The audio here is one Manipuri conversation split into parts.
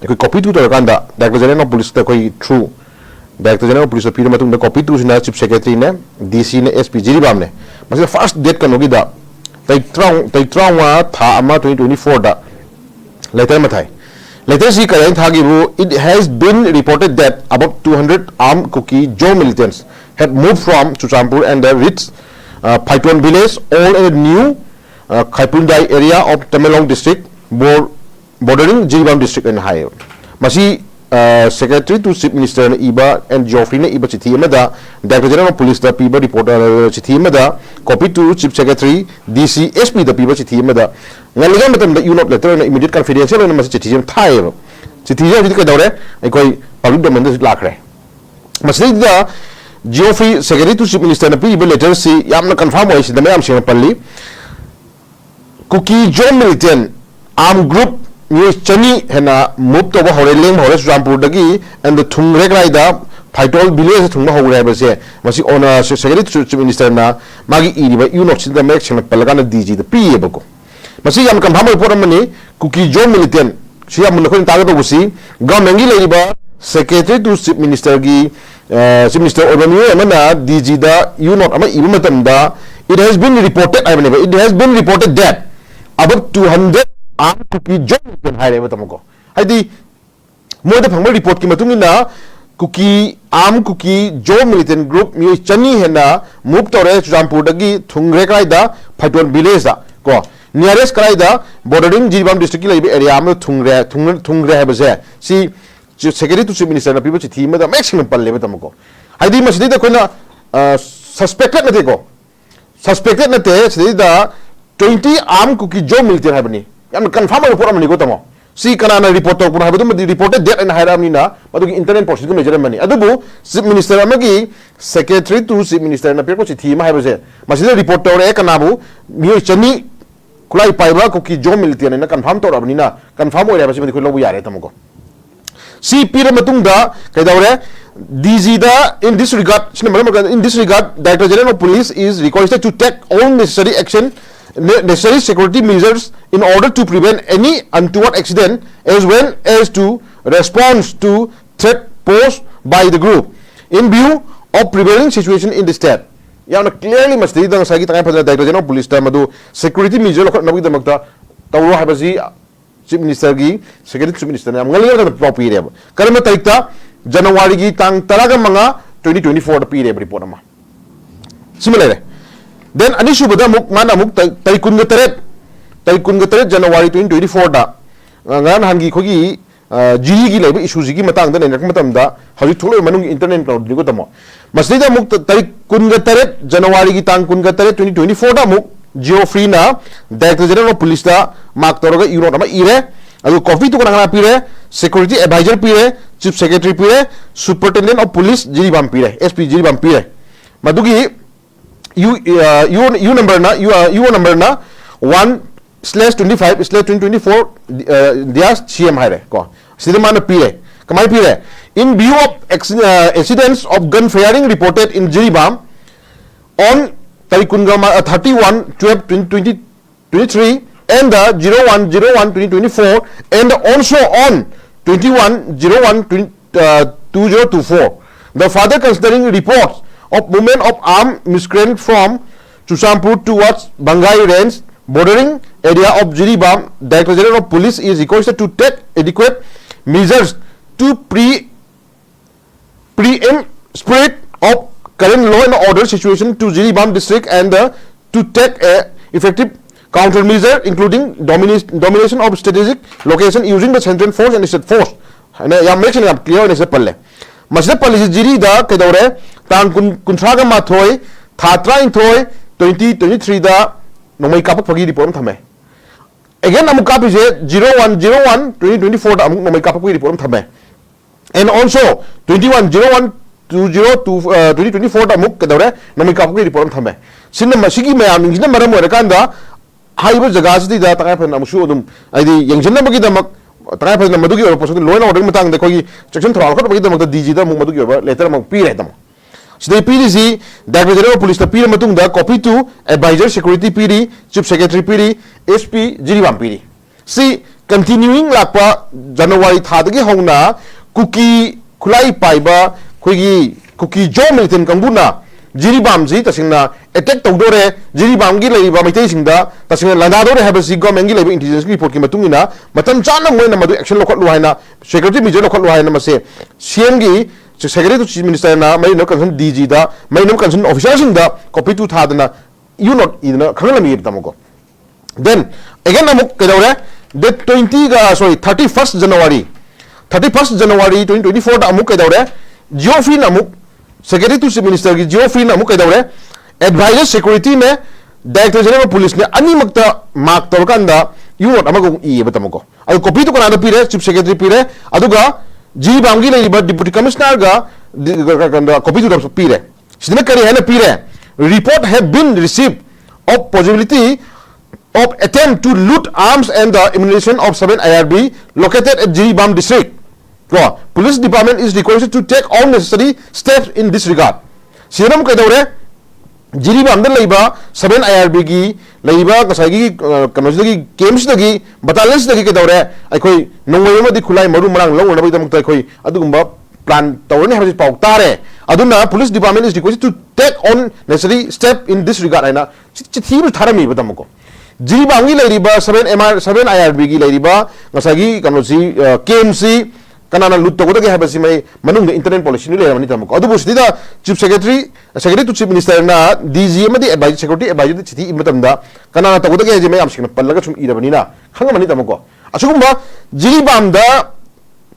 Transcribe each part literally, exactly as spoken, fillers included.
ꯑꯩꯈꯣꯏ copy two ꯇꯧꯔꯀꯥꯟꯗ Director General of Police ꯇ ꯑꯩꯈꯣꯏ through Director General of Police ꯇ ꯄꯤꯔ ꯃꯇꯨꯡꯗ copy two ꯁꯤꯅ Chief Secretary ꯅꯦ, D C ꯅꯦ, S P ꯖꯤꯔꯤꯕꯥꯝꯅꯦ꯫ ꯃꯁꯤꯗ first date ꯀꯩꯅꯣꯒꯤꯗ ꯇꯥꯔꯤꯛ ꯇꯔꯥꯃꯉꯥ, ꯇꯥꯔꯤꯛ ꯇꯔꯥꯃꯉꯥ ꯊꯥ ꯑꯃ twenty twenty-four ꯗ letter ꯑꯃ ꯊꯥꯏ꯫ Letter ꯁꯤ ꯀꯔꯤ ꯍꯥꯏꯅ ꯊꯥꯈꯤꯕꯨ? "It has been reported that about two hundred armed Kuki Zo militants had moved from Churachandpur and the reached uh, Phaiton village, all in the new uh, Khaipundai area of Tamenglong district, bor- bordering Jiribam district" ꯍꯥꯏꯅ ꯍꯥꯏꯌꯦꯕ꯫ ꯃꯁꯤ Secretary to Chief Minister ꯅ ꯏꯕ and Geoffrey ꯅ ꯏꯕ ꯆꯤꯊꯤ ꯑꯃꯗ, Director General of Police ꯇ ꯄꯤꯕ report, ꯆꯤꯊꯤ ꯑꯃꯗ copy to Chief Secretary, D C, S P ꯗ ꯄꯤꯕ ꯆꯤꯊꯤ ꯑꯃꯗ ꯉꯜꯂꯤꯉꯩ ꯃꯇꯝꯗ ꯌꯨ ꯅꯣꯠ letter ꯑꯣꯏꯅ immediate confidential ꯑꯣꯏꯅ ꯃꯁꯤ ꯆꯤꯊꯤ ꯑꯃ ꯊꯥꯏꯌꯦꯕ꯫ ꯆꯤꯊꯤꯁꯦ ꯍꯧꯖꯤꯛꯇꯤ ꯀꯩꯗꯧꯔꯦ? ꯑꯩꯈꯣꯏ public domain ꯗꯁꯨ ꯂꯥꯛꯈ꯭ꯔꯦ꯫ ꯃꯁꯤꯗꯩꯗ Geoffrey, Secretary to Chief Minister ꯅ ꯄꯤꯔꯤꯕ letter ꯁꯤ ꯌꯥꯝꯅ confirm ꯑꯣꯏ, ꯁꯤꯗ ꯃꯌꯥꯝ ꯁꯦꯡꯅ ꯄꯜꯂꯤ꯫ Kuki Zo militant armed group ꯃꯤꯑꯣꯏ ꯆꯅꯤ ꯍꯦꯟꯅ move ꯇꯧꯕ ꯍꯧꯔꯦ, ꯂꯦꯡꯕ ꯍꯧꯔꯦ ꯆꯨꯔꯆꯥꯟꯄꯨꯔꯗꯒꯤ, and ꯊꯨꯡꯒ꯭ꯔꯦ ꯀꯗꯥꯏꯗ? ꯐꯥꯏꯇꯣꯜ village ꯇ ꯊꯨꯡꯕ ꯍꯧꯈ꯭ꯔꯦ ꯍꯥꯏꯕꯁꯦ ꯃꯁꯤ ꯑꯣꯅ Secretary to Chief Minister ꯅ ꯃꯥꯒꯤ ꯏꯔꯤꯕ ꯌꯨ ꯅꯣꯠꯁꯤꯗ ꯃꯌꯦꯛ ꯁꯦꯡꯅ ꯄꯜꯂꯀꯥꯟꯗ D G ꯗ ꯄꯤꯌꯦꯕꯀꯣ꯫ ꯃꯁꯤ ꯌꯥꯝ confirm ꯑꯣꯏꯕ ꯄꯣꯠ ꯑꯃꯅꯤ꯫ Kuki Zo militant ꯁꯤ ꯌꯥꯝ ꯃꯨꯟꯅ ꯑꯩꯈꯣꯏꯅ ꯇꯥꯒꯗꯧꯕꯁꯤ government ꯀꯤ ꯂꯩꯔꯤꯕ Secretary to Chief Minister ꯒꯤ, ꯑ, Chief Minister ꯑꯣꯏꯕ ꯃꯤꯑꯣꯏ ꯑꯃꯅ D G ꯗ ꯌꯨ ꯅꯣꯠ ꯑꯃ ꯏꯕ ꯃꯇꯝꯗ "It has been reported" ꯍꯥꯏꯕꯅꯦꯕ, "It has been reported that about two hundred armed Kuki Zo militant" ꯍꯥꯏꯔꯦꯕ, ꯇꯥꯃꯣꯀꯣ꯫ ꯍꯥꯏꯗꯤ ꯃꯣꯏꯗ ꯐꯪꯕ report ꯀꯤ ꯃꯇꯨꯡ ꯏꯟꯅ Kuki, armed Kuki Zo militant group ꯃꯤꯑꯣꯏ ꯆꯅꯤ ꯍꯦꯟꯅ move ꯇꯧꯔꯦ ꯆꯨꯔꯆꯥꯟꯄꯨꯔꯗꯒꯤ, ꯊꯨꯡꯈ꯭ꯔꯦ ꯀꯗꯥꯏꯗ? ꯐꯥꯏꯇꯣꯟ village ꯇ ꯀꯣ, nearest ꯀꯗꯥꯏꯗ? Bordering Jiribam district ꯀꯤ ꯂꯩꯕ area ꯑꯃꯗ ꯊꯨꯡꯈ꯭ꯔꯦ, ꯊꯨꯡ-, ꯊꯨꯡꯈ꯭ꯔꯦ ꯍꯥꯏꯕꯁꯦ ꯁꯤ Secretary to Chief Minister ꯅ ꯄꯤꯕ ꯆꯤꯊꯤ ꯑꯃꯗ ꯃꯌꯦꯛ ꯁꯦꯡꯅ ꯄꯜꯂꯦꯕ, ꯇꯥꯃꯣꯀꯣ꯫ ꯍꯥꯏꯗꯤ ꯃꯁꯤꯗꯩꯗ ꯑꯩꯈꯣꯏꯅ, ꯑ, suspected ꯅꯠꯇꯦꯀꯣ, suspected ꯅꯠꯇꯦ, ꯁꯤꯗꯩꯗ twenty armed Kuki Zo militant ꯍꯥꯏꯕꯅꯤ꯫ ꯌꯥꯝꯅ confirm ꯑꯣꯏꯕ ꯄꯣꯠ ꯑꯃꯅꯤꯀꯣ, ꯇꯥꯃꯣ꯫ ꯁꯤ ꯀꯅꯥꯅ report ꯇꯧꯔꯛꯄꯅꯣ ꯍꯥꯏꯕꯗꯨꯃꯗꯤ reported that ꯍꯥꯏꯅ ꯍꯥꯏꯔꯛꯑꯕꯅꯤꯅ ꯃꯗꯨꯒꯤ internal process ꯑꯗꯨꯝ ꯂꯩꯖꯔꯝꯃꯅꯤ꯫ ꯑꯗꯨꯕꯨ Chief Minister ꯑꯃꯒꯤ, Secretary to Chief Minister ꯅ ꯄꯤꯔꯛꯄ ꯆꯤꯊꯤ ꯑꯃ ꯍꯥꯏꯕꯁꯦ, ꯃꯁꯤꯗ report ꯇꯧꯔꯛꯑꯦ ꯀꯅꯥꯕꯨ? ꯃꯤꯑꯣꯏ ꯆꯅꯤ ꯈꯨꯠꯂꯥꯏ ꯄꯥꯏꯕ Kuki Zo militant ꯍꯥꯏꯅ confirm ꯇꯧꯔꯛꯑꯕꯅꯤꯅ, confirm ꯑꯣꯏꯔꯦ ꯍꯥꯏꯕꯁꯤꯃꯗꯤ ꯑꯩꯈꯣꯏ ꯂꯧꯕ ꯌꯥꯔꯦ, ꯇꯥꯃꯣꯀꯣ꯫ ꯁꯤ ꯄꯤꯔ ꯃꯇꯨꯡꯗ ꯀꯩꯗꯧꯔꯦ? D G the, "In this regard", ꯁꯤꯅ ꯃꯔꯝ ꯑꯣꯏꯔꯀꯥꯟꯗ, "In this regard, Director General of Police is requested to take all necessary action ne- necessary security measures in order to prevent any untoward accident as well as to response to threat posed by the group in view of prevailing situation in the state. ꯌꯥꯝꯅ clearly ꯃꯁꯤꯗꯩꯗ ꯉꯁꯥꯏꯒꯤ ꯇꯉꯥꯏ ꯐꯗꯅ Director General of Policeꯇ ꯃꯗꯨ security measure ꯂꯧꯈꯠꯅꯕꯒꯤꯗꯃꯛꯇ ꯇꯧꯔꯣ ꯍꯥꯏꯕꯁꯤ Chief Ministerꯒꯤ, Secretary Chief Ministerꯅ ꯌꯥꯝ ꯉꯜꯂꯤꯉꯩ ꯃꯇꯝꯗ ꯄꯥꯎ ꯄꯤꯔꯦꯕ꯫ ꯀꯔꯝꯕ ꯇꯥꯔꯤꯛꯇ? Januaryꯒꯤ ꯇꯥꯡ ꯇꯔꯥꯒ ꯃꯉꯥ, twenty twenty fourꯗ ꯄꯤꯔꯦꯕ report ꯑꯃ꯫ ꯁꯤꯃ ꯂꯩꯔꯦ꯫ Then ꯑꯅꯤꯁꯨꯕꯗ ꯑꯃꯨꯛ ꯃꯥꯅ ꯑꯃꯨꯛ ꯇꯥ- ꯇꯥꯔꯤꯛ ꯀꯨꯟꯒ ꯇꯔꯦꯠ, ꯇꯥꯔꯤꯛ ꯀꯨꯟꯒ ꯇꯔꯦꯠ January twenty twenty fourꯗ, ꯑ, ꯉꯔꯥꯡ ꯅꯍꯥꯟꯒꯤ ꯑꯩꯈꯣꯏꯒꯤ, ꯑ, ꯖꯤꯔꯤꯒꯤ ꯂꯩꯕ issueꯒꯤ ꯃꯇꯥꯡꯗ ꯅꯩꯅꯔꯛꯄ ꯃꯇꯝꯗ ꯍꯧꯖꯤꯛ ꯊꯣꯛꯂꯛꯏꯕ ꯃꯅꯨꯡꯒꯤ internal ꯇꯧꯗ꯭ꯔꯤꯀꯣ ꯇꯥꯃꯣ꯫ ꯃꯁꯤꯗꯩꯗ ꯑꯃꯨꯛ ꯇ- ꯇꯥꯔꯤꯛ ꯀꯨꯟꯒ ꯇꯔꯦꯠ, Januaryꯒꯤ ꯇꯥꯡ ꯀꯨꯟꯒ ꯇꯔꯦꯠ, twenty twenty fourꯗ ꯑꯃꯨꯛ Geoffreyꯅ Director General of Policeꯇ mark ꯇꯧꯔꯒ ꯏꯌꯨ note ꯑꯃ ꯏꯔꯦ꯫ ꯑꯗꯨ copyꯗꯨ ꯀꯅꯥ ꯀꯅꯥ ꯄꯤꯔꯦ? Security Advisor ꯄꯤꯔꯦ, Chief Secretary ꯄꯤꯔꯦ, Superintendent of Police ꯖꯤꯔꯤꯕꯥꯝ ꯄꯤꯔꯦ, S P ꯖꯤꯔꯤꯕꯥꯝ ꯄꯤꯔꯦ꯫ ꯃꯗꯨꯒꯤ ꯏꯌꯨ, ꯑ, ꯏꯌꯨ, ꯏꯌꯨ numberꯅ, ꯏꯌꯨ, ꯑ, ꯏꯌꯨ numberꯅ one slash twenty five slash twenty twenty four, ꯑ, dash C M ꯍꯥꯏꯔꯦ ꯀꯣ꯫ ꯁꯤꯗ ꯃꯥꯅ ꯄꯤꯔꯦ꯫ ꯀꯃꯥꯏꯅ ꯄꯤꯔꯦ? In view of acci-, ꯑ, incidents of gun firing reported in Jiribam on ꯇꯥꯔꯤꯛ ꯀꯨꯟꯒ ꯃꯥ-, ꯑ, thirty one twelve twenty twenty twenty three and the zero one zero one twenty twenty four and also on twenty one zero one twenty, uh, two zero two four. The further considering reports of movement of armed miscreant from Churachandpur towards Bangai Range, bordering area of Jiribam, Director General of Police is requested to take adequate measures to pre-, preempt spread of current law and order situation to Jiribam district and, uh, to take a effective countermeasure, including domina-, domination of strategic location using the central force and state force. ꯍꯥꯏꯅ ꯌꯥꯝ ꯃꯌꯦꯛ ꯁꯦꯡꯅ ꯌꯥꯝ clear ꯑꯣꯏꯅ ꯁꯤꯗ ꯄꯜꯂꯦ꯫ ꯃꯁꯤꯗ ꯄꯜꯂꯤꯁꯤ ꯖꯤꯔꯤꯗ ꯀꯩꯗꯧꯔꯦ? ꯇꯥꯡ ꯀꯨꯟ, ꯀꯨꯟꯊ꯭ꯔꯥꯒ ꯃꯥꯊꯣꯏ, ꯊꯥ ꯇꯔꯥꯅꯤꯊꯣꯏ, twenty twenty threeꯗ ꯅꯣꯡꯃꯩ ꯀꯥꯞꯄꯛꯄꯒꯤ report ꯑꯃ ꯊꯝꯃꯦ꯫ Again ꯑꯃꯨꯛ ꯀꯥꯞꯄꯤꯁꯦ zero one zero one twenty twenty fourꯗ ꯑꯃꯨꯛ ꯅꯣꯡꯃꯩ ꯀꯥꯞꯄꯛꯄꯒꯤ report ꯑꯃ ꯊꯝꯃꯦ꯫ And also twenty one zero one two zero two, uh, twenty twenty fourꯗ ꯑꯃꯨꯛ ꯀꯩꯗꯧꯔꯦ? ꯅꯣꯡꯃꯩ ꯀꯥꯞꯄꯛꯄꯒꯤ report ꯑꯃ ꯊꯝꯃꯦ꯫ ꯁꯤꯅ ꯃꯁꯤꯒꯤ ꯃꯌꯥꯝꯁꯤꯡꯁꯤꯅ ꯃꯔꯝ ꯑꯣꯏꯔꯀꯥꯟꯗ ꯍꯥꯏꯔꯤꯕ ꯖꯒꯥꯁꯤꯗ ꯇꯉꯥꯏ ꯐꯗꯅ ꯑꯃꯨꯛꯁꯨ ꯑꯗꯨꯝ ꯍꯥꯏꯗꯤ ꯌꯦꯡꯁꯤꯟꯅꯕꯒꯤꯗꯃꯛ ꯇꯉꯥꯏ ꯐꯗꯅ ꯃꯗꯨꯒꯤ ꯑꯣꯏꯕ ꯄꯣꯠꯁꯛꯇꯨ law and orderꯒꯤ ꯃꯇꯥꯡꯗ ꯑꯩꯈꯣꯏꯒꯤ ꯆꯦꯛꯁꯤꯟ ꯊꯧꯔꯥꯡ ꯂꯧꯈꯠꯅꯕꯒꯤꯗꯃꯛꯇ DGꯗ ꯑꯃꯨꯛ ꯃꯗꯨꯒꯤ ꯑꯣꯏꯕ letter ꯑꯃꯨꯛ ꯄꯤꯔꯦ ꯇꯥꯃꯣ꯫ ꯁꯤꯗꯩ ꯄꯤꯔꯤꯁꯤ Director General of Policeꯇ ꯄꯤꯔ ꯃꯇꯨꯡꯗ copy to Advisor Security ꯄꯤꯔꯤ, Chief Secretary ꯄꯤꯔꯤ, SP ꯖꯤꯔꯤꯕꯥꯝ ꯄꯤꯔꯤ꯫ ꯁꯤ continuing ꯂꯥꯛꯄ ꯖꯅꯋꯥꯔꯤ ꯊꯥꯗꯒꯤ ꯍꯧꯅ ꯀꯨꯀꯤ ꯈꯨꯠꯂꯥꯏ ꯄꯥꯏꯕ ꯑꯩꯈꯣꯏꯒꯤ ꯀꯨꯀꯤ ꯖꯣ militant ꯀꯥꯡꯕꯨꯅ ꯖꯤꯔꯤꯕꯥꯝꯁꯤ ꯇꯁꯦꯡꯅ attack ꯇꯧꯗꯣꯔꯦ, ꯖꯤꯔꯤꯕꯥꯝꯒꯤ ꯂꯩꯔꯤꯕ ꯃꯩꯇꯩꯁꯤꯡꯗ ꯇꯁꯦꯡꯅ ꯂꯥꯟꯗꯥꯗꯣꯔꯦ ꯍꯥꯏꯕꯁꯤ governmentꯀꯤ ꯂꯩꯕ intelligence reportꯀꯤ ꯃꯇꯨꯡ ꯏꯟꯅ ꯃꯇꯝ ꯆꯥꯅ ꯃꯣꯏꯅ ꯃꯗꯨ action ꯂꯧꯈꯠꯂꯨ ꯍꯥꯏꯅ, security measure ꯂꯧꯈꯠꯂꯨ ꯍꯥꯏꯅ ꯃꯁꯦ CMꯒꯤ Secretary to Chief Ministerꯅ ꯃꯔꯤ ꯂꯩꯅꯕ concern DGꯗ ꯃꯔꯤ ꯂꯩꯅꯕ concern officerꯁꯤꯡꯗ copy to ꯊꯥꯗꯅ U note ꯏꯗꯅ ꯈꯪꯍꯜꯂꯝꯃꯤ ꯇꯥꯃꯣꯀꯣ꯫ Then again ꯑꯃꯨꯛ ꯀꯩꯗꯧꯔꯦ? Date twentyꯒ, sorry, thirty first January, thirty first January twenty twenty fourꯗ ꯑꯃꯨꯛ ꯀꯩꯗꯧꯔꯦ? Geoffreyꯅ ꯑꯃꯨꯛ, Secretary to Chief Ministerꯒꯤ Geoffreyꯅ ꯑꯃꯨꯛ ꯀꯩꯗꯧꯔꯦ? Advisor Securityꯅꯦ, Director General of Policeꯅꯦ, ꯑꯅꯤꯃꯛꯇ mark ꯇꯧꯔꯀꯥꯟꯗ U note ꯑꯃꯒ ꯑꯃꯨꯛ ꯏꯌꯦꯕ ꯇꯥꯃꯣꯀꯣ꯫ ꯑꯗꯨ copy to ꯀꯅꯥꯗ ꯄꯤꯔꯦ? Chief Secretary ꯄꯤꯔꯦ꯫ ꯑꯗꯨꯒ ꯖꯤꯔꯤꯕꯥꯝꯒꯤ ꯂꯩꯔꯤꯕ Deputy Commissionerꯒ ꯗꯤ-, ꯀ-, ꯀ-, ꯀ-, copy to ꯗ ꯄꯤꯔꯦ꯫ ꯁꯤꯗꯅ ꯀꯔꯤ ꯍꯥꯏꯅ ꯄꯤꯔꯦ? Report have been received of possibility of attempt to loot arms and the ammunition of seven IRB located at Jiribam district. ꯀꯣ, Police Department is requested to take all necessary steps in this regard. ꯁꯤꯗꯅ ꯑꯃꯨꯛ ꯀꯩꯗꯧꯔꯦ? ꯖꯤꯔꯤꯕꯥꯝꯗ ꯂꯩꯕ seven IRBꯒꯤ ꯂꯩꯔꯤꯕ ꯉꯁꯥꯏꯒꯤ, ꯑ, ꯀꯩꯅꯣꯁꯤꯗꯒꯤ, campꯁꯤꯗꯒꯤ, battalionꯁꯤꯗꯒꯤ ꯀꯩꯗꯧꯔꯦ? ꯑꯩꯈꯣꯏ ꯅꯣꯡꯃꯩ ꯑꯃꯗꯤ ꯈꯨꯠꯂꯥꯏ ꯃꯔꯨ ꯃꯔꯥꯡ ꯂꯧꯅꯅꯕꯒꯤꯗꯃꯛꯇ ꯑꯩꯈꯣꯏ ꯑꯗꯨꯒꯨꯝꯕ plan ꯇꯧꯔꯅꯤ ꯍꯥꯏꯕꯁꯤ ꯄꯥꯎ ꯇꯥꯔꯦ꯫ ꯑꯗꯨꯅ Police Department is requested to take all necessary step in this regard ꯍꯥꯏꯅ ꯆꯤ-, ꯆꯤꯊꯤ ꯑꯃ ꯊꯥꯔꯝꯃꯤꯕ ꯇꯥꯃꯣꯀꯣ꯫ ꯖꯤꯔꯤꯕꯥꯝꯒꯤ ꯂꯩꯔꯤꯕ seven MR, seven IRBꯒꯤ ꯂꯩꯔꯤꯕ ꯉꯁꯥꯏꯒꯤ ꯀꯩꯅꯣꯁꯤ, ꯑ, campꯁꯤ ꯀꯅꯥꯅ loot ꯇꯧꯒꯗꯒꯦ ꯍꯥꯏꯕꯁꯤ ꯃꯩ ꯃꯅꯨꯡꯗ internal policyꯅꯤ ꯂꯩꯔꯝꯃꯅꯤ ꯇꯥꯃꯣꯀꯣ꯫ ꯑꯗꯨꯕꯨ ꯁꯤꯗ Chief Secretary, Secretary to Chief Ministerꯅ DG ꯑꯃꯗꯤ advi-, Security Advisorꯗ ꯆꯤꯊꯤ ꯏꯕ ꯃꯇꯝꯗ ꯀꯅꯥꯅ ꯇꯧꯒꯗꯒꯦ ꯍꯥꯏꯁꯦ ꯃꯌꯥꯝ ꯁꯦꯡꯅ ꯄꯜꯂꯒ ꯁꯨꯝ ꯏꯔꯕꯅꯤꯅ ꯈꯪꯉꯝꯃꯅꯤ ꯇꯥꯃꯣꯀꯣ꯫ ꯑꯁꯤꯒꯨꯝꯕ ꯖꯤꯔꯤꯕꯥꯝꯗ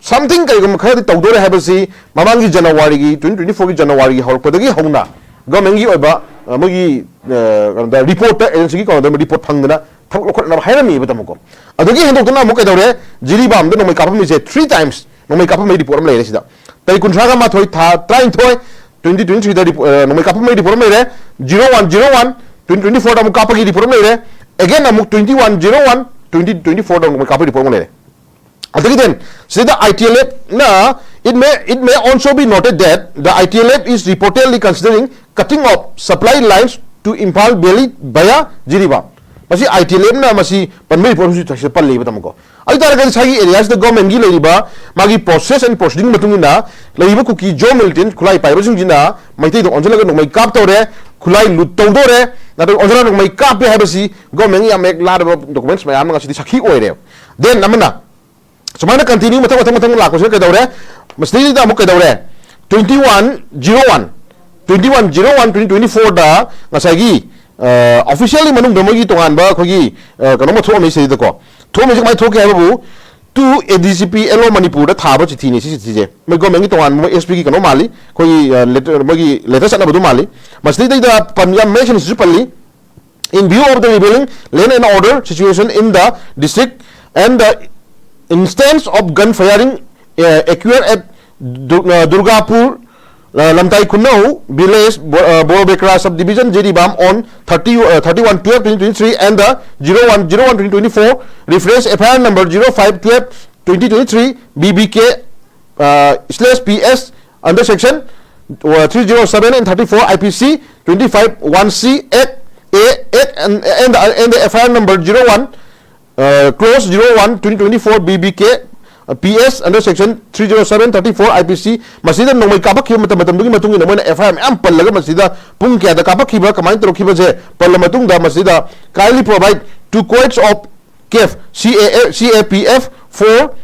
something ꯀꯔꯤꯒꯨꯝꯕ ꯈꯔꯗꯤ ꯇꯧꯗꯣꯔꯦ ꯍꯥꯏꯕꯁꯤ ꯃꯃꯥꯡꯒꯤ ꯖꯅꯋꯥꯔꯤꯒꯤ, twenty twenty fourꯒꯤ ꯖꯅꯋꯥꯔꯤꯒꯤ ꯍꯧꯔꯛꯄꯗꯒꯤ ꯍꯧꯅ governmentꯀꯤ ꯑꯣꯏꯕ, ꯑ, ꯃꯣꯏꯒꯤ, ꯑ, ꯀꯩꯅꯣꯗ reportꯇ, agencyꯒꯤ ꯀꯩꯅꯣꯗ report ꯐꯪꯗꯅ ꯊꯕꯛ ꯂꯧꯈꯠꯅꯕ ꯍꯥꯏꯔꯝꯃꯤꯕ ꯇꯥꯃꯣꯀꯣ꯫ ꯑꯗꯨꯒꯤ ꯍꯦꯟꯗꯣꯛꯇꯅ ꯑꯃꯨꯛ ꯀꯩꯗꯧꯔꯦ? ꯖꯤꯔꯤꯕꯥꯝꯗ ꯅꯣꯡꯃꯩ ꯀꯥꯞꯄꯝꯃꯤꯁꯦ three times, ꯅꯣꯡꯃꯩ ꯀꯥꯞꯄꯝꯕꯒꯤ report ꯑꯃ ꯂꯩꯔꯦ ꯁꯤꯗ꯫ ꯇꯥꯔꯤꯛ ꯀꯨꯟꯊ꯭ꯔꯥꯒ ꯃꯥꯊꯣꯏ, ꯊꯥ ꯇꯔꯥꯅꯤꯊꯣꯏ, twenty twenty threeꯗ report, ꯑ, ꯅꯣꯡꯃꯩ ꯀꯥꯞꯄꯝꯕꯒꯤ report ꯑꯃ ꯂꯩꯔꯦ꯫ Zero one zero one twenty twenty fourꯗ ꯑꯃꯨꯛ ꯀꯥꯞꯄꯒꯤ report ꯑꯃ ꯂꯩꯔꯦ꯫ Again ꯑꯃꯨꯛ twenty one zero one twenty twenty fourꯗ ꯅꯣꯡꯃꯩ ꯀꯥꯞꯄꯒꯤ report ꯑꯃ ꯂꯩꯔꯦ꯫ ꯑꯗꯒꯤ then ꯁꯤꯗ ITLFꯅ It may, it may also be noted that the I T L F is reportedly considering cutting of supply lines to Imphal Valley via Jiribam. ꯃꯁꯤ I T L F ꯅ ꯃꯁꯤ ꯄꯟꯕ report ꯍꯧꯖꯤꯛ ꯁꯤꯗ ꯄꯜꯂꯤꯕ ꯇꯥꯃꯣꯀꯣ꯫ ꯑꯗꯨ ꯇꯥꯔꯒꯗꯤ ꯉꯁꯥꯏꯒꯤ areas ꯗ government ꯒꯤ ꯂꯩꯔꯤꯕ ꯃꯥꯒꯤ process and proceeding ꯃꯇꯨꯡ ꯏꯟꯅ ꯂꯩꯔꯤꯕ ꯀꯨꯀꯤ ꯖꯣ ꯃꯤꯂꯤꯇꯦꯟ ꯈꯨꯠꯂꯥꯏ ꯄꯥꯏꯕꯁꯤꯡꯁꯤꯅ ꯃꯩꯇꯩꯗ ꯑꯣꯟꯁꯤꯜꯂꯒ ꯅꯣꯡꯃꯩ ꯀꯥꯞꯇꯧꯔꯦ, ꯈꯨꯠꯂꯥꯏ ꯂꯨꯠ ꯇꯧꯗꯧꯔꯦ, ꯅꯠꯇ꯭ꯔꯒ ꯑꯣꯟꯁꯤꯜꯂꯒ ꯅꯣꯡꯃꯩ ꯀꯥꯞꯄꯦ ꯍꯥꯏꯕꯁꯤ government ꯒꯤ ꯌꯥꯝ ꯍꯦꯛ ꯂꯥꯔꯕ documents ꯃꯌꯥꯝ ꯑꯃ ꯉꯁꯤꯗꯤ ꯁꯥꯈꯤ ꯑꯣꯏꯔꯦ꯫ Then ꯑꯃꯅ ꯁꯨꯃꯥꯏꯅ continue ꯃꯊꯪ ꯃꯊꯪ ꯃꯊꯪ ꯂꯥꯛꯄꯁꯤꯅ ꯀꯩꯗꯧꯔꯦ? ꯃꯁꯤꯗꯩꯗ ꯑꯃꯨꯛ ꯀꯩꯗꯧꯔꯦ? Twenty one zero one, twenty one zero one twenty twenty four ꯗ ꯉꯁꯥꯏꯒꯤ officially ꯃꯅꯨꯡꯗ ꯃꯣꯏꯒꯤ ꯇꯣꯉꯥꯟꯕ ꯑꯩꯈꯣꯏꯒꯤ ꯀꯩꯅꯣꯝꯃ ꯊꯣꯛꯑꯝꯃꯤ ꯁꯤꯗꯩꯗꯀꯣ꯫ ꯊꯣꯛꯑꯝꯃꯤꯁꯦ ꯀꯃꯥꯏꯅ ꯊꯣꯛꯀꯦ ꯍꯥꯏꯕꯕꯨ, to A D G P L O ꯃꯅꯤꯄꯨꯔꯗ ꯊꯥꯕ ꯆꯤꯊꯤꯅꯤ ꯁꯤ ꯆꯤꯊꯤꯁꯦ꯫ ꯃꯣꯏ government ꯀꯤ ꯇꯣꯉꯥꯟꯕ ꯃꯣꯏ S P ꯒꯤ ꯀꯩꯅꯣ ꯃꯥꯜꯂꯤ, ꯑꯩꯈꯣꯏꯒꯤ letter, ꯃꯣꯏꯒꯤ letter ꯆꯠꯅꯕꯗꯨ ꯃꯥꯜꯂꯤ꯫ ꯃꯁꯤꯗꯩꯗ ꯄꯟ-, ꯌꯥꯝ ꯃꯌꯦꯛ ꯁꯦꯡꯅꯁꯨ ꯄꯜꯂꯤ, "In view of the prevailing land and order situation in the district and the instance of gun firing, uh, occurred at Du-, uh, Durgapur, uh, Lamtai Khunau village, Bo-, uh, Borobekra subdivision, Jiribam on thirty, uh, thirty one twelve twenty twenty three and the zero one zero one twenty twenty four, reference F I R number zero five twelve twenty twenty three B B K, uh, slash P S under section, uh, three zero seven and thirty four I P C twenty five one C Act, A Act and, and, and the F I R number zero one, uh, clause zero one twenty twenty four B B K, uh, P S under section three zero seven thirty four I P C, ꯃꯁꯤꯗ ꯅꯣꯡꯃꯩ ꯀꯥꯞꯄꯛꯈꯤꯕ ꯃꯇꯝ, ꯃꯇꯝꯗꯨꯒꯤ ꯃꯇꯨꯡ ꯏꯟꯅ ꯃꯣꯏꯅ F I R ꯃꯌꯥꯝ ꯄꯜꯂꯒ ꯃꯁꯤꯗ ꯄꯨꯡ ꯀꯌꯥꯗ ꯀꯥꯞꯄꯛꯈꯤꯕ, ꯀꯃꯥꯏꯅ ꯇꯧꯔꯛꯈꯤꯕꯁꯦ ꯄꯜꯂ ꯃꯇꯨꯡꯗ ꯃꯁꯤꯗ kindly provide two copies of CAF, C A A, C A P F for,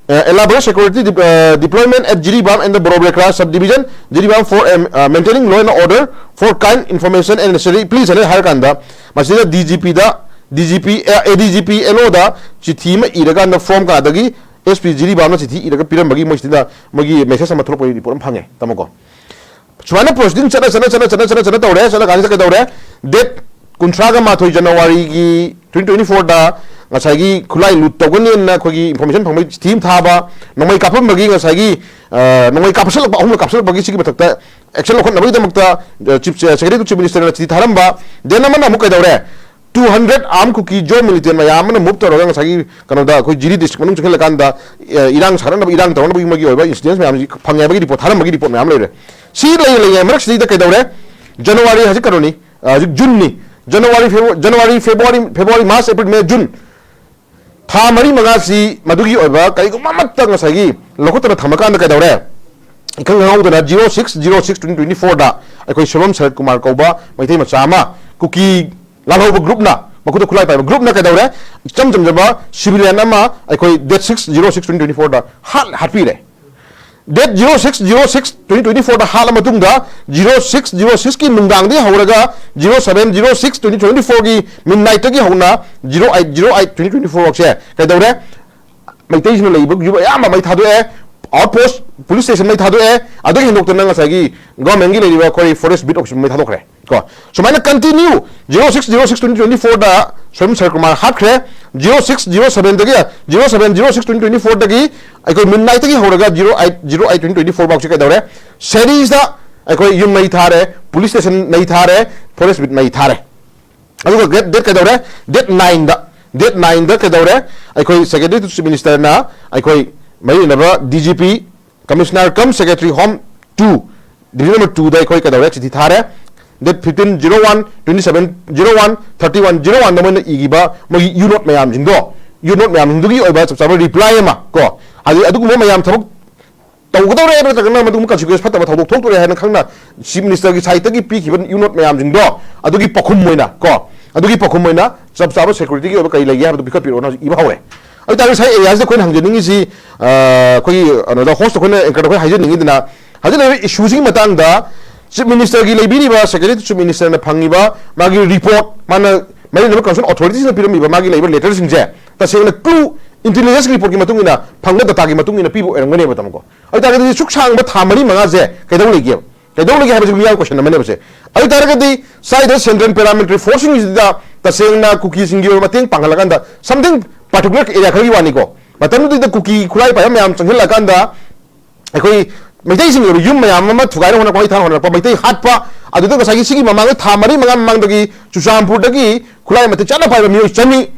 uh, elaborate security de-, uh, deployment at Jiribam and the Borobekra subdivision, Jiribam for, um, uh, maintaining law and order for kind information and necessary please ꯍꯥꯏꯅ ꯍꯥꯏꯔ ꯀꯥꯟꯗ ꯃꯁꯤꯗ D G P ꯗ, D G P, ꯑ, A D G P L O ꯗ ꯆꯤꯊꯤ ꯑꯃ ꯏꯔꯀꯥꯟꯗ ꯐꯣꯝ ꯀꯥꯗꯒꯤ S P ꯖꯤꯔꯤꯕꯥꯝꯅ ꯆꯤꯊꯤ ꯏꯔꯒ ꯄꯤꯔꯝꯕꯒꯤ ꯃꯣꯏꯁꯤꯗ ꯃꯣꯏꯒꯤ message ꯑꯃ ꯊꯣꯛꯂꯛꯄꯒꯤ report ꯑꯃ ꯐꯪꯉꯦ, ꯇꯥꯃꯣꯀꯣ꯫ ꯁꯨꯃꯥꯏꯅ proceeding ꯆꯠꯅ, ꯆꯠꯅ, ꯆꯠꯅ, ꯆꯠꯅ, ꯆꯠꯅ ꯇꯧꯔꯦ꯫ ꯆꯠꯂ ꯀꯥꯟꯁꯤꯗ ꯀꯩꯗꯧꯔꯦ? Date ꯀꯨꯟꯊ꯭ꯔꯥꯒ ꯃꯥꯊꯣꯏ January ꯒꯤ twenty twenty four ꯗ ꯉꯁꯥꯏꯒꯤ ꯈꯨꯠꯂꯥꯏ ꯂꯨꯠ ꯇꯧꯒꯅꯤꯅ ꯑꯩꯈꯣꯏꯒꯤ information ꯐꯪꯕꯒꯤ ꯆꯤꯊꯤ ꯑꯃ ꯊꯥꯕ, ꯅꯣꯡꯃꯩ ꯀꯥꯞꯄꯝꯕꯒꯤ ꯉꯁꯥꯏꯒꯤ, ꯑ, ꯅꯣꯡꯃꯩ ꯀꯥꯞꯁꯤꯜꯂꯛꯄ, ꯑꯍꯨꯝꯂꯛ ꯀꯥꯞꯁꯤꯜꯂꯛꯄꯒꯤ ꯁꯤꯒꯤ ꯃꯊꯛꯇ action ꯂꯧꯈꯠꯅꯕꯒꯤꯗꯃꯛꯇ, ꯑ, Chief, Secretary to Chief Minister ꯅ ꯆꯤꯊꯤ ꯊꯥꯔꯝꯕ꯫ Then ꯑꯃꯅ ꯑꯃꯨꯛ ꯀꯩꯗꯧꯔꯦ? two hundred armed Kuki Zo militant ꯃꯌꯥꯝ ꯑꯃꯅ move ꯇꯧꯔꯒ ꯉꯁꯥꯏꯒꯤ ꯀꯩꯅꯣꯗ ꯑꯩꯈꯣꯏ ꯖꯤꯔꯤ district ꯃꯅꯨꯡ ꯆꯪꯁꯤꯜꯂꯀꯥꯟꯗ, ꯑ, ꯏꯔꯥꯡ ꯁꯥꯒꯠꯅꯕ, ꯏꯔꯥꯡ ꯇꯧꯅꯕꯒꯤ ꯃꯥꯒꯤ ꯑꯣꯏꯕ incidents ꯃꯌꯥꯝꯁꯤ ꯐꯪꯉꯦ ꯍꯥꯏꯕꯒꯤ report, ꯊꯥꯔꯝꯕꯒꯤ report ꯃꯌꯥꯝ ꯂꯩꯔꯦ꯫ ꯁꯤ ꯂꯩ ꯂꯩꯉꯩ ꯃꯔꯛꯁꯤꯗꯩꯗ ꯀꯩꯗꯧꯔꯦ? January ꯍꯧꯖꯤꯛ ꯀꯩꯅꯣꯅꯤ, ꯑ, ꯍꯧꯖꯤꯛ June ꯅꯤ꯫ January, February, January, February, February, March, April, May, June꯫ ꯊꯥ ꯃꯔꯤ ꯃꯉꯥꯁꯤ ꯃꯗꯨꯒꯤ ꯑꯣꯏꯕ ꯀꯔꯤꯒꯨꯝꯕ ꯑꯃꯠꯇ ꯉꯁꯥꯏꯒꯤ ꯂꯧꯈꯠꯇꯅ ꯊꯝꯃꯀꯥꯟꯗ ꯀꯩꯗꯧꯔꯦ? ꯏꯈꯪ ꯈꯪꯍꯧꯗꯅ zero six zero six twenty twenty four ꯗ ꯑꯩꯈꯣꯏ ꯁꯣꯏꯕꯝ ꯁꯔꯠ ꯀꯨꯃꯥꯔ ꯀꯧꯕ ꯃꯩꯇꯩ ꯃꯆꯥ ꯑꯃ ꯀꯨꯀꯤ ꯂꯥꯜꯍꯧꯕ group ꯅ, ꯃꯈꯨꯠꯇ ꯈꯨꯠꯂꯥꯏ ꯄꯥꯏꯕ group ꯅ ꯀꯩꯗꯧꯔꯦ? ꯏꯆꯝ ꯆꯝꯖꯕ civilian ꯑꯃ ꯑꯩꯈꯣꯏ date six zero six twenty twenty four ꯗ ꯍꯥꯠ-, ꯍꯥꯠꯄꯤꯔꯦ꯫ Date zero six zero six twenty twenty four ꯗ ꯍꯥꯠꯂ ꯃꯇꯨꯡꯗ, zero six zero six ꯀꯤ ꯅꯨꯡꯗꯥꯡꯗꯒꯤ ꯍꯧꯔꯒ zero seven zero six twenty twenty four ꯒꯤ midnight ꯇꯒꯤ ꯍꯧꯅ zero eight zero eight twenty twenty four ꯐꯥꯎꯁꯦ ꯀꯩꯗꯧꯔꯦ? ꯃꯩꯇꯩꯁꯤꯡꯅ ꯂꯩꯕ group ꯑꯌꯥꯝꯕ ꯃꯩ ꯊꯥꯗꯣꯛꯑꯦ, outpost, police station ꯃꯩ ꯊꯥꯗꯣꯛꯑꯦ, ꯑꯗꯨꯒꯤ ꯍꯦꯟꯗꯣꯛꯇꯅ ꯉꯁꯥꯏꯒꯤ government ꯀꯤ ꯂꯩꯔꯤꯕ ꯑꯩꯈꯣꯏ forest beat officer ꯃꯩ ꯊꯥꯗꯣꯛꯈ꯭ꯔꯦ꯫ ꯀꯣ, ꯁꯨꯃꯥꯏꯅ continue zero six zero six twenty twenty four ꯗ ꯁꯣꯏꯕꯝ ꯁꯔꯠ Kumar ꯍꯥꯠꯈ꯭ꯔꯦ꯫ Zero six zero seven ꯗꯒꯤ, zero seven zero six twenty twenty four ꯗꯒꯤ ꯑꯩꯈꯣꯏ midnight ꯇꯒꯤ ꯍꯧꯔꯒ zero eight zero eight twenty twenty four ꯐꯥꯎꯁꯦ ꯀꯩꯗꯧꯔꯦ? Series ꯗ ꯑꯩꯈꯣꯏ ꯌꯨꯝ ꯃꯩ ꯊꯥꯔꯦ, police station ꯃꯩ ꯊꯥꯔꯦ, forest beat ꯃꯩ ꯊꯥꯔꯦ꯫ ꯑꯗꯨꯒ date, date ꯀꯩꯗꯧꯔꯦ? Date nine ꯗ, date nine ꯗ ꯀꯩꯗꯧꯔꯦ? ꯑꯩꯈꯣꯏ Secretary to Chief Minister ꯅ ꯑꯩꯈꯣꯏ ꯃꯔꯤ ꯂꯩꯅꯕ D G P, Commissioner cum Secretary Home two, Division number two ꯗ ꯑꯩꯈꯣꯏ ꯀꯩꯗꯧꯔꯦ? ꯆꯤꯊꯤ ꯊꯥꯔꯦ꯫ Date fifteen zero one, twenty seven zero one, thirty one zero one ꯗ ꯃꯣꯏꯅ ꯏꯈꯤꯕ ꯃꯣꯏꯒꯤ U note ꯃꯌꯥꯝꯁꯤꯡꯗꯣ, U note ꯃꯌꯥꯝꯁꯤꯡꯗꯨꯒꯤ ꯑꯣꯏꯕ ꯆꯞ ꯆꯥꯕ reply ꯑꯃ ꯀꯣ, ꯍꯥꯏꯗꯤ ꯑꯗꯨꯒꯨꯝꯕ ꯃꯌꯥꯝ ꯊꯕꯛ ꯇꯧꯒꯗꯧꯔꯦ ꯅꯠꯇ꯭ꯔꯒꯅ ꯃꯗꯨꯒꯨꯝꯕ consequence ꯐꯠꯇꯕ ꯊꯧꯗꯣꯛ ꯊꯣꯛꯇꯣꯔꯦ ꯍꯥꯏꯅ ꯈꯪꯅ Chief Minister ꯒꯤ side ꯇꯒꯤ ꯄꯤꯈꯤꯕ U note ꯃꯌꯥꯝꯁꯤꯡꯗꯣ, ꯑꯗꯨꯒꯤ ꯄꯥꯎꯈꯨꯝ ꯑꯣꯏꯅ ꯀꯣ, ꯑꯗꯨꯒꯤ ꯄꯥꯎꯈꯨꯝ ꯑꯣꯏꯅ ꯆꯞ ꯆꯥꯕ security ꯒꯤ ꯑꯣꯏꯕ ꯀꯔꯤ ꯂꯩꯒꯦ ꯍꯥꯏꯕꯗꯨ ꯄꯤꯈꯠꯄꯤꯔꯛꯑꯣꯅ ꯍꯧꯖꯤꯛ ꯏꯕ ꯍꯧꯔꯦ꯫ ꯑꯗꯨ ꯇꯥꯔꯗꯤ ꯉꯁꯥꯏ area ꯁꯤꯗ ꯑꯩꯈꯣꯏꯅ ꯍꯪꯖꯅꯤꯡꯉꯤꯁꯤ, ꯑ, ꯑꯩꯈꯣꯏꯒꯤ ꯀꯩꯅꯣꯗ host ꯑꯩꯈꯣꯏꯅ anchor ꯗ ꯑꯩꯈꯣꯏ ꯍꯥꯏꯖꯅꯤꯡꯉꯤꯗꯨꯅ, ꯍꯧꯖꯤꯛ ꯂꯩꯔꯤꯕ issue ꯁꯤꯒꯤ ꯃꯇꯥꯡꯗ Chief Minister ꯒꯤ ꯂꯩꯕꯤꯔꯤꯕ, Secretary to Chief Minister ꯅ ꯐꯪꯉꯤꯕ ꯃꯥꯒꯤ report, ꯃꯥꯅ ꯃꯔꯤ ꯂꯩꯅꯕ concerned authorities ꯅ ꯄꯤꯔꯝꯃꯤꯕ ꯃꯥꯒꯤ ꯂꯩꯕ letter ꯁꯤꯡꯁꯦ ꯇꯁꯦꯡꯅ clue, intelligence report ꯀꯤ ꯃꯇꯨꯡ ꯏꯟꯅ ꯐꯪꯕ data ꯒꯤ ꯃꯇꯨꯡ ꯏꯟꯅ ꯄꯤꯕ ꯑꯣꯏꯔꯝꯒꯅꯦꯕ, ꯇꯥꯃꯣꯀꯣ꯫ ꯑꯗꯨ ꯇꯥꯔꯒꯗꯤ ꯁꯨꯛ ꯁꯥꯡꯕ ꯊꯥ ꯃꯔꯤ ꯃꯉꯥꯁꯦ ꯀꯩꯗꯧ ꯂꯩꯒꯦꯕ? ꯀꯩꯗꯧ ꯂꯩꯒꯦ ꯍꯥꯏꯕꯁꯤ ꯃꯤꯌꯥꯝ question ꯑꯃꯅꯦꯕꯁꯦ꯫ ꯑꯗꯨ ꯇꯥꯔꯒꯗꯤ ꯁ꯭ꯋꯥꯏꯗ central paramilitary force ꯁꯤꯡꯁꯤꯗ ꯇꯁꯦꯡꯅ ꯀꯨꯀꯤꯁꯤꯡꯒꯤ ꯑꯣꯏꯕ ꯃꯇꯦꯡ ꯄꯥꯡꯍꯜꯂꯀꯥꯟꯗ something particular area ꯈꯔꯒꯤ ꯋꯥꯅꯤꯀꯣ, ꯃꯇꯝꯗꯨꯗ ꯀꯨꯀꯤ ꯈꯨꯠꯂꯥꯏ ꯄꯥꯏꯕ ꯃꯌꯥꯝ ꯆꯪꯁꯤꯜꯂꯀꯥꯟꯗ ꯑꯩꯈꯣꯏ ꯃꯩꯇꯩꯁꯤꯡꯒꯤ ꯑꯣꯏꯕ ꯌꯨꯝ ꯃꯌꯥꯝ ꯑꯃ ꯊꯨꯒꯥꯏꯅ ꯍꯣꯠꯅꯔꯛꯄ, ꯃꯩ ꯊꯥꯅ ꯍꯣꯠꯅꯔꯛꯄ, ꯃꯩꯇꯩ ꯍꯥꯠꯄ, ꯑꯗꯨꯗ ꯉꯁꯥꯏꯒꯤ ꯁꯤꯒꯤ ꯃꯃꯥꯡꯗ ꯊꯥ ꯃꯔꯤ ꯃꯉꯥ ꯃꯃꯥꯡꯗꯒꯤ ꯆꯨꯔꯆꯥꯟꯄꯨꯔꯗꯒꯤ ꯈꯨꯠꯂꯥꯏ ꯃꯇꯤꯛ ꯆꯥꯅ ꯄꯥꯏꯕ ꯃꯤꯑꯣꯏ ꯆꯅꯤ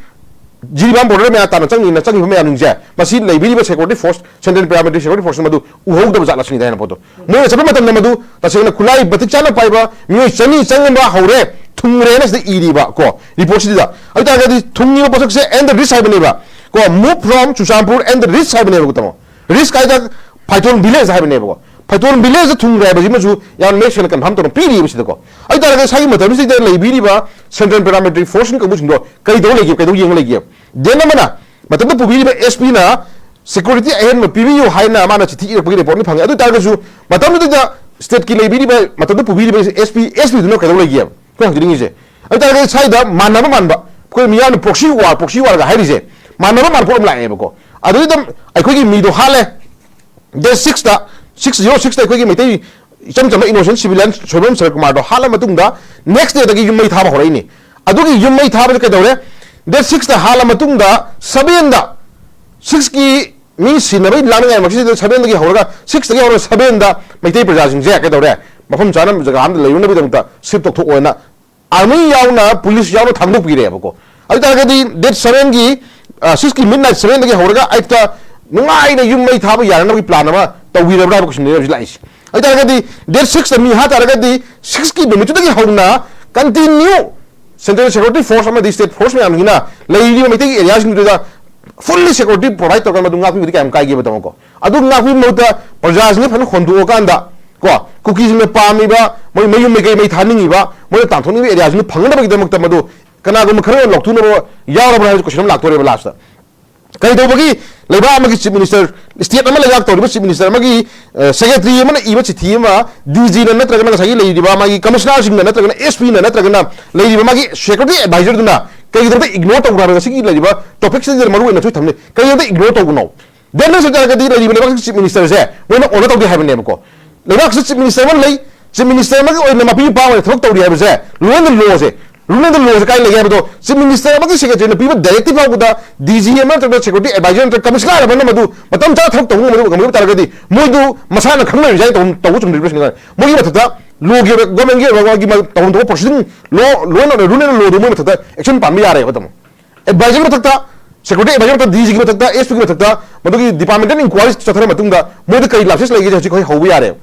ꯖꯤꯔꯤꯕꯥꯝ border ꯃꯌꯥ ꯇꯥꯟꯅ ꯆꯪꯉꯤꯅ ꯆꯪꯉꯤꯕ ꯃꯌꯥꯝꯁꯤꯡꯁꯦ, ꯃꯁꯤ ꯂꯩꯕꯤꯔꯤꯕ security force, central paramilitary security force ꯃꯗꯨ ꯎꯍꯧꯗꯕ ꯖꯥꯠꯂ ꯁꯤꯅꯤꯗ ꯑꯩꯅ ꯄꯣꯠꯇꯣ꯫ ꯃꯣꯏꯅ ꯆꯠꯄ ꯃꯇꯝꯗ ꯃꯗꯨ ꯇꯁꯦꯡꯅ ꯈꯨꯠꯂꯥꯏ ꯃꯇꯤꯛ ꯆꯥꯅ ꯄꯥꯏꯕ ꯃꯤꯑꯣꯏ ꯆꯅꯤ ꯆꯪꯕ ꯍꯧꯔꯦ, ꯊꯨꯡꯔꯦꯅ ꯁꯤꯗ ꯏꯔꯤꯕ ꯀꯣ reportꯁꯤꯗ꯫ ꯑꯗꯨ ꯇꯥꯔꯒꯗꯤ ꯊꯨꯡꯉꯤꯕ ꯄꯣꯠꯁꯛꯁꯦ and the risk ꯍꯥꯏꯕꯅꯦꯕ ꯀꯣ, move from Churachandpur and the risk ꯍꯥꯏꯕꯅꯦꯕ ꯇꯥꯃꯣ꯫ Risk ꯍꯥꯏꯗ ꯐꯥꯏꯇꯣꯟ village ꯍꯥꯏꯕꯅꯦꯕꯀꯣ꯫ ꯐꯥꯏꯇꯣꯟ village ꯊꯨꯡꯈ꯭ꯔꯦ ꯍꯥꯏꯕꯁꯤꯃꯁꯨ ꯌꯥꯝ ꯃꯌꯦꯛ ꯁꯦꯡꯅ confirm ꯇꯧꯅ ꯄꯤꯔꯤꯕ ꯁꯤꯗꯀꯣ꯫ ꯑꯗꯨ ꯇꯥꯔꯒꯗꯤ ꯉꯁꯥꯏꯒꯤ ꯃꯇꯝꯁꯤꯗ ꯂꯩꯕꯤꯔꯤꯕ central paramilitary force ꯀꯥꯡꯕꯨꯁꯤꯡꯗꯣ ꯀꯩꯗꯧ ꯂꯩꯒꯦ, ꯀꯩꯗꯧ ꯌꯦꯡ ꯂꯩꯒꯦ? Then ꯑꯃꯅ ꯃꯇꯝꯗ ꯄꯨꯕꯤꯔꯤꯕ S Pꯅ security ꯑꯍꯦꯟꯕ ꯄꯤꯕꯤꯌꯨ ꯍꯥꯏꯅ ꯃꯥꯅ ꯆꯤꯊꯤ ꯏꯔꯛꯄꯒꯤ reportꯅꯤ ꯐꯪꯉꯦ꯫ ꯑꯗꯨ ꯑꯣꯏ ꯇꯥꯔꯒꯁꯨ ꯃꯇꯝꯗꯨꯗ stateꯀꯤ ꯂꯩꯕꯤꯔꯤꯕ, ꯃꯇꯝꯗ ꯄꯨꯕꯤꯔꯤꯕ S P, S Pꯗꯨꯅ ꯀꯩꯗꯧ ꯂꯩꯒꯦꯕ? ꯑꯩꯈꯣꯏ ꯍꯪꯖꯅꯤꯡꯉꯤꯁꯦ꯫ ꯑꯗꯨ ꯇꯥꯔꯒꯗꯤ ꯁ꯭ꯋꯥꯏꯗ ꯃꯥꯟꯅꯕ ꯃꯥꯟꯕ, ꯑꯩꯈꯣꯏ ꯃꯤꯌꯥꯝꯅ proxy war, proxy warꯒ ꯍꯥꯏꯔꯤꯁꯦ ꯃꯥꯟꯅꯕ ꯃꯥꯟꯕ ꯄꯣꯠ ꯑꯃ ꯂꯥꯛꯑꯦꯕꯀꯣ꯫ ꯑꯗꯨꯗ ꯑꯩꯈꯣꯏꯒꯤ ꯃꯤꯗꯣ ꯍꯥꯠꯂꯦ, date sixꯇ, six zero sixꯇ ꯑꯩꯈꯣꯏꯒꯤ ꯃꯩꯇꯩ ꯏꯆꯝ ꯆꯝꯕ innocent civilian ꯁꯣꯏꯕꯝ ꯁꯔꯠꯀꯨꯃꯥꯔꯗꯣ ꯍꯥꯠꯂ ꯃꯇꯨꯡꯗ next dayꯗꯒꯤ ꯌꯨꯝ ꯃꯩ ꯊꯥꯕ ꯍꯧꯔꯛꯏꯅꯤ꯫ ꯑꯗꯨꯒꯤ ꯌꯨꯝ ꯃꯩ ꯊꯥꯕꯁꯦ ꯀꯩꯗꯧꯔꯦ? Date sixꯇ ꯍꯥꯠꯂ ꯃꯇꯨꯡꯗ sevenꯗ, sixꯀꯤ ꯃꯤ ꯁꯤꯟꯅꯕꯒꯤ ꯂꯥꯡꯅꯤꯡꯉꯥꯏ ꯃꯁꯤꯗ sevenꯗꯒꯤ ꯍꯧꯔꯒ, sixꯇꯒꯤ ꯍꯧꯔꯒ sevenꯗ ꯃꯩꯇꯩ ꯄ꯭ꯔꯖꯥꯁꯤꯡꯁꯦ ꯀꯩꯗꯧꯔꯦ? ꯃꯐꯝ ꯆꯥꯅ ꯖꯒꯥ ꯑꯃꯗ ꯂꯩꯔꯨꯅꯕꯒꯤꯗꯃꯛꯇ shift ꯇꯧꯊꯣꯛꯑꯣꯅ army ꯌꯥꯎꯅ, police ꯌꯥꯎꯅ ꯊꯥꯡꯗꯣꯛꯄꯤꯔꯦꯕꯀꯣ꯫ ꯑꯗꯨ ꯇꯥꯔꯒꯗꯤ date sevenꯒꯤ, sixꯀꯤ midnight sevenꯗꯒꯤ ꯍꯧꯔꯒ eightꯇ ꯅꯨꯡꯉꯥꯏꯅ ꯌꯨꯝ ꯃꯩ ꯊꯥꯕ ꯌꯥꯅꯅꯕꯒꯤ plan ꯑꯃ ꯇꯧꯕꯤꯔꯕ꯭ꯔꯥ ꯍꯥꯏꯕ question ꯍꯧꯖꯤꯛ ꯂꯥꯛꯏꯁꯦ꯫ ꯑꯗꯨ ꯇꯥꯔꯒꯗꯤ date sixꯇ ꯃꯤ ꯍꯥꯠ ꯇꯥꯔꯒꯗꯤ sixꯀꯤ ꯅꯨꯃꯤꯠꯇꯨꯗꯒꯤ ꯍꯧꯅ continue central security force ꯑꯃꯗꯤ state force ꯃꯌꯥꯝꯁꯤꯅ ꯂꯩꯔꯤꯕ ꯃꯩꯇꯩꯒꯤ areaꯁꯤꯡꯗꯨꯗ fully security provide ꯇꯧꯔꯒ ꯃꯗꯨ ꯉꯥꯛꯄꯤꯕꯗꯤ ꯀꯌꯥꯝ ꯀꯥꯏꯒꯦꯕ ꯇꯥꯃꯣ ꯀꯣ? ꯑꯗꯨ ꯉꯥꯛꯄꯒꯤ ꯃꯍꯨꯠꯇ ꯄ꯭ꯔꯖꯥꯁꯤꯡꯁꯦ ꯐꯖꯅ ꯍꯣꯟꯗꯣꯛꯑꯀꯥꯟꯗ ꯀꯣ, ꯀꯨꯀꯤꯁꯤꯡꯅ ꯄꯥꯝꯃꯤꯕ, ꯃꯣꯏ ꯃꯌꯨꯝ ꯃꯩꯀꯩ ꯃꯩ ꯊꯥꯅꯤꯡꯉꯤꯕ, ꯃꯣꯏꯅ ꯇꯥꯟꯊꯣꯛꯅꯤꯡꯉꯤꯕ areaꯁꯤꯡꯗꯨ ꯐꯪꯅꯕꯒꯤꯗꯃꯛꯇ ꯃꯗꯨ ꯀꯅꯥꯒꯨꯝꯕ ꯈꯔꯅ ꯂꯧꯊꯣꯛꯅꯕ ꯌꯥꯎꯔꯕ꯭ꯔꯥ ꯍꯥꯏꯕ question ꯑꯃ ꯂꯥꯛꯇꯣꯔꯦꯕ lastꯇ꯫ ꯀꯩꯗꯧꯕꯒꯤ ꯂꯩꯕꯥꯛ ꯑꯃꯒꯤ chief minister, state ꯑꯃ ꯂꯩꯉꯥꯛ ꯇꯧꯔꯤꯕ chief minister ꯑꯃꯒꯤ secretary ꯑꯃꯅ ꯏꯕ ꯆꯤꯊꯤ ꯑꯃ DGꯅ ꯅꯠꯇ꯭ꯔꯒꯅ ꯉꯁꯥꯏꯒꯤ ꯂꯩꯔꯤꯕ ꯃꯥꯒꯤ commissionerꯁꯤꯡꯅ ꯅꯠꯇ꯭ꯔꯒꯅ SPꯅ ꯅꯠꯇ꯭ꯔꯒꯅ ꯂꯩꯔꯤꯕ ꯃꯥꯒꯤ security advisorꯗꯨꯅ ꯀꯩꯒꯤꯗꯃꯛꯇ ignore ꯇꯧꯕ꯭ꯔꯥ ꯍꯥꯏꯕ ꯉꯁꯤꯒꯤ ꯂꯩꯔꯤꯕ topicꯁꯤꯗ ꯃꯔꯨ ꯑꯣꯏꯅ ꯊꯣꯏ ꯊꯝꯂꯤ꯫ ꯀꯩꯒꯤꯗꯃꯛꯇ ignore ꯇꯧꯕꯅꯣ? Then ꯅꯪ ꯆꯠ ꯇꯥꯔꯒꯗꯤ ꯂꯩꯔꯤꯕ ꯂꯩꯕꯥꯛꯀꯤ chief ministerꯁꯦ ꯃꯣꯏꯅ honor ꯇꯧꯗꯦ ꯍꯥꯏꯕꯅꯦꯕꯀꯣ꯫ ꯂꯩꯕꯥꯛꯁꯤ chief minister ꯑꯃ ꯂꯩ, chief minister ꯑꯃꯒꯤ ꯑꯣꯏꯅ ꯃꯄꯤ ꯃꯄꯥ ꯑꯣꯏꯅ ꯊꯕꯛ ꯇꯧꯔꯤ ꯍꯥꯏꯕꯁꯦ ꯂꯣꯏꯅ lawꯁꯦ ꯔꯨꯜ ꯑꯦꯟ ꯂꯣꯁꯦ ꯀꯥꯏ ꯂꯩꯒꯦ ꯍꯥꯏꯕꯗꯣ ꯆꯤꯐ ꯃꯤꯅꯤꯁꯇꯔ ꯑꯃꯒꯤ ꯁꯦꯀ꯭ꯔꯦꯇꯔꯤꯅ ꯄꯤꯕ ꯗꯥꯏꯔꯦꯛꯇꯤꯚ ꯐꯥꯎꯕꯗ ꯗꯤ ꯖꯤ ꯑꯃ ꯅꯠꯇ꯭ꯔꯒ ꯁꯦꯀ꯭ꯌꯨꯔꯤꯇꯤ ꯑꯦꯗꯚꯥꯏꯖꯔ ꯅꯠꯇ꯭ꯔꯒ ꯀꯃꯤꯁꯅꯔ ꯑꯃꯅ ꯃꯗꯨ ꯃꯇꯝ ꯆꯥꯅ ꯊꯕꯛ ꯇꯧꯕ ꯉꯝꯍꯧꯗꯕ ꯇꯥꯔꯒꯗꯤ ꯃꯣꯏꯗꯨ ꯃꯁꯥꯅ ꯈꯪꯅ ꯔꯤꯖꯥꯏꯟ ꯇꯧꯕ ꯆꯨꯝꯗ꯭ꯔꯤꯕ꯭ꯔꯥ ꯁꯤꯅꯤ꯫ ꯃꯣꯏꯒꯤ ꯃꯊꯛꯇ ꯂꯣꯒꯤ ꯑꯣꯏꯕ, ꯒꯣꯔꯃꯦꯟꯒꯤ ꯑꯣꯏꯕ ꯃꯥꯒꯤ ꯃ-, ꯇꯧꯐꯝ ꯊꯣꯛꯄ proceeding, law, law and order, rule and ꯂꯣꯗꯨ ꯃꯣꯏ ꯃꯊꯛꯇ ꯑꯦꯛꯁꯟ ꯄꯥꯟꯕ ꯌꯥꯔꯦꯕ ꯇꯥꯃꯣ꯫ ꯑꯦꯗꯚꯥꯏꯖꯔ ꯃꯊꯛꯇ, ꯁꯦꯀ꯭ꯌꯨꯔꯤꯇꯤ ꯑꯦꯗꯚꯥꯏꯖꯔ ꯃꯊꯛꯇ, ꯗꯤ ꯖꯤꯒꯤ ꯃꯊꯛꯇ, ꯑꯦꯁ ꯄꯤꯒꯤ ꯃꯊꯛꯇ ꯃꯗꯨꯒꯤ ꯗꯤꯄꯥꯔꯠꯃꯦꯟꯇꯦꯜ ꯏꯟꯀ꯭ꯋꯥꯏꯔꯤ ꯆꯠꯊꯔ ꯃꯇꯨꯡꯗ ꯃꯣꯏꯗ ꯀꯔꯤ ꯂꯥꯞꯁꯦꯁ ꯂꯩꯒꯦ ꯍꯧꯖꯤꯛ ꯑꯩꯈꯣꯏ ꯍꯧꯕ ꯌꯥꯔꯦꯕ꯫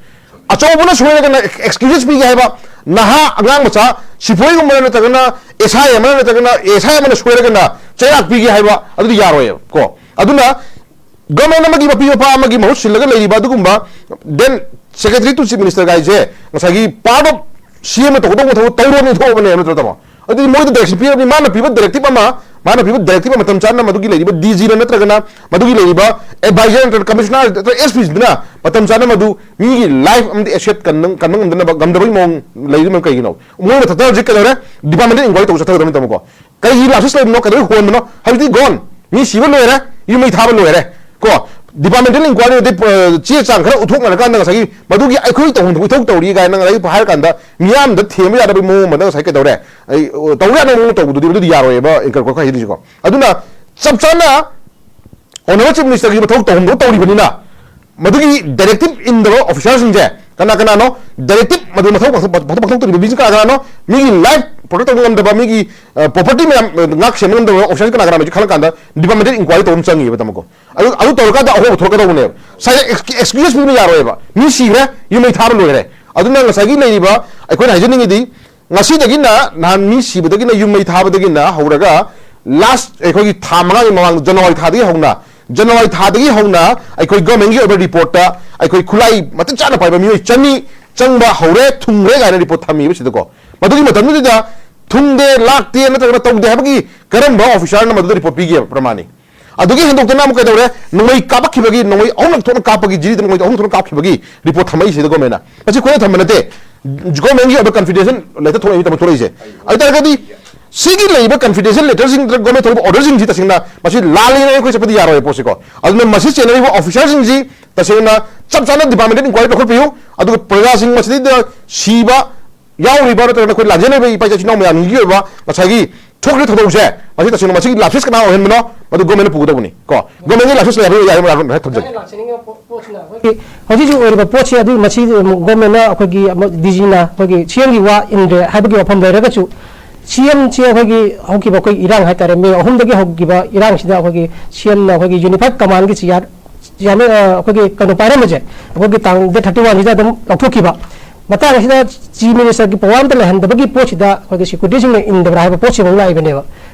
ꯑꯆꯧꯕꯅ ꯁꯣꯏꯔꯒꯅ ꯑꯦꯛꯁꯀ꯭ꯌꯨꯖꯦꯁ ꯄꯤꯒꯦ ꯍꯥꯏꯕ, ꯅꯍꯥ ꯑꯉꯥꯡ ꯃꯆꯥ ꯁꯤꯐꯣꯏꯒꯨꯝꯕꯅ ꯅꯠꯇ꯭ꯔꯒꯅ ꯑꯦꯁ ꯑꯥꯏ ꯑꯃꯅ ꯅꯠꯇ꯭ꯔꯒꯅ ꯑꯦꯁ ꯑꯥꯏ ꯑꯃꯅ ꯁꯣꯏꯔꯒꯅ ꯆꯩꯔꯥꯛ ꯄꯤꯒꯦ ꯍꯥꯏꯕ ꯑꯗꯨꯗꯤ ꯌꯥꯔꯣꯏꯕ ꯀꯣ꯫ ꯑꯗꯨꯅ ꯒꯚꯔꯟꯃꯦꯟꯠ ꯑꯃꯒꯤ ꯃꯄꯤ ꯃꯄꯥ ꯑꯃꯒꯤ ꯃꯍꯨꯠ ꯁꯤꯜꯂꯒ ꯂꯩꯔꯤꯕ ꯑꯗꯨꯒꯨꯝꯕ, then secretary to chief minister ꯒꯥꯏꯁꯦ ꯉꯁꯥꯏꯒꯤ part of ꯁꯤ ꯑꯦꯝꯅ ꯇꯧꯒꯗꯧꯕ ꯊꯕꯛ ꯇꯧꯔꯣꯅ ꯊꯣꯛꯑꯕꯅꯦꯕ ꯅꯠꯇ꯭ꯔꯣ ꯇꯥꯃꯣ? ꯑꯗꯨꯗꯤ ꯃꯣꯏꯗ ꯗꯥꯏꯔꯦꯛꯁꯟ ꯄꯤꯔꯕꯅꯤ, ꯃꯥꯅ ꯄꯤꯕ ꯗꯥꯏꯔꯦꯛꯇꯤꯞ ꯑꯃ, ꯃꯥꯅ ꯄꯤꯕ ꯗꯥꯏꯔꯦꯛꯇꯤꯞ ꯑꯃ ꯃꯇꯝ ꯆꯥꯅ ꯃꯗꯨꯒꯤ ꯂꯩꯔꯤꯕ ꯗꯤ ꯖꯤꯅ ꯅꯠꯇ꯭ꯔꯒꯅ ꯃꯗꯨꯒꯤ ꯂꯩꯔꯤꯕ ꯑꯦꯗꯚꯥꯏꯖꯔ ꯅꯠꯇ꯭ꯔꯒ ꯀꯃꯤꯁꯅꯔ ꯅꯠꯇ꯭ꯔꯒ ꯑꯦꯁ ꯄꯤꯁꯤꯡꯗꯨꯅ ꯃꯇꯝ ꯆꯥꯅ ꯃꯗꯨ ꯃꯤꯒꯤ ꯂꯥꯏꯐ ꯑꯃꯗꯤ ꯑꯦꯁꯦꯠ ꯀꯟꯕ, ꯀꯟꯕ ꯉꯝꯗꯅꯕ, ꯉꯝꯗꯕꯒꯤ ꯃꯑꯣꯡ ꯂꯩꯔꯤꯕ ꯀꯩꯒꯤꯅꯣ? ꯃꯣꯏ ꯃꯊꯛꯇ ꯍꯧꯖꯤꯛ ꯀꯩꯗꯧꯔꯦ? ꯗꯤꯄꯥꯔꯠꯃꯦꯟꯇꯦꯜ ꯏꯟꯀ꯭ꯋꯥꯏꯔꯤ ꯇꯧꯕ ꯆꯠꯊꯒꯗꯕꯅꯤ ꯇꯥꯃꯣꯀꯣ꯫ ꯀꯩꯒꯤ ꯂꯥꯞꯁꯦꯁ ꯂꯩꯕꯅꯣ? ꯀꯩꯗꯧꯕꯩ ꯍꯣꯟꯕꯅꯣ? ꯍꯧꯖꯤꯛꯇꯤ ꯒꯣꯟ꯫ ꯃꯤ ꯁꯤꯕ ꯂꯣꯏꯔꯦ, ꯌꯨꯝ ꯃꯩ ꯊꯥꯕ ꯂꯣꯏꯔꯦ꯫ ꯀꯣ, ꯗꯤꯄꯥꯔꯠꯃꯦꯟꯇꯦꯜ ꯏꯟꯀ꯭ꯋꯥꯏꯔꯤ ꯑꯗꯩ, ꯑ, ꯆꯦ ꯆꯥꯡ ꯈꯔ ꯎꯠꯊꯣꯛꯅꯔꯀꯥꯟꯗ ꯉꯁꯥꯏꯒꯤ ꯃꯗꯨꯒꯤ ꯑꯩꯈꯣꯏ ꯇꯧꯐꯝ ꯊꯣꯛꯄ ꯏꯊꯧ ꯇꯧꯔꯤ ꯀꯥꯏꯅ ꯉꯁꯥꯏꯒꯤ ꯍꯥꯏꯔꯀꯥꯟꯗ ꯃꯤꯌꯥꯝꯗ ꯊꯦꯝꯕ ꯌꯥꯗꯕꯒꯤ ꯃꯑꯣꯡ ꯑꯃꯗ ꯉꯁꯥꯏ ꯀꯩꯗꯧꯔꯦ? ꯑꯩ, ꯑ, ꯇꯧꯕ ꯌꯥꯗꯕ ꯃꯑꯣꯡ ꯇꯧꯕꯗꯨꯗꯤ ꯃꯗꯨꯗꯤ ꯌꯥꯔꯣꯏꯕ, ꯑꯦꯡꯀꯔ ꯀꯣꯏꯈꯥꯏ ꯍꯥꯏꯗꯣꯏꯁꯤꯀꯣ꯫ ꯑꯗꯨꯅ ꯆꯞ ꯆꯥꯅ ꯑꯣꯅꯔꯦꯕꯜ ꯆꯤꯐ ꯃꯤꯅꯤꯁꯇꯔꯒꯤ ꯃꯊꯧ ꯇꯧꯐꯝꯗꯣ ꯇꯧꯔꯤꯕꯅꯤꯅ, ꯃꯗꯨꯒꯤ ꯗꯥꯏꯔꯦꯛꯇꯤꯞ ꯏꯟꯗꯕ ꯑꯣꯐꯤꯁꯥꯔꯁꯤꯡꯁꯦ ꯀꯅꯥ ꯀꯅꯥꯅꯣ? ꯗꯥꯏꯔꯦꯛꯇꯤꯞ ꯃꯗꯨ ꯃꯊꯧ ꯄꯥꯡꯊꯣꯛ-, ꯄꯥꯡꯊꯣꯛ-, ꯄꯥꯡꯊꯣꯛꯇꯧꯔꯤꯕ ꯃꯤꯁꯤ ꯀꯅꯥ ꯀꯅꯥꯅꯣ? ꯃꯤꯒꯤ ꯂꯥꯏꯐ ꯄ꯭ꯔꯣꯇꯦꯛ ꯇꯧꯕ ꯉꯝꯗꯕ, ꯃꯤꯒꯤ, ꯑ, ꯄ꯭ꯔꯣꯄꯔꯇꯤ ꯃꯌꯥꯝ, ꯑ, ꯉꯥꯛ ꯁꯦꯟꯕ ꯉꯝꯗꯕ ꯑꯣꯐꯤꯁꯥꯔꯁꯤ ꯀꯅꯥ ꯀꯅꯥꯅꯣ ꯍꯥꯏꯁꯤ ꯈꯜꯂꯀꯥꯟꯗ ꯗꯤꯄꯥꯔꯠꯃꯦꯟꯇꯦꯜ ꯏꯟꯀ꯭ꯋꯥꯏꯔꯤ ꯇꯧꯕ ꯑꯃ ꯆꯪꯉꯤꯕ ꯇꯥꯃꯣꯀꯣ꯫ ꯑꯗꯨ, ꯑꯗꯨ ꯇꯧꯔꯀꯥꯟꯗ ꯑꯍꯣꯡꯕ ꯊꯣꯛꯂꯛꯀꯗꯧꯕꯅꯦꯕ꯫ ꯉꯁꯥꯏ ꯑꯦꯛꯁ-, ꯑꯦꯛꯁꯀ꯭ꯌꯨꯖ ꯄꯤꯕꯅ ꯌꯥꯔꯣꯏꯕ꯫ ꯃꯤ ꯁꯤꯈ꯭ꯔꯦ, ꯌꯨꯝ ꯃꯩ ꯊꯥꯕ ꯂꯣꯏꯈ꯭ꯔꯦ꯫ ꯑꯗꯨꯅ ꯉꯁꯥꯏꯒꯤ ꯂꯩꯔꯤꯕ ꯑꯩꯈꯣꯏꯅ ꯍꯥꯏꯖꯅꯤꯡꯉꯤꯗꯤ ꯉꯁꯤꯗꯒꯤꯅ, ꯅꯍꯥꯟ ꯃꯤ ꯁꯤꯕꯗꯒꯤꯅ ꯌꯨꯝ ꯃꯩ ꯊꯥꯕꯗꯒꯤꯅ ꯍꯧꯔꯒ ꯂꯥꯁ ꯑꯩꯈꯣꯏꯒꯤ ꯊꯥ ꯃꯉꯥꯒꯤ ꯃꯃꯥꯡꯗ, ꯖꯅꯋꯥꯔꯤ ꯊꯥꯗꯒꯤ ꯍꯧꯅ, ꯖꯅꯋꯥꯔꯤ ꯊꯥꯗꯒꯤ ꯍꯧꯅ ꯑꯩꯈꯣꯏ ꯒꯚꯔꯟꯃꯦꯟꯠꯀꯤ ꯑꯣꯏꯕ ꯔꯤꯄꯣꯔꯠꯇ ꯑꯩꯈꯣꯏ ꯈꯨꯠꯂꯥꯏ ꯃꯇꯤꯛ ꯆꯥꯅ ꯄꯥꯏꯕ ꯃꯤꯑꯣꯏ ꯆꯅꯤ ꯆꯪꯕ ꯍꯧꯔꯦ, ꯊꯨꯡꯈ꯭ꯔꯦ ꯀꯥꯏꯅ ꯔꯤꯄꯣꯔꯠ ꯊꯝꯃꯤꯕ ꯁꯤꯗꯀꯣ꯫ ꯃꯗꯨꯒꯤ ꯃꯇꯝꯗꯨꯗ ꯊꯨꯡꯗꯦ, ꯂꯥꯛꯇꯦ ꯅꯠꯇ꯭ꯔꯒꯅ ꯇꯧꯗꯦ ꯍꯥꯏꯕꯒꯤ ꯀꯔꯝꯕ ꯑꯣꯐꯤꯁꯥꯔꯅ ꯃꯗꯨꯗ ꯔꯤꯄꯣꯔꯠ ꯄꯤꯒꯦꯕ ꯄ꯭ꯔꯃꯥꯟꯅꯤ? ꯑꯗꯨꯒꯤ ꯍꯦꯟꯗꯣꯛꯇꯅ ꯑꯃꯨꯛ ꯀꯩꯗꯧꯔꯦ? ꯅꯣꯡꯃꯩ ꯀꯥꯞꯄꯛꯈꯤꯕꯒꯤ, ꯅꯣꯡꯃꯩ ꯑꯍꯨꯝꯂꯛ ꯊꯣꯛꯅ ꯀꯥꯞꯄꯒꯤ, ꯖꯤꯔꯤꯗ ꯅꯣꯡꯃꯩ ꯑꯍꯨꯝ ꯊꯣꯛꯅ ꯀꯥꯞꯈꯤꯕꯒꯤ ꯔꯤꯄꯣꯔꯠ ꯊꯝꯃꯛꯏꯁꯤꯗ ꯒꯣꯔꯃꯦꯟꯅ꯫ ꯃꯁꯤ ꯑꯩꯈꯣꯏꯅ ꯊꯝꯕ ꯅꯠꯇꯦ, ꯒꯣꯔꯃꯦꯟꯒꯤ ꯑꯣꯏꯕ ꯀꯟꯐꯤꯗꯦꯟꯁꯤꯌꯦꯜ ꯂꯦꯇꯔ ꯊꯣꯛꯂꯛꯏ, ꯊꯣꯛꯂꯛꯏꯁꯦ꯫ ꯑꯗꯨ ꯇꯥꯔꯒꯗꯤ ꯁꯤꯒꯤ ꯂꯩꯔꯤꯕ ꯀꯟꯐꯤꯗꯦꯟꯁꯤꯌꯦꯜ ꯂꯦꯇꯔꯁꯤꯡ ꯅꯠꯇ꯭ꯔꯒ ꯒꯣꯔꯃꯦꯟ ꯊꯣꯛꯂꯛꯄ ꯑꯣꯔꯗꯔꯁꯤꯡꯁꯤ ꯇꯁꯦꯡꯅ ꯃꯁꯤ ꯂꯥꯜꯂꯦꯅ ꯑꯩꯈꯣꯏ ꯆꯠꯄꯗꯤ ꯌꯥꯔꯣꯏ ꯄꯣꯠꯁꯤꯀꯣ꯫ ꯑꯗꯨꯅ ꯃꯁꯤ ꯆꯦꯟꯅꯔꯤꯕ ꯑꯣꯐꯤꯁꯥꯔꯁꯤꯡꯁꯤ ꯇꯁꯦꯡꯅ ꯆꯞ ꯆꯥꯅ ꯗꯤꯄꯥꯔꯠꯃꯦꯟꯇꯦꯜ ꯏꯟꯀ꯭ꯋꯥꯏꯔꯤ ꯂꯧꯈꯠꯄꯤꯌꯨ꯫ ꯑꯗꯨꯒ ꯄ꯭ꯔꯖꯥꯁꯤꯡ ꯃꯁꯤꯗꯩꯗ ꯁꯤꯕ, ꯌꯥꯎꯔꯤꯕ ꯅꯠꯇ꯭ꯔꯒꯅ ꯑꯩꯈꯣꯏ ꯂꯥꯟꯖꯦꯟꯅꯔꯤꯕ ꯏꯄꯥ ꯏꯆꯥ ꯏꯆꯤꯟ ꯏꯅꯥꯎ ꯃꯌꯥꯝꯒꯤ ꯑꯣꯏꯕ ꯉꯁꯥꯏꯒꯤ ꯊꯣꯛꯈ꯭ꯔꯤꯕ ꯊꯧꯗꯣꯛꯁꯦ, ꯃꯁꯤ ꯇꯁꯦꯡꯅ ꯃꯁꯤꯒꯤ ꯂꯥꯞꯁꯦꯁ ꯀꯅꯥ ꯑꯣꯏꯍꯟꯕꯅꯣ, ꯃꯗꯨ ꯒꯣꯔꯃꯦꯟꯅ ꯄꯨꯒꯗꯧꯕꯅꯤ꯫ ꯀꯣ, ꯒꯣꯔꯃꯦꯟꯒꯤ ꯂꯥꯞꯁꯦꯁ ꯂꯩ ꯍꯥꯏꯕ ꯌꯥꯏ, ꯃꯔꯝ ꯍꯦꯛ ꯊꯝꯖꯒꯦ꯫ ꯂꯥꯛꯆꯅꯤꯡꯉꯤꯕ ꯄꯣꯠꯁꯤꯅ ꯑꯩꯈꯣꯏꯒꯤ ꯍꯧꯖꯤꯛ ꯍꯧꯖꯤꯛ ꯑꯣꯏꯔꯤꯕ ꯄꯣꯠꯁꯤ ꯑꯗꯨ ꯃꯁꯤ ꯒꯣꯔꯃꯦꯟꯅ ꯑꯩꯈꯣꯏꯒꯤ ꯗꯤ ꯖꯤꯅ ꯑꯩꯈꯣꯏꯒꯤ ꯁꯤ ꯑꯦꯝꯒꯤ ꯋꯥ ꯏꯟꯗ꯭ꯔꯦ ꯍꯥꯏꯕꯒꯤ ꯋꯥꯐꯝ ꯂꯩꯔꯒꯁꯨ, ꯁꯤ ꯑꯦꯝꯁꯦ ꯑꯩꯈꯣꯏꯒꯤ ꯍꯧꯈꯤꯕ ꯑꯩꯈꯣꯏ ꯏꯔꯥꯡ ꯍꯥꯏꯇꯥꯔꯦ, ꯃꯦ ꯑꯍꯨꯝꯗꯒꯤ ꯍꯧꯈꯤꯕ ꯏꯔꯥꯡꯁꯤꯗ ꯑꯩꯈꯣꯏꯒꯤ ꯁꯤ ꯑꯦꯝꯅ ꯑꯩꯈꯣꯏꯒꯤ ꯌꯨꯅꯤꯐꯥꯏꯠ ꯀꯃꯥꯟꯒꯤ ꯆꯤꯌꯥꯔ ꯆꯤꯌꯥꯔꯃꯦꯟ, ꯑ, ꯑꯩꯈꯣꯏꯒꯤ ꯀꯩꯅꯣ ꯄꯥꯏꯔꯝꯕꯁꯦ ꯑꯩꯈꯣꯏꯒꯤ ꯇꯥꯡ ꯗꯦꯠ ꯊꯥꯔꯇꯤ ꯋꯥꯟꯁꯤꯗ ꯑꯗꯨꯝ ꯂꯧꯊꯣꯛꯈꯤꯕ꯫ ꯃꯇꯥꯡ ꯑꯁꯤꯗ ꯆꯤꯐ ꯃꯤꯅꯤꯁꯇꯔꯒꯤ ꯄꯋꯥꯔ ꯑꯝꯇ ꯂꯩꯍꯟꯗꯕꯒꯤ ꯄꯣꯠꯁꯤꯗ ꯑꯩꯈꯣꯏꯒꯤ ꯁꯦꯀ꯭ꯌꯨꯔꯤꯇꯤꯁꯤꯡꯅ ꯏꯟꯗꯕ꯭ꯔꯥ ꯍꯥꯏꯕ ꯄꯣꯠꯁꯤꯐꯥꯎ ꯂꯥꯛꯏꯕꯅꯦꯕ꯫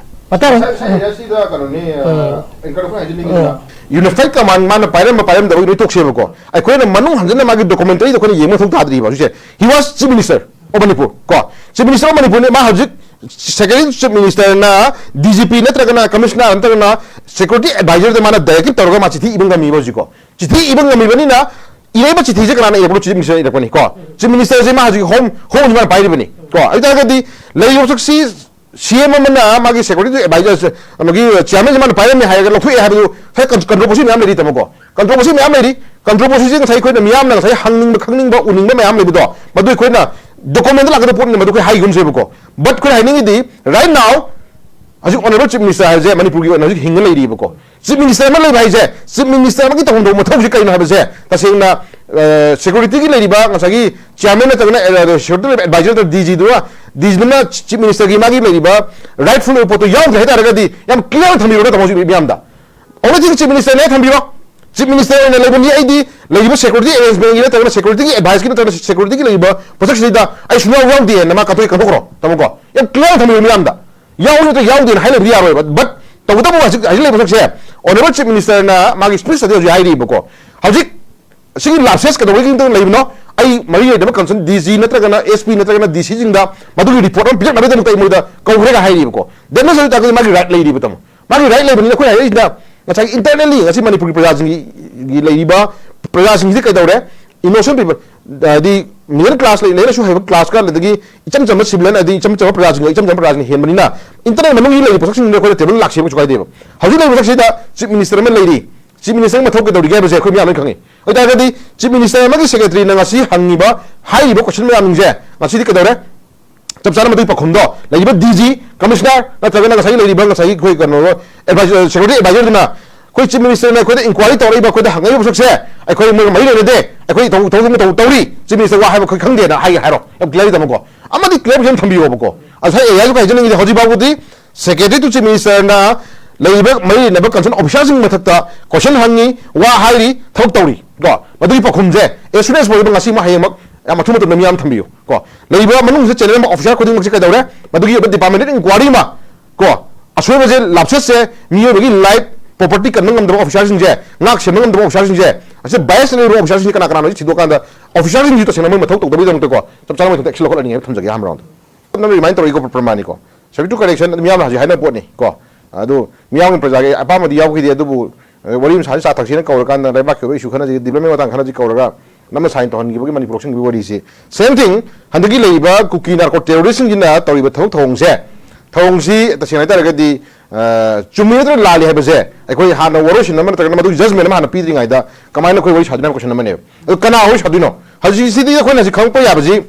ꯃꯇꯥꯡ ꯉꯁꯥꯏ ꯉꯁꯥꯏ ꯑꯁꯤꯗ ꯀꯩꯅꯣꯅꯤ, ꯑ, ꯑꯦꯡꯀꯔ ꯑꯩꯈꯣꯏ ꯍꯥꯏꯖꯅꯤꯡꯉꯤꯁꯤꯅ, ꯌꯨꯅꯤꯐꯥꯏꯠ ꯀꯃꯥꯟ ꯃꯥꯅ ꯄꯥꯏꯔꯝꯕ ꯄꯥꯏꯔꯝꯗꯕꯒꯤ ꯂꯣꯏ ꯇꯣꯛꯁꯦꯕꯀꯣ꯫ ꯑꯩꯈꯣꯏꯅ ꯃꯅꯨꯡ ꯍꯟꯖꯟꯅ ꯃꯥꯒꯤ ꯗꯣꯀꯨꯃꯦꯟꯇꯔꯤꯗ ꯑꯩꯈꯣꯏꯅ ꯌꯦꯡꯕ ꯃꯊꯧ ꯇꯥꯗ꯭ꯔꯤꯕ ꯍꯧꯖꯤꯛꯁꯦ꯫ He was Chief Minister of Manipur ꯀꯣ꯫ Chief Minister of Manipurꯅꯤ꯫ ꯃꯥ ꯍꯧꯖꯤꯛ secretary chief ꯃꯤꯅꯤꯁꯇꯔꯅ D G P ꯅꯠꯇ꯭ꯔꯒꯅ ꯀꯃꯤꯁꯅꯔ ꯅꯠꯇ꯭ꯔꯒꯅ ꯁꯦꯀ꯭ꯌꯨꯔꯤꯇꯤ ꯑꯦꯗꯚꯥꯏꯖꯔꯗ ꯃꯥꯅ ꯗꯥꯏꯔꯦꯛꯇꯤꯚ ꯇꯧꯔꯒ ꯃꯥ ꯆꯤꯊꯤ ꯏꯕ ꯉꯝꯃꯤꯕ ꯍꯧꯖꯤꯛꯀꯣ꯫ ꯆꯤꯊꯤ ꯏꯕ ꯉꯝꯃꯤꯕꯅꯤꯅ, ꯏꯔꯛꯏꯕ ꯆꯤꯊꯤꯁꯦ ꯀꯅꯥꯅ ꯏꯔꯛꯄꯅꯣ? ꯆꯤꯐ ꯃꯤꯅꯤꯁꯇꯔꯅ ꯏꯔꯛꯄꯅꯤ ꯀꯣ꯫ ꯆꯤꯐ ꯃꯤꯅꯤꯁꯇꯔꯁꯦ ꯃꯥ ꯍꯧꯖꯤꯛ ꯍꯣꯝ, ꯍꯣꯝꯁꯤ ꯃꯥꯅ ꯄꯥꯏꯔꯤꯕꯅꯤ ꯀꯣ꯫ ꯑꯗꯨ ꯇꯥꯔꯒꯗꯤ ꯂꯩꯔꯤꯕ ꯄꯣꯠꯁꯛꯁꯤ ꯁꯤ ꯑꯦꯝ ꯑꯃꯅ ꯃꯥꯒꯤ ꯁꯦꯀ꯭ꯌꯨꯔꯤꯇꯤ ꯑꯦꯗꯚꯥꯏꯖꯔ, ꯃꯥꯒꯤ ꯆꯤꯌꯥꯔꯃꯦꯟꯁꯦ ꯃꯥꯅ ꯄꯥꯏꯔꯝꯃꯦ ꯍꯥꯏꯔꯒ ꯂꯧꯊꯣꯛꯑꯦ ꯍꯥꯏꯕꯗꯨ ꯉꯁꯥꯏ ꯀꯟ-, ꯀꯟꯇ꯭ꯔꯣꯚꯔꯁꯤ ꯃꯌꯥꯝ ꯂꯩꯔꯤ ꯇꯥꯃꯣꯀꯣ꯫ ꯀꯟꯇ꯭ꯔꯣꯚꯔꯁꯤ ꯃꯌꯥꯝ ꯂꯩꯔꯤ꯫ ꯀꯟꯇ꯭ꯔꯣꯚꯔꯁꯤꯁꯦ ꯉꯁꯥꯏ ꯑꯩꯈꯣꯏꯅ ꯃꯤꯌꯥꯝꯅ ꯉꯁꯥꯏ ꯍꯪꯅꯤꯡꯕ, ꯈꯪꯅꯤꯡꯕ, ꯎꯅꯤꯡꯕ ꯃꯌꯥꯝ ꯂꯩꯕꯗꯣ, ꯃꯗꯨ ꯑꯩꯈꯣꯏꯅ ꯗꯣꯀꯨꯃꯦꯟꯗ ꯂꯥꯛꯀꯗꯕ ꯄꯣꯠꯅꯤꯅ ꯃꯗꯨ ꯑꯩꯈꯣꯏ ꯍꯥꯏꯒꯨꯝꯁꯦꯕꯀꯣ꯫ But ꯑꯩꯈꯣꯏꯅ ꯍꯥꯏꯅꯤꯡꯉꯤꯗꯤ, right now ꯍꯧꯖꯤꯛ ꯑꯣꯅꯔꯦꯕꯜ ꯆꯤꯐ ꯃꯤꯅꯤꯁꯇꯔ ꯍꯥꯏꯁꯦ ꯃꯅꯤꯄꯨꯔꯒꯤ ꯑꯣꯏꯅ ꯍꯧꯖꯤꯛ ꯍꯤꯡꯉ ꯂꯩꯔꯤꯕꯀꯣ꯫ ꯆꯤꯐ ꯃꯤꯅꯤꯁꯇꯔ ꯑꯃ ꯂꯩꯕ ꯍꯥꯏꯁꯦ, ꯆꯤꯐ ꯃꯤꯅꯤꯁꯇꯔ ꯑꯃꯒꯤ ꯇꯧꯐꯝ ꯊꯣꯛꯄ ꯃꯊꯧꯁꯦ ꯀꯩꯅꯣ ꯍꯥꯏꯕꯁꯦ ꯇꯁꯦꯡꯅ, ꯑ, ꯁꯦꯀ꯭ꯌꯨꯔꯤꯇꯤꯒꯤ ꯂꯩꯔꯤꯕ ꯉꯁꯥꯏꯒꯤ ꯆꯤꯌꯥꯔꯃꯦꯟ ꯅꯠꯇ꯭ꯔꯒꯅ, ꯑ, ꯁꯦꯀ꯭ꯌꯨꯔꯤꯇꯤ ꯑꯦꯗꯚꯥꯏꯖꯔ ꯅꯠꯇ꯭ꯔꯒ ꯗꯤ ꯖꯤꯗꯨꯅ, ꯗꯤ ꯖꯤꯗꯨꯅ ꯆꯤꯐ ꯃꯤꯅꯤꯁꯇꯔꯒꯤ ꯃꯥꯒꯤ ꯂꯩꯔꯤꯕ ꯔꯥꯏꯠꯐꯨꯜ ꯑꯣꯏꯕ ꯄꯣꯠꯇꯣ ꯌꯥꯎꯗ꯭ꯔꯦ ꯍꯥꯏ ꯇꯥꯔꯒꯗꯤ ꯌꯥꯝ ꯀ꯭ꯂꯤꯌꯥꯔ ꯊꯝꯕꯤꯔꯣꯅ ꯇꯥꯃꯣ ꯍꯧꯖꯤꯛ ꯃꯤꯌꯥꯝꯗ꯫ ꯑꯣꯟꯂꯤ ꯊꯤꯡ ꯆꯤꯐ ꯃꯤꯅꯤꯁꯇꯔꯅꯦ ꯊꯝꯕꯤꯔꯣ꯫ ꯆꯤꯐ ꯃꯤꯅꯤꯁꯇꯔ ꯑꯣꯏꯅ ꯂꯩꯕꯅꯤ ꯑꯩꯗꯤ, ꯂꯩꯔꯤꯕ ꯁꯦꯀ꯭ꯌꯨꯔꯤꯇꯤ ꯑꯦꯔꯦꯟꯖꯃꯦꯟꯒꯤ ꯅꯠꯇ꯭ꯔꯒꯅ ꯁꯦꯀ꯭ꯌꯨꯔꯤꯇꯤꯒꯤ ꯑꯦꯗꯚꯥꯏꯁꯀꯤ ꯅꯠꯇ꯭ꯔꯒꯅ ꯁꯦꯀ꯭ꯌꯨꯔꯤꯇꯤꯒꯤ ꯂꯩꯔꯤꯕ ꯄꯣꯠꯁꯛꯁꯤꯗꯩꯗ ꯑꯩ ꯁꯨꯡꯌꯥꯎ ꯌꯥꯎꯗꯦꯅ ꯃꯥ ꯀꯟꯊꯣꯛ ꯀꯟꯊꯣꯛꯈ꯭ꯔꯣ ꯇꯥꯃꯣꯀꯣ꯫ ꯌꯥꯝ ꯀ꯭ꯂꯤꯌꯥꯔ ꯊꯝꯕꯤꯔꯣ ꯃꯤꯌꯥꯝꯗ꯫ ꯌꯥꯎꯏ ꯅꯠꯇ꯭ꯔ ꯌꯥꯎꯗꯦꯅ ꯍꯥꯏꯅꯕꯗꯤ ꯌꯥꯔꯣꯏꯕ꯫ But ꯇꯧꯕꯇꯕꯨ ꯍꯧꯖꯤꯛ, ꯍꯧꯖꯤꯛ ꯂꯩꯕ ꯄꯣꯠꯁꯛꯁꯦ ꯑꯣꯅꯔꯦꯕꯜ ꯆꯤꯐ ꯃꯤꯅꯤꯁꯇꯔꯅ ꯃꯥꯒꯤ ꯁ꯭ꯄꯤꯆꯇꯗꯤ ꯍꯧꯖꯤꯛ ꯍꯥꯏꯔꯤꯕꯀꯣ꯫ ꯍꯧꯖꯤꯛ ꯁꯤꯒꯤ ꯂꯥꯞꯁꯦꯁ ꯀꯩꯗꯧꯕꯒꯤ ꯂꯩꯕꯅꯣ? ꯑꯩ ꯃꯔꯤ ꯂꯩꯅꯕ ꯀꯟꯁꯔꯟ ꯗꯤ ꯖꯤ ꯅꯠꯇ꯭ꯔꯒꯅ ꯑꯦꯁ ꯄꯤ ꯅꯠꯇ꯭ꯔꯒꯅ ꯗꯤ ꯁꯤꯁꯤꯡꯗ ꯃꯗꯨꯒꯤ ꯔꯤꯄꯣꯔꯠ ꯑꯃ ꯄꯤꯔꯛꯅꯕꯒꯤꯗꯃꯛꯇ ꯑꯩ ꯃꯣꯏꯗ ꯀꯧꯈ꯭ꯔꯦꯒ ꯍꯥꯏꯔꯤꯕꯀꯣ꯫ That means ꯍꯧꯖꯤꯛ ꯇꯥꯛꯄꯗꯤ ꯃꯥꯒꯤ ꯔꯥꯏꯠ ꯂꯩꯔꯤꯕ ꯇꯥꯃꯣ꯫ ꯃꯥꯒꯤ ꯔꯥꯏꯠ ꯂꯩꯕꯅꯤꯅ ꯑꯩꯈꯣꯏ ꯍꯥꯏꯔꯛꯏꯁꯤꯅ ꯉꯁꯥꯏꯒꯤ internally ꯉꯁꯤ ꯃꯅꯤꯄꯨꯔꯒꯤ ꯄ꯭ꯔꯖꯥꯁꯤꯡꯒꯤ ꯂꯩꯔꯤꯕ ꯄ꯭ꯔꯖꯥꯁꯤꯡꯁꯤꯗꯤ ꯀꯩꯗꯧꯔꯦ? Innocent people, ꯍꯥꯏꯗꯤ middle class ꯂꯩ, ꯂꯥꯏꯔꯤꯛ ꯂꯥꯏꯁꯨ ꯍꯩꯕ class ꯈꯔ, ꯑꯗꯒꯤ ꯏꯆꯝ ꯆꯝꯕ civilian, ꯍꯥꯏꯗꯤ ꯏꯆꯝ ꯆꯝꯕ ꯄ꯭ꯔꯖꯥꯁꯤꯡꯒ ꯏꯆꯝ ꯆꯝꯕ ꯄ꯭ꯔꯖꯥꯁꯤꯡꯅ ꯍꯦꯟꯕꯅꯤꯅ, internal ꯃꯅꯨꯡꯒꯤ ꯂꯩꯔꯤꯕ ꯄꯣꯠꯁꯛꯁꯤꯡꯗꯨꯗ ꯑꯩꯈꯣꯏꯅ ꯇꯦꯕꯜ ꯂꯥꯛꯁꯦꯕ ꯀꯩꯁꯨ ꯀꯥꯏꯗꯦꯕ꯫ ꯍꯧꯖꯤꯛ ꯂꯩꯔꯤꯕ ꯄꯣꯠꯁꯛꯁꯤꯗ ꯆꯤꯐ ꯃꯤꯅꯤꯁꯇꯔ ꯑꯃ ꯂꯩꯔꯤ, Chief Minister ꯃꯊꯧ ꯀꯩꯗꯧꯔꯤꯒꯦ ꯍꯥꯏꯕꯁꯦ ꯑꯩꯈꯣꯏ ꯃꯌꯥꯝ ꯂꯣꯏ ꯈꯪꯉꯤ꯫ ꯑꯣꯏꯇꯥꯔꯒꯗꯤ Chief Minister ꯑꯃꯒꯤ Secretary ꯅ ꯉꯁꯤ ꯍꯪꯉꯤꯕ, ꯍꯥꯏꯔꯤꯕ question ꯃꯌꯥꯝꯁꯤꯡꯁꯦ ꯉꯁꯤꯗꯤ ꯀꯩꯗꯧꯔꯦ? ꯆꯞ ꯆꯥꯅ ꯃꯗꯨꯒꯤ ꯄꯥꯎꯈꯨꯝꯗꯣ ꯂꯩꯔꯤꯕ D G, Commissioner ꯅꯠꯇ꯭ꯔꯒꯅ ꯉꯁꯥꯏꯒꯤ ꯂꯩꯔꯤꯕ ꯉꯁꯥꯏꯒꯤ ꯑꯩꯈꯣꯏ ꯀꯩꯅꯣ advisor, security advisor ꯗꯨꯅ ꯑꯩꯈꯣꯏ Chief Minister ꯅ ꯑꯩꯈꯣꯏꯗ inquiry ꯇꯧꯔꯛꯏꯕ, ꯑꯩꯈꯣꯏꯗ ꯍꯪꯉꯛꯏꯕ ꯄꯣꯠꯁꯛꯁꯦ ꯑꯩꯈꯣꯏ ꯃꯣꯏꯒ ꯃꯔꯤ ꯂꯩꯅꯗꯦ, ꯑꯩꯈꯣꯏ ꯊꯧ-, ꯊꯧ-, ꯊꯧ-, ꯇꯧꯔꯤ, Chief Minister ꯋꯥ ꯍꯥꯏꯕ ꯑꯩꯈꯣꯏ ꯈꯪꯗꯦꯅ ꯍꯥꯏꯒꯦ ꯍꯥꯏꯔꯣ, ꯌꯥꯝ clarity ꯊꯝꯃꯨꯀꯣ꯫ ꯑꯃꯗꯤ clarification ꯊꯝꯕꯤꯌꯣꯕꯀꯣ꯫ ꯉꯁꯥꯏ ꯑꯩ ꯍꯥꯏꯁꯨ ꯍꯥꯏꯖꯅꯤꯡꯉꯤꯗꯤ ꯍꯧꯖꯤꯛ ꯐꯥꯎꯕꯗꯤ Secretary to Chief Minister ꯅ ꯂꯩꯔꯤꯕ ꯃꯔꯤ ꯂꯩꯅꯕ concern officer ꯁꯤꯡ ꯃꯊꯛꯇ question ꯍꯪꯉꯤ, ꯋꯥ ꯍꯥꯏꯔꯤ, ꯊꯕꯛ ꯇꯧꯔꯤ ꯀꯣ꯫ ꯃꯗꯨꯒꯤ ꯄꯥꯎꯈꯨꯝꯁꯦ as soon as possible ꯉꯁꯤ ꯑꯃ ꯍꯌꯦꯡꯃꯛ ꯌꯥꯝ ꯑꯊꯨꯕ ꯃꯇꯝꯗ ꯃꯤꯌꯥꯝ ꯊꯝꯕꯤꯌꯨ ꯀꯣ꯫ ꯂꯩꯔꯤꯕ ꯃꯅꯨꯡꯁꯤꯗ channel ꯑꯃ officer ꯈꯨꯗꯤꯡꯃꯛꯁꯦ ꯀꯩꯗꯧꯔꯦ? ꯃꯗꯨꯒꯤ ꯑꯣꯏꯕ department inquiry ꯑꯃ ꯀꯣ, ꯑꯁꯣꯏꯕꯁꯦ, lapses ꯁꯦ, ꯃꯤꯑꯣꯏꯕꯒꯤ life, property ꯀꯟꯕ ꯉꯝꯗꯕ officer ꯁꯤꯡꯁꯦ, ꯉꯥꯛ ꯁꯦꯟꯕ ꯉꯝꯗꯕ officer ꯁꯤꯡꯁꯦ, ꯑꯁꯤ bias ꯂꯩꯔꯤꯕ officer ꯁꯤꯡꯁꯦ ꯀꯅꯥ ꯀꯅꯥꯅꯣ ꯁꯤ ꯊꯤꯗꯣꯛꯑꯀꯥꯟꯗ officer ꯁꯤꯡꯁꯤ ꯇꯁꯦꯡꯅ ꯃꯣꯏ ꯃꯊꯧ ꯇꯧꯗꯕꯒꯤꯗꯃꯛꯇꯀꯣ ꯆꯞ ꯆꯥꯅ ꯃꯣꯏ ꯊꯕꯛꯇ action ꯂꯧꯈꯠꯍꯟꯅꯤꯡꯉꯦ ꯍꯥꯏꯕ ꯊꯝꯖꯒꯦ ꯑꯍꯥꯟꯕ round꯫ ꯅꯪꯅ remind ꯇꯧꯔꯛꯏꯀꯣ ꯄ꯭ꯔꯃꯥꯅꯤꯀꯣ꯫ Subject to correction ꯑꯗꯨꯝ ꯃꯤꯌꯥꯝꯅ ꯍꯧꯖꯤꯛ ꯍꯥꯏꯅꯕ ꯄꯣꯠꯅꯤ ꯀꯣ꯫ ꯑꯗꯨ ꯃꯤꯌꯥꯝꯒꯤ ꯄ꯭ꯔꯖꯥꯒꯤ ꯑꯄꯥꯝꯕꯗꯤ ꯌꯥꯎꯈꯤꯗꯦ, ꯑꯗꯨꯕꯨ, ꯑ, ꯋꯥꯔꯤ ꯑꯃ ꯁꯥꯁꯤ, ꯆꯥ ꯊꯛꯁꯤꯅ ꯀꯧꯔꯀꯥꯟꯗ ꯂꯩꯕꯥꯛꯀꯤ ꯑꯣꯏꯕ issue ꯈꯟꯅꯁꯤ, development ꯃꯇꯥꯡ ꯈꯟꯅꯁꯤ ꯀꯧꯔꯒ ꯅꯝꯅ sign ꯇꯧꯍꯟꯈꯤꯕꯒꯤ ꯃꯅꯤꯄꯨꯔ ꯂꯧꯁꯤꯟꯈꯤꯕꯒꯤ ꯋꯥꯔꯤꯁꯤ꯫ Same thing, ꯍꯟꯗꯛꯀꯤ ꯂꯩꯔꯤꯕ ꯀꯨꯀꯤ narco terrorist ꯁꯤꯡꯁꯤꯅ ꯇꯧꯔꯤꯕ ꯊꯕꯛ ꯊꯧꯑꯣꯡꯁꯦ, ꯊꯧꯑꯣꯡꯁꯤ ꯇꯁꯦꯡꯅ ꯍꯥꯏꯇꯥꯔꯒꯗꯤ, ꯑ, ꯆꯨꯝꯃꯤ ꯅꯠꯇ꯭ꯔꯒ ꯂꯥꯜꯂꯤ ꯍꯥꯏꯕꯁꯦ ꯑꯩꯈꯣꯏ ꯍꯥꯟꯅ ꯋꯥꯔꯣꯏꯁꯤꯟ ꯑꯃ ꯅꯠꯇ꯭ꯔꯒꯅ ꯃꯗꯨꯒꯤ judgment ꯑꯃ ꯍꯥꯟꯅ ꯄꯤꯗ꯭ꯔꯤꯉꯩꯗ ꯀꯃꯥꯏꯅ ꯑꯩꯈꯣꯏ ꯋꯥꯔꯤ ꯁꯥꯗꯣꯏꯅꯣ ꯍꯥꯏꯕ question ꯑꯃꯅꯦꯕ꯫ ꯑꯗꯨ ꯀꯅꯥ ꯋꯥꯔꯤ ꯁꯥꯗꯣꯏꯅꯣ? ꯍꯧꯖꯤꯛꯁꯤꯗꯤ ꯑꯩꯈꯣꯏꯅ ꯍꯧꯖꯤꯛ ꯈꯪꯉꯛꯄ ꯌꯥꯕꯁꯤ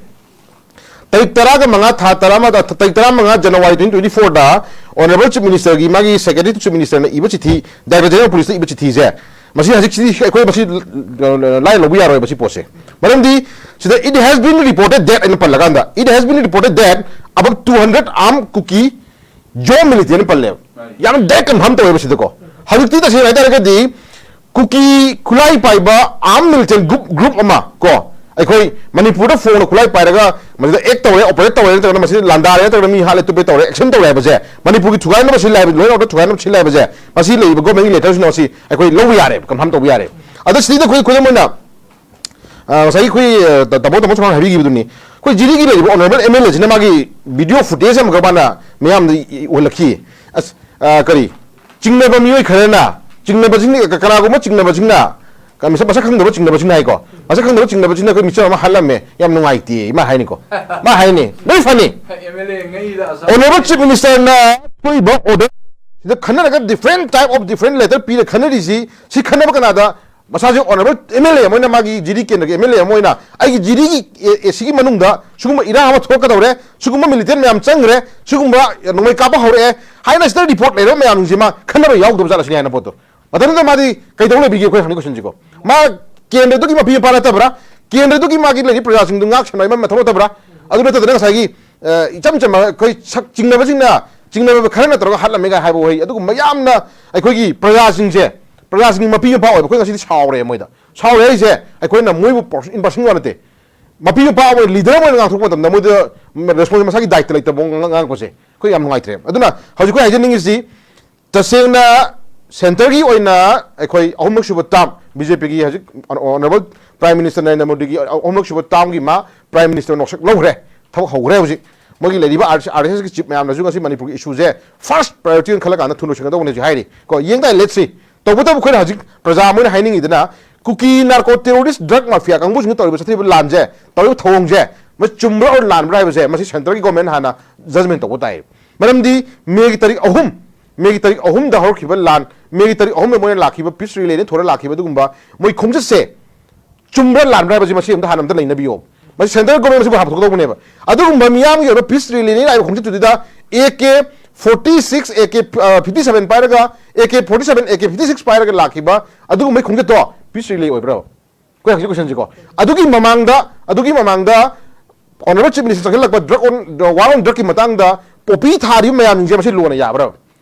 ꯇꯥꯔꯤꯛ ꯇꯔꯥꯒ ꯃꯉꯥ, ꯊꯥ ꯇꯔꯥꯃꯉꯥ, ꯇꯥꯔꯤꯛ ꯇꯔꯥꯃꯉꯥ January twenty twenty-four ꯗ Honourable Chief Minister ꯒꯤ ꯃꯥꯒꯤ Secretary to Chief Minister ꯅ ꯏꯕ ꯆꯤꯊꯤ, Director General of Police ꯇ ꯏꯕ ꯆꯤꯊꯤꯁꯦ, ꯃꯁꯤ ꯍꯧꯖꯤꯛ ꯁꯤꯗꯤ ꯑꯩꯈꯣꯏ ꯃꯁꯤ, ꯑ, ꯂꯥꯏ ꯂꯧꯕ ꯌꯥꯔꯣꯏꯕ ꯁꯤ ꯄꯣꯠꯁꯦ꯫ ꯃꯔꯝꯗꯤ ꯁꯤꯗ "It has been reported that" ꯍꯥꯏꯅ ꯄꯜꯂꯀꯥꯟꯗ, "It has been reported that about two hundred armed Kuki Zo militant" ꯍꯥꯏꯅ ꯄꯜꯂꯦꯕ꯫ ꯌꯥꯝ direct confirm ꯇꯧꯋꯦꯕ ꯁꯤꯗꯀꯣ꯫ ꯍꯧꯖꯤꯛꯇꯤ ꯇꯁꯦꯡꯅ ꯍꯥꯏꯇꯥꯔꯒꯗꯤ ꯀꯨꯀꯤ ꯈꯨꯠꯂꯥꯏ ꯄꯥꯏꯕ armed militant group, group ꯑꯃ ꯀꯣ, ꯑꯩꯈꯣꯏ ꯃꯅꯤꯄꯨꯔꯗ ꯐꯣꯡꯅ ꯈꯨꯠꯂꯥꯏ ꯄꯥꯏꯔꯒ ꯃꯁꯤꯗ act ꯇꯧꯔꯦ, operate ꯇꯧꯔꯦ, ꯅꯠꯇ꯭ꯔꯒꯅ ꯃꯁꯤꯗ ꯂꯥꯟꯗꯥꯔꯦ, ꯅꯠꯇ꯭ꯔꯒꯅ ꯃꯤ ꯍꯥꯠꯂꯦ ꯇꯨꯞꯄꯦ ꯇꯧꯔꯦ, action ꯇꯧꯔꯦ ꯍꯥꯏꯕꯁꯦ, ꯃꯅꯤꯄꯨꯔꯒꯤ ꯊꯨꯒꯥꯏꯅꯕ ꯁꯤꯜꯂꯦ ꯍꯥꯏꯕ, law and order ꯊꯨꯒꯥꯏꯅꯕ ꯁꯤꯜꯂꯦ ꯍꯥꯏꯕꯁꯦ, ꯃꯁꯤ ꯂꯩꯔꯤꯕ government ꯀꯤ letter ꯁꯤꯅ ꯃꯁꯤ ꯑꯩꯈꯣꯏ ꯂꯧꯕ ꯌꯥꯔꯦ, confirm ꯇꯧꯕ ꯌꯥꯔꯦ꯫ ꯑꯗ ꯁꯤꯗꯩꯗ ꯑꯩꯈꯣꯏ ꯈꯨꯗꯝ ꯑꯣꯏꯅ, ꯑ, ꯉꯁꯥꯏꯒꯤ ꯑꯩꯈꯣꯏ, ꯑ, ꯇꯥꯃꯣ, ꯇꯥꯃꯣ ꯁꯨꯃꯥꯡ ꯍꯥꯏꯕꯤꯈꯤꯕꯗꯨꯅꯤ, ꯑꯩꯈꯣꯏ ꯖꯤꯔꯤꯒꯤ ꯂꯩꯔꯤꯕ Honourable M L A ꯁꯤꯅ ꯃꯥꯒꯤ video footage ꯑꯃꯈꯛ ꯃꯥꯅ ꯃꯤꯌꯥꯝꯗ ꯎꯍꯜꯂꯛꯈꯤ꯫ ꯑꯁ, ꯑ, ꯀꯔꯤ, ꯆꯤꯡꯅꯕ ꯃꯤꯑꯣꯏ ꯈꯔꯅ, ꯆꯤꯡꯅꯕꯁꯤꯡ, ꯀ-, ꯀꯅꯥꯒꯨꯝꯕ ꯆꯤꯡꯅꯕꯁꯤꯡꯅ, ꯀ-, ꯃꯁꯛ, ꯃꯁꯛ ꯈꯪꯗꯕ ꯆꯤꯡꯅꯕꯁꯤꯡꯅ ꯍꯥꯏꯀꯣ, ꯃꯁꯛ ꯈꯪꯗꯕ ꯆꯤꯡꯅꯕꯁꯤꯡꯅ ꯑꯩꯈꯣꯏ ꯃꯤꯆꯝ ꯑꯃ ꯍꯥꯠꯂꯝꯃꯦ, ꯌꯥꯝ ꯅꯨꯡꯉꯥꯏꯇꯦ, ꯃꯥ ꯍꯥꯏꯅꯤꯀꯣ, ꯃꯥ ꯍꯥꯏꯅꯤ, ꯂꯣꯏ ꯐꯅꯤ꯫ M L A ꯉꯩꯗ ꯑꯁꯥ Honourable Chief Minister ꯅ ꯊꯣꯛꯏꯕ order ꯁꯤꯗ ꯈꯟꯅꯔꯒ different type of different letter ꯄꯤꯔ ꯈꯟꯅꯔꯤꯁꯤ, ꯁꯤ ꯈꯟꯅꯕ ꯀꯅꯥꯗ? ꯃꯁꯥꯁꯦ honourable M L A ꯑꯃ ꯑꯣꯏꯅ, ꯃꯥꯒꯤ ꯖꯤꯔꯤ ꯀꯦꯟꯗ꯭ꯔꯒꯤ M L A ꯑꯃ ꯑꯣꯏꯅ ꯑꯩꯒꯤ ꯖꯤꯔꯤꯒꯤ ꯑꯦ ꯁꯤꯒꯤ ꯃꯅꯨꯡꯗ ꯁꯤꯒꯨꯝꯕ ꯏꯔꯥꯡ ꯑꯃ ꯊꯣꯛꯂꯛꯀꯗꯧꯔꯦ, ꯁꯤꯒꯨꯝꯕ militant ꯃꯌꯥꯝ ꯆꯪꯈ꯭ꯔꯦ, ꯁꯤꯒꯨꯝꯕ ꯅꯣꯡꯃꯩ ꯀꯥꯞꯄ ꯍꯧꯔꯛꯑꯦ ꯍꯥꯏꯅ ꯁꯤꯗ report ꯂꯩꯔꯕ ꯃꯌꯥꯝꯁꯤꯡꯁꯤ ꯃꯥ ꯈꯟꯅꯕ ꯌꯥꯎꯗꯕ ꯖꯥꯠꯂ ꯁꯤꯅꯤ ꯍꯥꯏꯅ ꯄꯣꯠꯇꯣ꯫ ꯃꯇꯝꯗꯨꯗ ꯃꯥꯗꯤ ꯀꯩꯗꯧ ꯂꯩꯕꯤꯒꯦ? ꯑꯩꯈꯣꯏ ꯍꯪꯅꯤꯡ question ꯁꯤꯀꯣ꯫ ꯃꯥ ꯀꯦꯟꯗ꯭ꯔꯗꯨꯒꯤ ꯃꯄꯤ ꯃꯄꯥ ꯅꯠꯇꯕ꯭ꯔꯥ? ꯀꯦꯟꯗ꯭ꯔꯗꯨꯒꯤ ꯃꯥꯒꯤ ꯂꯩꯔꯤꯕ ꯄ꯭ꯔꯖꯥꯁꯤꯡꯗꯨ ꯉꯥꯛ ꯁꯦꯟꯅꯕꯒꯤ ꯃꯊꯧ ꯅꯠꯇꯕ꯭ꯔꯥ? ꯑꯗꯨ ꯅꯠꯇꯗꯅ ꯉꯁꯥꯏꯒꯤ, ꯑ, ꯏꯆꯝ ꯆꯝꯕ ꯑꯩꯈꯣꯏ ꯁꯛ ꯆꯤꯡꯅꯕꯁꯤꯡꯅ, ꯆꯤꯡꯅꯕ ꯈꯔꯅ ꯇꯧꯔꯒ ꯍꯥꯠꯂꯝꯃꯦ ꯀꯥꯏ ꯍꯥꯏꯕ ꯋꯥꯍꯩ, ꯑꯗꯨꯒꯨꯝꯕ ꯌꯥꯝꯅ ꯑꯩꯈꯣꯏꯒꯤ ꯄ꯭ꯔꯖꯥꯁꯤꯡꯁꯦ, ꯄ꯭ꯔꯖꯥꯁꯤꯡꯒꯤ ꯃꯄꯤ ꯃꯄꯥ ꯑꯣꯏꯕ ꯑꯩꯈꯣꯏ ꯉꯁꯤꯗꯤ ꯁꯥꯎꯔꯦ ꯃꯣꯏꯗ꯫ ꯁꯥꯎꯔꯦ ꯍꯥꯏꯁꯦ ꯑꯩꯈꯣꯏꯅ ꯃꯣꯏꯕꯨ ꯄꯔꯁ-, in person ꯋꯥ ꯅꯠꯇꯦ, ꯃꯄꯤ ꯃꯄꯥ ꯑꯃ ꯑꯣꯏꯅ leader ꯑꯃ ꯑꯣꯏꯅ ꯉꯥꯡꯊꯣꯛꯄ ꯃꯇꯝꯗ ꯃꯣꯏꯗ response, ꯃꯁꯥꯒꯤ ꯗꯥꯏꯇ ꯂꯩꯇꯕ ꯃꯑꯣꯡ ꯉꯥꯡ-, ꯉꯥꯡꯉꯛꯄꯁꯦ ꯑꯩꯈꯣꯏ ꯌꯥꯝ ꯅꯨꯡꯉꯥꯏꯇ꯭ꯔꯦ꯫ ꯑꯗꯨꯅ ꯍꯧꯖꯤꯛ ꯑꯩꯈꯣꯏ ꯍꯥꯏꯖꯅꯤꯡꯉꯤꯁꯤ, ꯇꯁꯦꯡꯅ centreꯒꯤ ꯑꯣꯏꯅ ꯑꯩꯈꯣꯏ ꯑꯍꯨꯝꯂꯛ ꯁꯨꯕ term, BJPꯒꯤ ꯍꯧꯖꯤꯛ honourable Prime Minister ꯅꯔꯦꯟꯗ꯭ꯔ ꯃꯣꯗꯤꯒꯤ ꯑꯍꯨꯝꯂꯛ ꯁꯨꯕ termꯒꯤ ꯃꯥ Prime Minister ꯅꯣꯛꯁꯛ ꯂꯧꯈ꯭ꯔꯦ, ꯊꯕꯛ ꯍꯧꯈ꯭ꯔꯦ꯫ ꯍꯧꯖꯤꯛ ꯃꯣꯏꯒꯤ ꯂꯩꯔꯤꯕ RSSꯒꯤ chief ꯃꯌꯥꯝꯅꯁꯨ ꯉꯁꯤ ꯃꯅꯤꯄꯨꯔꯒꯤ issueꯁꯦ first priority ꯑꯣꯏꯅ ꯈꯜꯂꯀꯥꯟꯗ ꯊꯨꯅ ꯂꯣꯏꯁꯤꯟꯒꯗꯧꯕꯅꯦꯁꯨ ꯍꯥꯏꯔꯤ꯫ ꯀꯣ, ꯌꯦꯡ ꯇꯥꯔꯦ, let's see꯫ ꯇꯧꯕꯇꯕꯨ ꯑꯩꯈꯣꯏꯅ ꯍꯧꯖꯤꯛ ꯄ꯭ꯔꯖꯥ ꯃꯣꯏꯅ ꯍꯥꯏꯅꯤꯡꯉꯤꯗꯅ, ꯀꯨꯀꯤ narco terrorist drug mafia ꯀꯥꯡꯕꯨꯁꯤꯡꯅ ꯇꯧꯔꯤꯕ ꯆꯠꯊꯔꯤꯕ ꯂꯥꯟꯁꯦ, ꯇꯧꯔꯤꯕ ꯊꯧꯑꯣꯡꯁꯦ, ꯃꯁꯤ ꯆꯨꯝꯕ꯭ꯔꯥ or ꯂꯥꯟꯕ꯭ꯔꯥ ꯍꯥꯏꯕꯁꯦ ꯃꯁꯤ centreꯒꯤ government ꯍꯥꯟꯅ judgement ꯇꯧꯕ ꯇꯥꯏ꯫ ꯃꯔꯝꯗꯤ ꯃꯦꯒꯤ ꯇꯥꯔꯤꯛ ꯑꯍꯨꯝ, ꯃꯦꯒꯤ ꯇꯥꯔꯤꯛ ꯑꯍꯨꯝꯗ ꯍꯧꯔꯛꯈꯤꯕ ꯂꯥꯟ, ꯃꯦꯒꯤ ꯇꯥꯔꯤꯛ ꯑꯍꯨꯝꯗ ꯃꯣꯏꯅ ꯂꯥꯛꯈꯤꯕ peace rallyꯅ ꯊꯣꯔ ꯂꯥꯛꯈꯤꯕ ꯑꯗꯨꯒꯨꯝꯕ ꯃꯣꯏ ꯈꯣꯡꯆꯠꯁꯦ ꯆꯨꯝꯕ꯭ꯔꯥ ꯂꯥꯟꯕ꯭ꯔꯥ ꯍꯥꯏꯕꯁꯤ ꯃꯁꯤ ꯑꯝꯇ ꯍꯥꯟꯅ ꯑꯝꯇ ꯅꯩꯅꯕꯤꯌꯣ꯫ ꯃꯁꯤ central government ꯃꯁꯤꯕꯨ ꯍꯥꯟꯅ ꯄꯨꯊꯣꯛꯀꯗꯧꯕꯅꯦꯕ꯫ ꯑꯗꯨꯒꯨꯝꯕ ꯃꯤꯌꯥꯝꯒꯤ ꯑꯣꯏꯕ peace rallyꯅꯤ ꯍꯥꯏꯕ ꯈꯣꯡꯆꯠꯇꯨꯗ AK forty six, AK, ꯑ, fifty seven ꯄꯥꯏꯔꯒ, AK forty seven, AK fifty six ꯄꯥꯏꯔꯒ ꯂꯥꯛꯈꯤꯕ ꯑꯗꯨꯒꯨꯝꯕꯒꯤ ꯈꯣꯡꯆꯠꯇꯣ peace rally ꯑꯣꯏꯕ꯭ꯔꯥ? ꯑꯩꯈꯣꯏ ꯍꯪꯆꯤꯠ questionꯁꯤꯀꯣ꯫ ꯑꯗꯨꯒꯤ ꯃꯃꯥꯡꯗ, ꯑꯗꯨꯒꯤ ꯃꯃꯥꯡꯗ honourable chief minister ꯆꯪꯁꯤꯜꯂꯛꯄ drug on, war on drugꯀꯤ ꯃꯇꯥꯡꯗ poppy ꯊꯥꯔꯤꯕ ꯃꯌꯥꯝꯁꯤꯡꯁꯦ ꯃꯁꯤ ꯂꯣꯅ ꯌꯥꯕ꯭ꯔꯥ?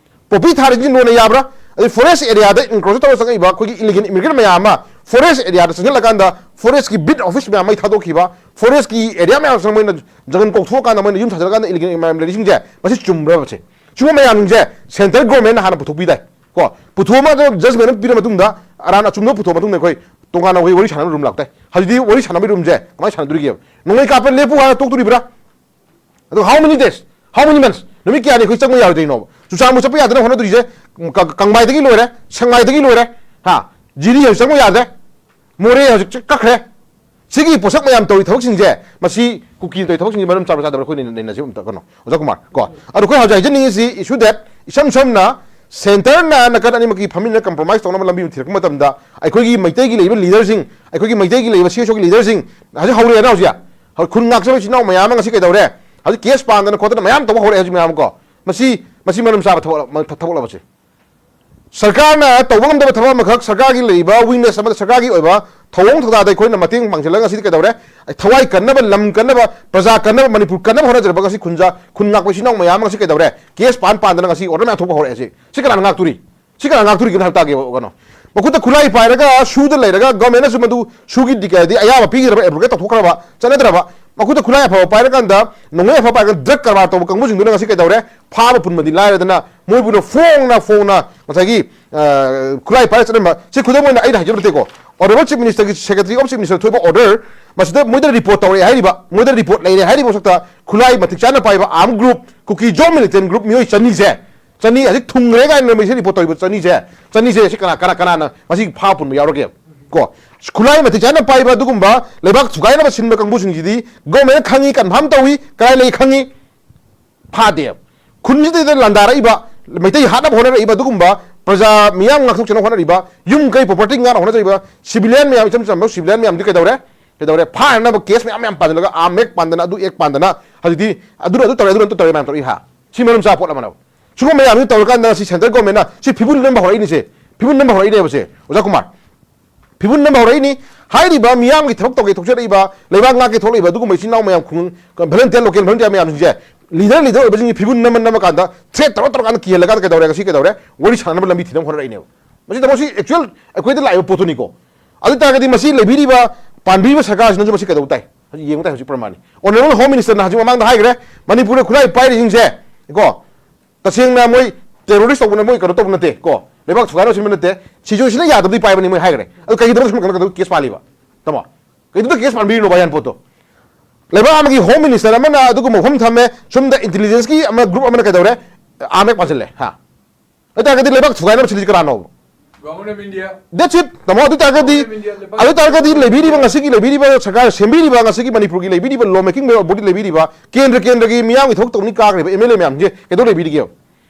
Poppy ꯊꯥꯔꯤꯕꯁꯤ ꯂꯣꯅ ꯌꯥꯕ꯭ꯔꯥ? ꯑꯗꯩ forest areaꯗ encroach ꯇꯧꯔ ꯆꯪꯉꯛꯏꯕ ꯑꯩꯈꯣꯏꯒꯤ illegal immigrant ꯃꯌꯥꯝ ꯑꯃ forest areaꯗ ꯆꯪꯁꯤꯜꯂꯀꯥꯟꯗ forestꯀꯤ beat office ꯃꯌꯥꯝ ꯃꯩ ꯊꯥꯗꯣꯛꯈꯤꯕ, forestꯀꯤ area ꯃꯌꯥꯝꯁꯤꯅ ꯃꯣꯏꯅ ꯖꯪꯒꯜ ꯀꯣꯛꯊꯣꯛꯑꯀꯥꯟꯗ ꯃꯣꯏꯅ ꯌꯨꯝ ꯁꯥꯖꯤꯜꯂꯀꯥꯟꯗ illegal immigrant ꯂꯩꯔꯤꯁꯤꯡꯁꯦ ꯃꯁꯤ ꯆꯨꯝꯕ꯭ꯔꯕ ꯁꯦ? ꯁꯤꯒꯨꯝꯕ ꯃꯌꯥꯝꯁꯦ central governmentꯅ ꯍꯥꯟꯅ ꯄꯨꯊꯣꯛꯄꯤ ꯇꯥꯏ꯫ ꯀꯣ, ꯄꯨꯊꯣꯛꯑꯃ judgement ꯑꯃ ꯄꯤꯔ ꯃꯇꯨꯡꯗ ꯑꯔꯥꯟ ꯑꯆꯨꯝꯕ ꯄꯨꯊꯣꯛꯑ ꯃꯇꯨꯡꯗ ꯑꯩꯈꯣꯏ ꯇꯣꯉꯥꯟꯅ ꯑꯩꯈꯣꯏ ꯋꯥꯔꯤ ꯁꯥꯟꯅꯕ room ꯂꯥꯛꯇꯦ꯫ ꯍꯧꯖꯤꯛꯇꯤ ꯋꯥꯔꯤ ꯁꯥꯟꯅꯕꯒꯤ roomꯁꯦ ꯀꯃꯥꯏꯅ ꯁꯥꯟꯅꯗꯣꯔꯤꯒꯦꯕ? ꯅꯣꯡꯃꯩ ꯀꯥꯞꯄ ꯂꯦꯞꯄꯨ ꯍꯥꯏꯔ ꯇꯣꯛꯇꯣꯔꯤꯕ꯭ꯔꯥ? ꯑꯗꯣ how many days? How many months? ꯅꯨꯃꯤꯠ ꯀꯌꯥꯅꯤ ꯑꯩꯈꯣꯏ ꯆꯪꯕ ꯌꯥꯔꯣꯏꯗꯣꯏꯅꯣꯕ? ꯆꯨꯔꯆꯥꯟꯄꯨꯔ ꯆꯠꯄ ꯌꯥꯗꯅ ꯍꯣꯠꯅꯗꯣꯔꯤꯁꯦ ꯀ-, ꯀꯪꯕꯥꯏꯗꯒꯤ ꯂꯣꯏꯔꯦ, ꯁꯦꯛꯃꯥꯏꯗꯒꯤ ꯂꯣꯏꯔꯦ, ꯍꯥ? ꯖꯤꯔꯤ ꯍꯧꯖꯤꯛ ꯆꯪꯕ ꯌꯥꯗ꯭ꯔꯦ, ꯃꯣꯔꯦ ꯍꯧꯖꯤꯛ ꯀꯛꯈ꯭ꯔꯦ꯫ ꯁꯤꯒꯤ ꯄꯣꯠꯁꯛ ꯃꯌꯥꯝ ꯇꯧꯔꯤ ꯊꯕꯛꯁꯤꯡꯁꯦ, ꯃꯁꯤ ꯀꯨꯀꯤꯅ ꯇꯧꯔꯤ ꯊꯕꯛꯁꯤꯡꯁꯦ ꯃꯔꯝ ꯆꯥꯕ꯭ꯔꯥ ꯆꯥꯗꯕ꯭ꯔꯥ ꯑꯩꯈꯣꯏ ꯅꯩꯅ-, ꯅꯩꯅꯁꯤ ꯑꯝꯇ, ꯀꯩꯅꯣ, ꯑꯣꯖꯥ ꯀꯨꯃꯥꯔ, ꯀꯣ꯫ ꯑꯗꯣ ꯑꯩꯈꯣꯏ ꯍꯧꯖꯤꯛ ꯍꯥꯏꯖꯅꯤꯡꯉꯤꯁꯤ issue that ꯏꯁꯝ ꯁꯝꯅ ꯁꯦꯟꯇꯔꯅ ꯅꯥꯀꯟ ꯑꯅꯤꯃꯛꯀꯤ ꯐꯝꯃꯤꯟꯅ ꯀꯝꯄ꯭ꯔꯣꯃꯥꯏꯁ ꯇꯧꯅꯕ ꯂꯝꯕꯤ ꯑꯃ ꯊꯤꯔꯛꯄ ꯃꯇꯝꯗ ꯑꯩꯈꯣꯏꯒꯤ ꯃꯩꯇꯩꯒꯤ ꯂꯩꯔꯤꯕ ꯂꯤꯗꯔꯁꯤꯡ, ꯑꯩꯈꯣꯏꯒꯤ ꯃꯩꯇꯩꯒꯤ ꯂꯩꯔꯤꯕ ꯁꯤ ꯑꯦꯁ ꯑꯣꯒꯤ ꯂꯤꯗꯔꯁꯤꯡ ꯍꯧꯖꯤꯛ ꯍꯧꯔꯛꯑꯦꯅ ꯍꯧꯖꯤꯛ꯫ ꯍꯧꯖꯤꯛ ꯈꯨꯟ ꯉꯥꯛꯆꯕ ꯏꯆꯤꯟ ꯏꯅꯥꯎ ꯃꯌꯥꯝ ꯑꯃ ꯉꯁꯤ ꯀꯩꯗꯧꯔꯦ? ꯍꯧꯖꯤꯛ ꯀꯦꯁ ꯄꯥꯟꯗꯅ ꯈꯣꯠꯇꯅ ꯃꯌꯥꯝ ꯇꯧꯕ ꯍꯧꯔꯛꯑꯦ ꯍꯧꯖꯤꯛ ꯃꯌꯥꯝ ꯀꯣ꯫ ꯃꯁꯤ, ꯃꯁꯤ ꯃꯔꯝ ꯆꯥꯕ ꯊꯕꯛ, ꯊꯕꯛꯂꯕꯁꯦ꯫ ꯁꯔꯀꯥꯔꯅ ꯇꯧꯕ ꯉꯝꯗꯕ ꯊꯕꯛ ꯑꯃꯈꯛ, ꯁꯔꯀꯥꯔꯒꯤ ꯂꯩꯔꯤꯕ ꯋꯤꯛꯅꯦꯁ ꯑꯃꯗ ꯁꯔꯀꯥꯔꯒꯤ ꯑꯣꯏꯕ ꯊꯧꯑꯣꯡ ꯊꯧꯗꯥꯗ ꯑꯩꯈꯣꯏꯅ ꯃꯇꯦꯡ ꯄꯥꯡꯁꯤꯜꯂꯒ ꯉꯁꯤꯗꯤ ꯀꯩꯗꯧꯔꯦ? ꯊꯋꯥꯏ ꯀꯟꯅꯕ, ꯂꯝ ꯀꯟꯅꯕ, ꯄ꯭ꯔꯖꯥ ꯀꯟꯅꯕ, ꯃꯅꯤꯄꯨꯔ ꯀꯟꯅꯕ ꯍꯣꯠꯅꯖꯔꯕ ꯉꯁꯤ ꯈꯨꯟꯖꯥ, ꯈꯨꯟ ꯉꯥꯛꯄ ꯏꯆꯤꯟ ꯏꯅꯥꯎ ꯃꯌꯥꯝ ꯑꯃ ꯉꯁꯤ ꯀꯩꯗꯧꯔꯦ? ꯀꯦꯁ ꯄꯥꯟ ꯄꯥꯟꯗꯅ ꯉꯁꯤ ꯑꯣꯔꯗꯔ ꯃꯌꯥꯝ ꯊꯣꯛꯄ ꯍꯧꯔꯛꯑꯦ꯫ ꯁꯤ, ꯁꯤ ꯀꯅꯥꯅ ꯉꯥꯛꯇꯣꯔꯤ? ꯁꯤ ꯀꯅꯥ ꯉꯥꯛꯇꯣꯔꯤꯒꯦꯅ ꯍꯥꯏꯕ ꯇꯥꯒꯦ ꯀꯩꯅꯣ? ꯃꯈꯨꯠꯇ ꯈꯨꯠꯂꯥꯏ ꯄꯥꯏꯔꯒ ꯁꯨꯗ ꯂꯩꯔꯒ ꯒꯣꯔꯃꯦꯟꯅꯁꯨ ꯃꯗꯨ ꯁꯨꯒꯤ ꯗꯤ-, ꯀꯩ ꯍꯥꯏꯗꯤ ꯑꯌꯥꯕ ꯄꯤꯈꯤꯗ꯭ꯔꯕ, ꯑꯦꯕ꯭ꯔꯣꯒꯦꯠ ꯇꯧꯊꯣꯛꯈ꯭ꯔꯕ, ꯆꯠꯅꯗ꯭ꯔꯕ, ꯃꯈꯨꯠꯇ ꯈꯨꯠꯂꯥꯏ ꯑꯐꯕ ꯄꯥꯏꯔꯀꯥꯟꯗ, ꯅꯣꯡꯃꯩ ꯑꯐꯕ ꯄꯥꯏꯔꯀꯥꯟꯗ ꯗ꯭ꯔꯒ ꯀꯔꯕꯥꯔ ꯇꯧꯕ ꯀꯥꯡꯕꯨꯁꯤꯡꯗꯨꯅ ꯉꯁꯤ ꯀꯩꯗꯧꯔꯦ? ꯐꯥꯕ ꯄꯨꯟꯕꯗꯤ ꯂꯥꯏꯔꯗꯅ ꯃꯣꯏꯕꯨꯅ ꯐꯣꯡꯅ ꯐꯣꯡꯅ ꯉꯁꯥꯏꯒꯤ, ꯑ, ꯈꯨꯠꯂꯥꯏ ꯄꯥꯏꯔ ꯆꯠꯂꯝꯕ꯫ ꯁꯤ ꯈꯨꯗꯝ ꯑꯣꯏꯅ ꯑꯩꯅ ꯍꯥꯏꯖꯕ ꯅꯠꯇꯦꯀꯣ, ꯑꯣꯅꯔꯦꯕꯜ ꯆꯤꯐ ꯃꯤꯅꯤꯁꯇꯔꯒꯤ ꯁꯦꯀ꯭ꯔꯦꯇꯔꯤ ꯑꯣꯐ ꯆꯤꯐ ꯃꯤꯅꯤꯁꯇꯔ ꯊꯣꯏꯕ ꯑꯣꯔꯗꯔ, ꯃꯁꯤꯗ ꯃꯣꯏꯗ ꯔꯤꯄꯣꯔꯠ ꯇꯧꯔꯛꯑꯦ ꯍꯥꯏꯔꯤꯕ, ꯃꯣꯏꯗ ꯔꯤꯄꯣꯔꯠ ꯂꯩꯔꯦ ꯍꯥꯏꯔꯤꯕ ꯃꯁꯛꯇ ꯈꯨꯠꯂꯥꯏ ꯃꯇꯤꯛ ꯆꯥꯅ ꯄꯥꯏꯕ ꯑꯥꯔꯝ ꯒ꯭ꯔꯨꯞ, ꯀꯨꯀꯤ ꯖꯣ ꯃꯤꯂꯤꯇꯦꯟ ꯒ꯭ꯔꯨꯞ ꯃꯤꯑꯣꯏ ꯆꯅꯤꯁꯦ, ꯆꯅꯤ ꯍꯧꯖꯤꯛ ꯊꯨꯡꯈ꯭ꯔꯦ ꯀꯥꯏꯅ ꯃꯁꯤ ꯔꯤꯄꯣꯔꯠ ꯇꯧꯔꯤꯕ ꯆꯅꯤꯁꯦ, ꯆꯅꯤꯁꯦ ꯁꯤ ꯀꯅꯥ, ꯀꯅꯥ, ꯀꯅꯥꯅ ꯃꯁꯤ ꯐꯥꯕ ꯄꯨꯟꯕ ꯌꯥꯎꯔꯒꯦ? ꯀꯣ, ꯈꯨꯠꯂꯥꯏ ꯃꯇꯤꯛ ꯆꯥꯅ ꯄꯥꯏꯕ ꯑꯗꯨꯒꯨꯝꯕ ꯂꯩꯕꯥꯛ ꯊꯨꯒꯥꯏꯅꯕ ꯁꯤꯟꯕ ꯀꯥꯡꯕꯨꯁꯤꯡꯁꯤꯗꯤ ꯒꯣꯔꯃꯦꯟꯅ ꯈꯪꯉꯤ, ꯀꯟꯐꯥꯔꯝ ꯇꯧꯏ, ꯀꯗꯥꯏ ꯂꯩ ꯈꯪꯉꯤ, ꯐꯥꯗꯦ꯫ ꯈꯨꯟꯁꯤꯗꯩꯗ ꯂꯥꯟꯗꯥꯔꯛꯏꯕ, ꯃꯩꯇꯩ ꯍꯥꯠꯅꯕ ꯍꯣꯠꯅꯔꯛꯏꯕ ꯑꯗꯨꯒꯨꯝꯕ ꯄ꯭ꯔꯖꯥ ꯃꯤꯌꯥꯝ ꯉꯥꯛꯊꯣꯛꯆꯅꯕ ꯍꯣꯠꯅꯔꯤꯕ, ꯌꯨꯝ ꯀꯩ ꯄ꯭ꯔꯣꯄꯔꯇꯤ ꯉꯥꯛꯅ ꯍꯣꯠꯅꯖꯔꯤꯕ ꯁꯤꯚꯤꯂꯤꯌꯟ ꯃꯌꯥꯝ, ꯏꯆꯝ ꯆꯝꯕ ꯁꯤꯚꯤꯂꯤꯌꯟ ꯃꯌꯥꯝꯗꯤ ꯀꯩꯗꯧꯔꯦ? ꯀꯩꯗꯧꯔꯦ? ꯐꯥꯅꯅꯕ ꯀꯦꯁ ꯃꯌꯥꯝ ꯃꯌꯥꯝ ꯄꯥꯟꯁꯤꯜꯂꯒ, ꯑꯥꯔꯝ ꯑꯦꯛ ꯄꯥꯟꯗꯅ, ꯑꯗꯨ ꯑꯦꯛ ꯄꯥꯟꯗꯅ, ꯍꯧꯖꯤꯛꯇꯤ ꯑꯗꯨꯅ ꯑꯗꯨ ꯇꯧꯔꯦ, ꯑꯗꯨꯅ ꯑꯗꯨ ꯇꯧꯔꯦ ꯃꯌꯥꯝ ꯇꯧꯔꯛꯏ ꯍꯥ? ꯁꯤ ꯃꯔꯝ ꯆꯥꯕ ꯄꯣꯠ ꯑꯃꯅꯦꯕ꯫ ꯁꯤꯒꯨꯝꯕ ꯃꯌꯥꯝꯁꯤ ꯇꯧꯔꯀꯥꯟꯗ ꯁꯤ ꯁꯦꯟꯇ꯭ꯔꯦꯜ ꯒꯣꯔꯃꯦꯟꯅ ꯁꯤ ꯐꯤꯕꯨꯟ ꯅꯝꯕ ꯍꯧꯔꯛꯏꯅꯤꯁꯦ꯫ ꯐꯤꯕꯨꯟ ꯅꯝꯕ ꯍꯧꯔꯛꯏꯅꯦꯕ ꯁꯦ, ꯑꯣꯖꯥ ꯀꯨꯃꯥꯔ꯫ ꯐꯤꯕꯨꯟ ꯅꯝꯕ ꯍꯧꯔꯛꯏꯅꯤ꯫ ꯍꯥꯏꯔꯤꯕ ꯃꯤꯌꯥꯝꯒꯤ ꯊꯕꯛ ꯇꯧꯒꯦ ꯊꯣꯛꯆꯔꯛꯏꯕ, ꯂꯩꯕꯥꯛ ꯉꯥꯛꯀꯦ ꯊꯣꯛꯂꯛꯏꯕ ꯑꯗꯨꯒꯨꯝꯕ ꯏꯆꯤꯟ ꯏꯅꯥꯎ ꯃꯌꯥꯝ, ꯈꯨꯡꯒꯪ, ꯚꯣꯂꯨꯟꯇꯤꯌꯔ, ꯂꯣꯀꯦꯜ ꯚꯣꯂꯨꯟꯇꯤꯌꯔ ꯃꯌꯥꯝꯁꯤꯡꯁꯦ, ꯂꯤꯗꯔ, ꯂꯤꯗꯔ ꯑꯣꯏꯕꯁꯤꯡꯒꯤ ꯐꯤꯕꯨꯟ ꯅꯝꯃ ꯅꯝꯃꯀꯥꯟꯗ, ꯊ꯭ꯔꯦꯠ ꯇꯧꯔ ꯇꯧꯔꯀꯥꯟꯗ ꯀꯤꯍꯜꯂꯀꯥꯟꯗ ꯀꯩꯗꯧꯔꯦ? ꯉꯁꯤ ꯀꯩꯗꯧꯔꯦ? ꯋꯥꯔꯤ ꯁꯥꯟꯅꯅꯕ ꯂꯝꯕꯤ ꯊꯤꯅꯕ ꯍꯣꯠꯅꯔꯛꯏꯅꯦꯕ꯫ ꯃꯁꯤ ꯇꯥꯃꯣ, ꯁꯤ ꯑꯦꯛꯆꯨꯋꯦꯜ ꯑꯩꯈꯣꯏꯗ ꯂꯥꯛꯏꯕ ꯄꯣꯠꯇꯨꯅꯤꯀꯣ꯫ ꯑꯗꯨ ꯑꯣꯏ ꯇꯥꯔꯒꯗꯤ ꯃꯁꯤ ꯂꯩꯕꯤꯔꯤꯕ, ꯄꯥꯟꯕꯤꯔꯤꯕ ꯁꯔꯀꯥꯔꯁꯤꯅꯁꯨ ꯃꯁꯤ ꯀꯩꯗꯧꯕ ꯇꯥꯏ? ꯍꯧꯖꯤꯛ ꯌꯦꯡꯕ ꯇꯥꯏ ꯍꯧꯖꯤꯛ ꯄ꯭ꯔꯃꯥꯟꯅꯤ꯫ ꯑꯣꯅꯔꯦꯕꯜ ꯍꯣꯝ ꯃꯤꯅꯤꯁꯇꯔꯅ ꯍꯧꯖꯤꯛ ꯃꯃꯥꯡꯗ ꯍꯥꯏꯈ꯭ꯔꯦ, ꯃꯅꯤꯄꯨꯔꯗ ꯈꯨꯠꯂꯥꯏ ꯄꯥꯏꯔꯤꯁꯤꯡꯁꯦ ꯀꯣ, ꯇꯁꯦꯡꯅ ꯃꯣꯏ ꯇꯦꯔꯣꯔꯤꯁ ꯇꯧꯕꯅ, ꯃꯣꯏ ꯀꯩꯅꯣ ꯇꯧꯕ ꯅꯠꯇꯦ ꯀꯣ, ꯂꯩꯕꯥꯛ ꯊꯨꯒꯥꯏꯅꯕ ꯁꯤꯟꯕ ꯅꯠꯇꯦ, ꯁꯤꯆꯨꯋꯦꯁꯟꯅ ꯌꯥꯗꯕꯗꯤ ꯄꯥꯏꯕꯅꯤ ꯃꯣꯏ ꯍꯥꯏꯈ꯭ꯔꯦ꯫ ꯑꯗꯨ ꯀꯩꯒꯤꯗꯃꯛ ꯁꯨꯝ ꯀꯩꯅꯣ ꯀꯦꯁ ꯄꯥꯜꯂꯤꯕ? ꯇꯥꯃꯣ, ꯀꯩꯗꯧꯗ ꯀꯦꯁ ꯄꯥꯟꯕꯤꯔꯤꯅꯣ ꯚꯥꯏ ꯍꯥꯏꯅ ꯄꯣꯠꯇꯣ? ꯂꯩꯕꯥꯛ ꯑꯃꯒꯤ ꯍꯣꯝ ꯃꯤꯅꯤꯁꯇꯔ ꯑꯃꯅ ꯑꯗꯨꯒꯨꯝꯕ ꯃꯐꯝ ꯊꯝꯃꯦ, ꯁꯣꯝꯗ ꯏꯟꯇꯦꯂꯤꯖꯦꯟꯁꯀꯤ ꯑꯃ ꯒ꯭ꯔꯨꯞ ꯑꯃꯅ ꯀꯩꯗꯧꯔꯦ? ꯑꯥꯔꯝ ꯑꯦꯛ ꯄꯥꯟꯁꯤꯜꯂꯦ ꯍꯥ? ꯑꯗꯨ ꯇꯥꯔꯒꯗꯤ ꯂꯩꯕꯥꯛ ꯊꯨꯒꯥꯏꯅꯕ ꯁꯤꯜꯂꯤꯁꯤ ꯀꯅꯥꯅꯣ? Government of India. That's it. ꯇꯥꯃꯣ, ꯑꯗꯨ ꯇꯥꯔꯒꯗꯤ, Government of India, ꯂꯩꯕꯥꯛ ꯑꯗꯨ ꯇꯥꯔꯒꯗꯤ ꯂꯩꯕꯤꯔꯤꯕ, ꯉꯁꯤꯒꯤ ꯂꯩꯕꯤꯔꯤꯕ ꯁꯔꯀꯥꯔ ꯁꯦꯝꯕꯤꯔꯤꯕ, ꯉꯁꯤꯒꯤ ꯃꯅꯤꯄꯨꯔꯒꯤ ꯂꯩꯕꯤꯔꯤꯕ ꯂꯣ ꯃꯦꯀꯤꯡ ꯕꯣꯗꯤ ꯂꯩꯕꯤꯔꯤꯕ, ꯀꯦꯟꯗ꯭ꯔ ꯀꯦꯟꯗ꯭ꯔꯒꯤ ꯃꯤꯌꯥꯝꯒꯤ ꯊꯕꯛ ꯇꯧꯅꯤ ꯀꯥꯈ꯭ꯔꯤꯕ ꯑꯦꯝ ꯑꯦꯜ ꯑꯦ ꯃꯌꯥꯝꯁꯦ ꯀꯩꯗꯧ ꯂꯩꯕꯤꯔꯤꯒꯦ?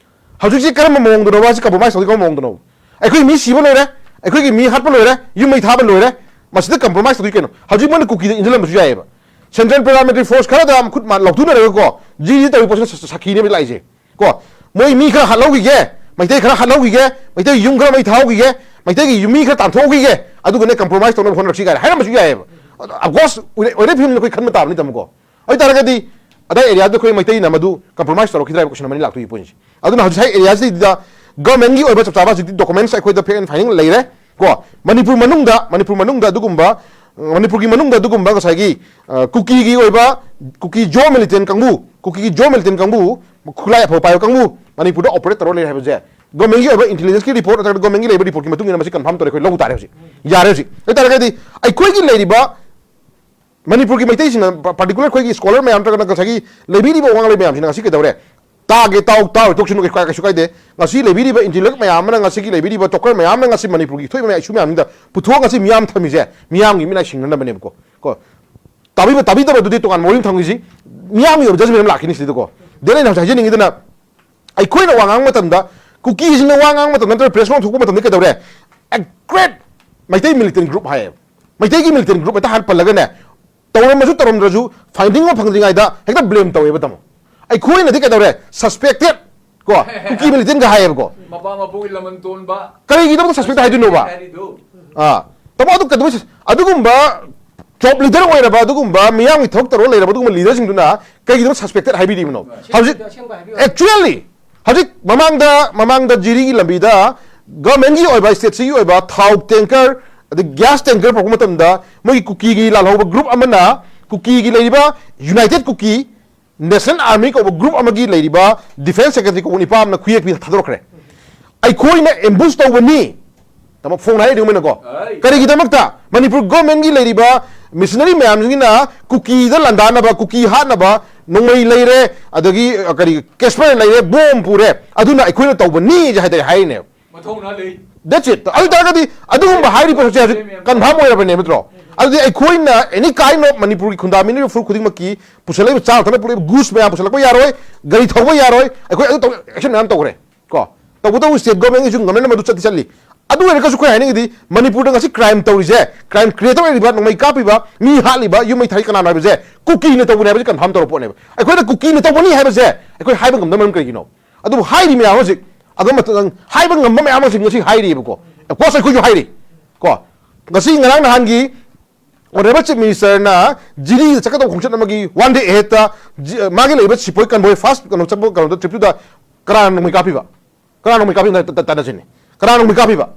ꯍꯧꯖꯤꯛꯁꯤ ꯀꯔꯝꯕ ꯃꯑꯣꯡꯗꯅꯣꯕ? ꯁꯤ compromise ꯇꯧꯗꯣꯏ ꯀꯔꯝꯕ ꯃꯑꯣꯡꯗꯅꯣ? ꯑꯩꯈꯣꯏ ꯃꯤ ꯁꯤꯕ ꯂꯣꯏꯔꯦ, ꯑꯩꯈꯣꯏꯒꯤ ꯃꯤ ꯍꯥꯠꯄ ꯂꯣꯏꯔꯦ, ꯌꯨꯝ ꯃꯩ ꯊꯥꯕ ꯂꯣꯏꯔꯦ, ꯃꯁꯤꯗ compromise ꯇꯧꯗꯣꯏ ꯀꯩꯅꯣ? ꯍꯧꯖꯤꯛ ꯃꯣꯏꯅ ꯀꯨꯀꯤꯗ ꯏꯟꯖꯜꯂꯝꯕꯁꯨ ꯌꯥꯏꯑꯕ꯫ Central Paramilitary Force ꯈꯔꯗ ꯃꯈꯨꯠ ꯃꯥ-, ꯂꯧꯊꯣꯛꯅꯔꯒꯀꯣ, ꯖꯤ ꯖꯤ ꯇꯧꯔꯤ ꯄꯣꯠꯁꯤꯅ ꯁ-, ꯁ-, ꯁꯥꯈꯤꯅꯦꯕ ꯂꯥꯛꯏꯁꯦ꯫ ꯀꯣ, ꯃꯣꯏ ꯃꯤ ꯈꯔ ꯍꯥꯠꯍꯧꯈꯤꯒꯦ, ꯃꯩꯇꯩ ꯈꯔ ꯍꯥꯠꯍꯧꯈꯤꯒꯦ, ꯃꯩꯇꯩꯒꯤ ꯌꯨꯝ ꯈꯔ ꯃꯩ ꯊꯥꯍꯧꯈꯤꯒꯦ, ꯃꯩꯇꯩꯒꯤ ꯌꯨꯝ ꯃꯤ ꯈꯔ ꯇꯥꯟꯊꯣꯛꯍꯧꯈꯤꯒꯦ, ꯑꯗꯨꯒꯅꯦ compromise ꯇꯧꯅꯕ ꯍꯣꯠꯅꯔꯛꯁꯤ ꯀꯥꯏꯅ ꯍꯥꯏꯔꯝꯕꯁꯨ ꯌꯥꯏꯑꯕ꯫ ꯑꯗꯣ ꯑꯒꯣꯁ ꯑꯣꯏꯔ-, ꯑꯣꯏꯔ ꯐꯤꯕꯝꯗ ꯑꯩꯈꯣꯏ ꯈꯟꯕ ꯇꯥꯕꯅꯤ, ꯇꯥꯃꯣꯀꯣ꯫ ꯑꯗꯨ ꯇꯥꯔꯒꯗꯤ ꯑꯗꯥꯏ area ꯗ ꯑꯩꯈꯣꯏ ꯃꯩꯇꯩꯅ ꯃꯗꯨ compromise ꯇꯧꯔꯛꯈꯤꯗ꯭ꯔꯥ ꯍꯥꯏꯕ question ꯑꯃꯅꯤ ꯂꯥꯛꯇꯣꯏꯒꯤ point ꯁꯦ꯫ ꯑꯗꯨꯅ ꯍꯧꯖꯤꯛ ꯉꯁꯥꯏ area ꯁꯤꯗ government ꯒꯤ ꯑꯣꯏꯕ ꯆꯞ ꯆꯥꯕ ꯍꯧꯖꯤꯛꯇꯤ documents ꯑꯩꯈꯣꯏꯗ fact and finding ꯂꯩꯔꯦ꯫ ꯀꯣ, ꯃꯅꯤꯄꯨꯔ ꯃꯅꯨꯡꯗ, ꯃꯅꯤꯄꯨꯔ ꯃꯅꯨꯡꯗ ꯑꯗꯨꯒꯨꯝꯕ, ꯃꯅꯤꯄꯨꯔꯒꯤ ꯃꯅꯨꯡꯗ ꯑꯗꯨꯒꯨꯝꯕ ꯉꯁꯥꯏꯒꯤ, ꯑ, ꯀꯨꯀꯤꯒꯤ ꯑꯣꯏꯕ, ꯀꯨꯀꯤ ꯖꯣ militant ꯀꯥꯡꯕꯨ, ꯀꯨꯀꯤꯒꯤ ꯖꯣ militant ꯀꯥꯡꯕꯨ, ꯈꯨꯠꯂꯥꯏ ꯑꯐꯕ ꯄꯥꯏꯕ ꯀꯥꯡꯕꯨ ꯃꯅꯤꯄꯨꯔꯗ operate ꯇꯧꯔ ꯂꯩꯔꯦ ꯍꯥꯏꯕꯁꯦ government ꯒꯤ ꯑꯣꯏꯕ intelligence ꯀꯤ report ꯅꯠꯇ꯭ꯔꯒ government ꯒꯤ ꯂꯩꯕ report ꯀꯤ ꯃꯇꯨꯡ ꯏꯟꯅ ꯃꯁꯤ confirm ꯇꯧꯔꯦ, ꯑꯩꯈꯣꯏ ꯂꯧꯕ ꯇꯥꯔꯦ ꯍꯧꯖꯤꯛ, ꯌꯥꯔꯦ ꯍꯧꯖꯤꯛ꯫ ꯑꯗꯨ ꯇꯥꯔꯒꯗꯤ ꯑꯩꯈꯣꯏꯒꯤ ꯂꯩꯔꯤꯕ ꯃꯅꯤꯄꯨꯔꯒꯤ ꯃꯩꯇꯩꯁꯤꯡꯅ, ꯄ-, particular ꯑꯩꯈꯣꯏꯒꯤ scholar ꯃꯌꯥꯝ ꯅꯠꯇ꯭ꯔꯒꯅ ꯉꯁꯥꯏꯒꯤ ꯂꯩꯕꯤꯔꯤꯕ ꯋꯥ ꯉꯥꯡꯂꯣꯏ ꯃꯌꯥꯝꯁꯤꯅ ꯉꯁꯤ ꯀꯩꯗꯧꯔꯦ? ꯇꯥꯒꯦ ꯇꯥꯎ, ꯇꯥꯔꯣꯏ ꯇꯣꯛꯁꯅꯨ, ꯀꯩ-, ꯀꯩꯁꯨ ꯀꯥꯏꯗꯦ꯫ ꯉꯁꯤ ꯂꯩꯕꯤꯔꯤꯕ intellectual ꯃꯌꯥꯝ ꯑꯃꯅ, ꯉꯁꯤꯒꯤ ꯂꯩꯕꯤꯔꯤꯕ talker ꯃꯌꯥꯝꯅ ꯉꯁꯤ ꯃꯅꯤꯄꯨꯔꯒꯤ ꯊꯣꯛꯏꯕ ꯃꯌꯥꯝ, issue ꯃꯌꯥꯝꯁꯤꯡꯗ ꯄꯨꯊꯣꯛꯑ ꯉꯁꯤ ꯃꯤꯌꯥꯝ ꯊꯝꯃꯤꯁꯦ ꯃꯤꯌꯥꯝꯒꯤ ꯃꯤꯠꯅꯥꯏ ꯁꯤꯡꯅꯅꯕꯅꯦꯕꯀꯣ꯫ ꯀꯣ, ꯇꯥꯕꯤꯕ ꯇꯥꯕꯤꯗꯕꯗꯨꯗꯤ ꯇꯣꯉꯥꯟꯕ ꯋꯥꯔꯤ ꯑꯃ ꯊꯝꯈꯤꯁꯤ꯫ ꯃꯤꯌꯥꯝꯒꯤ ꯑꯣꯏꯕ judgment ꯑꯃ ꯂꯥꯛꯈꯤꯅꯤ ꯁꯤꯗꯀꯣ꯫ Then ꯑꯩꯅ ꯍꯧꯖꯤꯛ ꯍꯥꯏꯖꯅꯤꯡꯉꯤꯗꯨꯅ, ꯑꯩꯈꯣꯏꯅ ꯋꯥ ꯉꯥꯡꯕ ꯃꯇꯝꯗ, ꯀꯨꯀꯤꯁꯤꯡꯅ ꯋꯥ ꯉꯥꯡꯕ ꯃꯇꯝꯗ ꯅꯠꯇ꯭ꯔꯒ press ꯅꯣꯡ ꯊꯣꯛꯄ ꯃꯇꯝꯗ ꯀꯩꯗꯧꯔꯦ? A great Meitei militant group ꯍꯥꯏꯌꯦꯕ꯫ ꯃꯩꯇꯩꯒꯤ militant group ꯍꯦꯛꯇ ꯍꯥꯟꯅ ꯄꯜꯂꯒꯅꯦ, ꯇꯧꯔꯝꯃꯁꯨ ꯇꯧꯔꯝꯗ꯭ꯔꯁꯨ finding ꯑꯃ ꯐꯪꯗ꯭ꯔꯤꯉꯩꯗ ꯍꯦꯛꯇ blame ꯇꯧꯋꯦꯕ, ꯇꯥꯃꯣ꯫ ꯑꯩꯈꯣꯏꯅꯗꯤ ꯀꯩꯗꯧꯔꯦ? Suspected, ꯀꯣ, ꯀꯨꯀꯤ militant ꯒ ꯍꯥꯏꯌꯦꯕꯀꯣ꯫ ꯃꯄꯥ ꯃꯄꯨꯒꯤ ꯂꯃꯟ ꯇꯣꯟꯕ꯫ ꯀꯔꯤꯒꯤꯗꯃꯛꯇ suspect ꯍꯥꯏꯗꯣꯏꯅꯣꯕ? ꯍꯥꯏꯔꯤꯗꯣ꯫ ꯑꯥ, ꯇꯥꯃꯣ, ꯑꯗꯨ ꯀꯩꯗꯧꯕꯩ sus-, ꯑꯗꯨꯒꯨꯝꯕ top leader ꯑꯣꯏꯔꯕ, ꯑꯗꯨꯒꯨꯝꯕ ꯃꯤꯌꯥꯝꯒꯤ ꯊꯕꯛ ꯇꯧꯔꯒ ꯂꯩꯔꯕ ꯑꯗꯨꯒꯨꯝꯕ leader ꯁꯤꯡꯗꯨꯅ ꯀꯩꯒꯤꯗꯃꯛ suspected ꯍꯥꯏꯕꯤꯔꯤꯕꯅꯣ? ꯍꯧꯖꯤꯛ ꯑꯁꯦꯡꯕ ꯍꯥꯏꯕꯤꯌꯨ꯫ Actually, ꯍꯧꯖꯤꯛ ꯃꯃꯥꯡꯗ, ꯃꯃꯥꯡꯗ ꯖꯤꯔꯤꯒꯤ ꯂꯝꯕꯤꯗ government ꯒꯤ ꯑꯣꯏꯕ, state ꯁꯤꯒꯤ ꯑꯣꯏꯕ ꯊꯥꯎ tanker, ꯑꯗꯩ gas tanker ꯄꯨꯔꯛꯄ ꯃꯇꯝꯗ ꯃꯣꯏꯒꯤ ꯀꯨꯀꯤꯒꯤ ꯂꯥꯜꯍꯧꯕ group ꯑꯃꯅ ꯀꯨꯀꯤꯒꯤ ꯂꯩꯔꯤꯕ United Kuki National Army ꯀꯧꯕ group ꯑꯃꯒꯤ ꯂꯩꯔꯤꯕ defence secretary ꯀꯧꯕ ꯅꯨꯄꯥ ꯑꯃꯅ ꯈꯨꯌꯦꯛ ꯄꯤꯗ ꯊꯥꯗꯣꯔꯛꯈ꯭ꯔꯦ꯫ ꯑꯩꯈꯣꯏꯅ ambush ꯇꯧꯕꯅꯤ꯫ ꯇꯥꯃꯣ, ꯐꯣꯡꯅ ꯍꯥꯏꯔꯤꯗꯨꯃꯅꯀꯣ꯫ ꯑꯩ꯫ ꯀꯔꯤꯒꯤꯗꯃꯛꯇ? ꯃꯅꯤꯄꯨꯔ government ꯀꯤ ꯂꯩꯔꯤꯕ missionary ꯃꯌꯥꯝꯁꯤꯡꯁꯤꯅ ꯀꯨꯀꯤꯗ ꯂꯥꯟꯗꯥꯅꯕ, ꯀꯨꯀꯤ ꯍꯥꯠꯅꯕ ꯅꯣꯡꯃꯩ ꯂꯩꯔꯦ, ꯑꯗꯒꯤ, ꯑ, ꯀꯔꯤ, casper ꯂꯩꯔꯦ, bomb ꯄꯨꯔꯦ, ꯑꯗꯨꯅ ꯑꯩꯈꯣꯏꯅ ꯇꯧꯕꯅꯤ ꯍꯥꯏꯇꯥꯔꯦ ꯍꯥꯏꯔꯤꯅꯦꯕ꯫ ꯃꯊꯧꯅꯥ ꯂꯩ꯫ That's it꯫ ꯑꯗꯨ ꯇꯥꯔꯒꯗꯤ ꯑꯗꯨꯒꯨꯝꯕ ꯍꯥꯏꯔꯤꯕ ꯄꯣꯠꯁꯦ ꯍꯧꯖꯤꯛ confirm ꯑꯣꯏꯔꯕꯅꯦ, ꯅꯠꯇ꯭ꯔꯣ? ꯑꯗꯨꯗꯤ ꯑꯩꯈꯣꯏꯅ any kind of ꯃꯅꯤꯄꯨꯔꯒꯤ ꯈꯨꯟꯗꯥꯃꯤꯅꯔꯤꯕ ꯐꯨꯔꯨꯞ ꯈꯨꯗꯤꯡꯃꯛꯀꯤ ꯄꯨꯁꯜꯂꯛꯏꯕ ꯆꯥꯅ ꯊꯛꯅ ꯄꯨꯔꯛꯏꯕ goods ꯃꯌꯥꯝ ꯄꯨꯁꯜꯂꯛꯄ ꯌꯥꯔꯣꯏ, ꯒꯥꯔꯤ ꯊꯧꯕ ꯌꯥꯔꯣꯏ, ꯑꯩꯈꯣꯏ ꯑꯗꯨ ꯇꯧ-, action ꯃꯌꯥꯝ ꯇꯧꯈ꯭ꯔꯦ꯫ ꯀꯣ, ꯇꯧꯕꯇꯕꯨ state government ꯀꯤꯁꯨ ꯉꯝꯅꯅꯕ ꯑꯗꯨ ꯆꯠꯇꯤ ꯆꯠꯂꯤ꯫ ꯑꯗꯨ ꯑꯣꯏꯔꯒꯁꯨ ꯑꯩꯈꯣꯏ ꯍꯥꯏꯅꯤꯡꯉꯤꯗꯤ, ꯃꯅꯤꯄꯨꯔꯗ ꯉꯁꯤ crime ꯇꯧꯔꯤꯁꯦ, crime creator ꯑꯣꯏꯔꯤꯕ, ꯅꯣꯡꯃꯩ ꯀꯥꯞꯄꯤꯕ, ꯃꯤ ꯍꯥꯠꯂꯤꯕ, ꯌꯨꯝ ꯃꯩ ꯊꯥꯔꯤ ꯀꯅꯥꯅꯣ ꯍꯥꯏꯕꯁꯦ ꯀꯨꯀꯤꯅ ꯇꯧꯕꯅꯦ ꯍꯥꯏꯕꯁꯦ confirm ꯇꯧꯔꯕ ꯄꯣꯠꯅꯦꯕ꯫ ꯑꯩꯈꯣꯏꯅ ꯀꯨꯀꯤꯅ ꯇꯧꯕꯅꯤ ꯍꯥꯏꯕꯁꯦ ꯑꯩꯈꯣꯏ ꯍꯥꯏꯕ ꯉꯝꯗꯕ ꯃꯔꯝ ꯀꯔꯤꯒꯤꯅꯣ? ꯑꯗꯨꯕꯨ ꯍꯥꯏꯔꯤ ꯃꯌꯥꯝ ꯍꯧꯖꯤꯛ, ꯑꯗꯨꯝ ꯃꯇꯝ ꯍꯥꯏꯕ ꯉꯝꯕ ꯃꯌꯥꯝ ꯍꯧꯖꯤꯛ ꯉꯁꯤ ꯍꯥꯏꯔꯤꯕꯀꯣ꯫ Of course ꯑꯩꯈꯣꯏꯁꯨ ꯍꯥꯏꯔꯤ ꯀꯣ꯫ ꯉꯁꯤ ꯉꯔꯥꯡ ꯅꯍꯥꯟꯒꯤ Honorable Chief Minister ꯅ ꯖꯤꯔꯤꯗ ꯆꯠꯀꯗꯧꯕ ꯈꯣꯡꯆꯠ ꯑꯃꯒꯤ one day ahead ꯇ ꯖꯤ-, ꯃꯥꯒꯤ ꯂꯩꯔꯤꯕ ꯁꯤꯄꯣꯏ convoy first ꯀꯩꯅꯣ ꯆꯠꯄ ꯀꯩꯅꯣꯗ trip ꯇꯨꯗ ꯀꯅꯥꯅ ꯅꯣꯡꯃꯩ ꯀꯥꯞꯄꯤꯕ? ꯀꯅꯥꯅ ꯅꯣꯡꯃꯩ ꯀꯥꯞꯄꯤꯕ? ꯇ-, ꯇ-, ꯇꯥꯟꯅꯁꯤꯅꯦ꯫ ꯀꯅꯥꯅ ꯅꯣꯡꯃꯩ ꯀꯥꯞꯄꯤꯕ?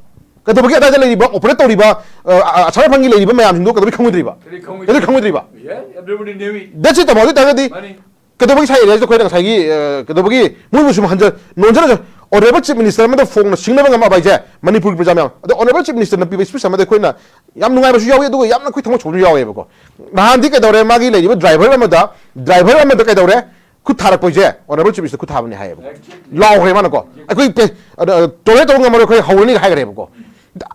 ꯀꯩꯗꯧꯕꯒꯤ ꯑꯗꯥꯏꯗ ꯂꯩꯔꯤꯕ, operate ꯇꯧꯔꯤꯕ, ꯑ, ꯑ, ꯑꯁꯥꯝ ꯔꯥꯏꯐꯜꯒꯤ ꯂꯩꯔꯤꯕ ꯃꯌꯥꯝꯁꯤꯡꯗꯣ ꯀꯩꯗꯧꯕꯒꯤ ꯈꯪꯉꯣꯏꯗ꯭ꯔꯤꯕ? ꯀꯩꯗꯧꯕꯒꯤ ꯈꯪꯉꯣꯏꯗ꯭ꯔꯤꯕ? Yeah, everybody knew it. That's it, ꯇꯥꯃꯣ꯫ ꯑꯗꯨ ꯑꯣꯏ ꯇꯥꯔꯒꯗꯤ ꯃꯥꯅꯤ꯫ ꯀꯩꯗꯧꯕꯒꯤ ꯁꯥꯏ area ꯁꯤꯗ ꯑꯩꯈꯣꯏꯅ ꯉꯁꯥꯏꯒꯤ, ꯑ, ꯀꯩꯗꯧꯕꯒꯤ ꯃꯣꯏꯕꯨ ꯁꯨꯝ ꯍꯟꯖ-, ꯅꯣꯟꯖꯔꯒ Honorable Chief Minister ꯑꯃꯗ ꯐꯣꯡꯅ ꯁꯤꯡꯅꯕ ꯉꯝꯃꯕ ꯍꯥꯏꯁꯦ, ꯃꯅꯤꯄꯨꯔꯒꯤ ꯄ꯭ꯔꯖꯥ ꯃꯌꯥꯝ? ꯑꯗꯣ Honorable Chief Minister ꯅ ꯄꯤꯕ speech ꯑꯃꯗ ꯑꯩꯈꯣꯏꯅ ꯌꯥꯝ ꯅꯨꯡꯉꯥꯏꯕꯁꯨ ꯌꯥꯎꯏ, ꯑꯗꯨꯒ ꯌꯥꯝꯅ ꯑꯩꯈꯣꯏ ꯊꯃꯣꯏ ꯁꯣꯛꯄꯁꯨ ꯌꯥꯎꯋꯦꯕꯀꯣ꯫ ꯅꯍꯥꯟꯗꯤ ꯀꯩꯗꯧꯔꯦ, ꯃꯥꯒꯤ ꯂꯩꯔꯤꯕ driver ꯑꯃꯗ, driver ꯑꯃꯗ ꯀꯩꯗꯧꯔꯦ, ꯈꯨꯠ ꯊꯥꯔꯛꯄꯁꯦ Honorable Chief Minister ꯈꯨꯠ ꯊꯥꯕꯅꯤ ꯍꯥꯏꯌꯦꯕꯀꯣ꯫ Exactly. ꯂꯥꯎꯈ꯭ꯔꯦ ꯃꯥꯅꯀꯣ꯫ ꯑꯩꯈꯣꯏ ꯄꯦ-, ꯑ, tolerate ꯇꯧꯕ ꯉꯝꯃꯔꯣꯏ, ꯑꯩꯈꯣꯏ ꯍꯧꯔꯅꯤꯒ ꯍꯥꯏꯈ꯭ꯔꯦꯕꯀꯣ꯫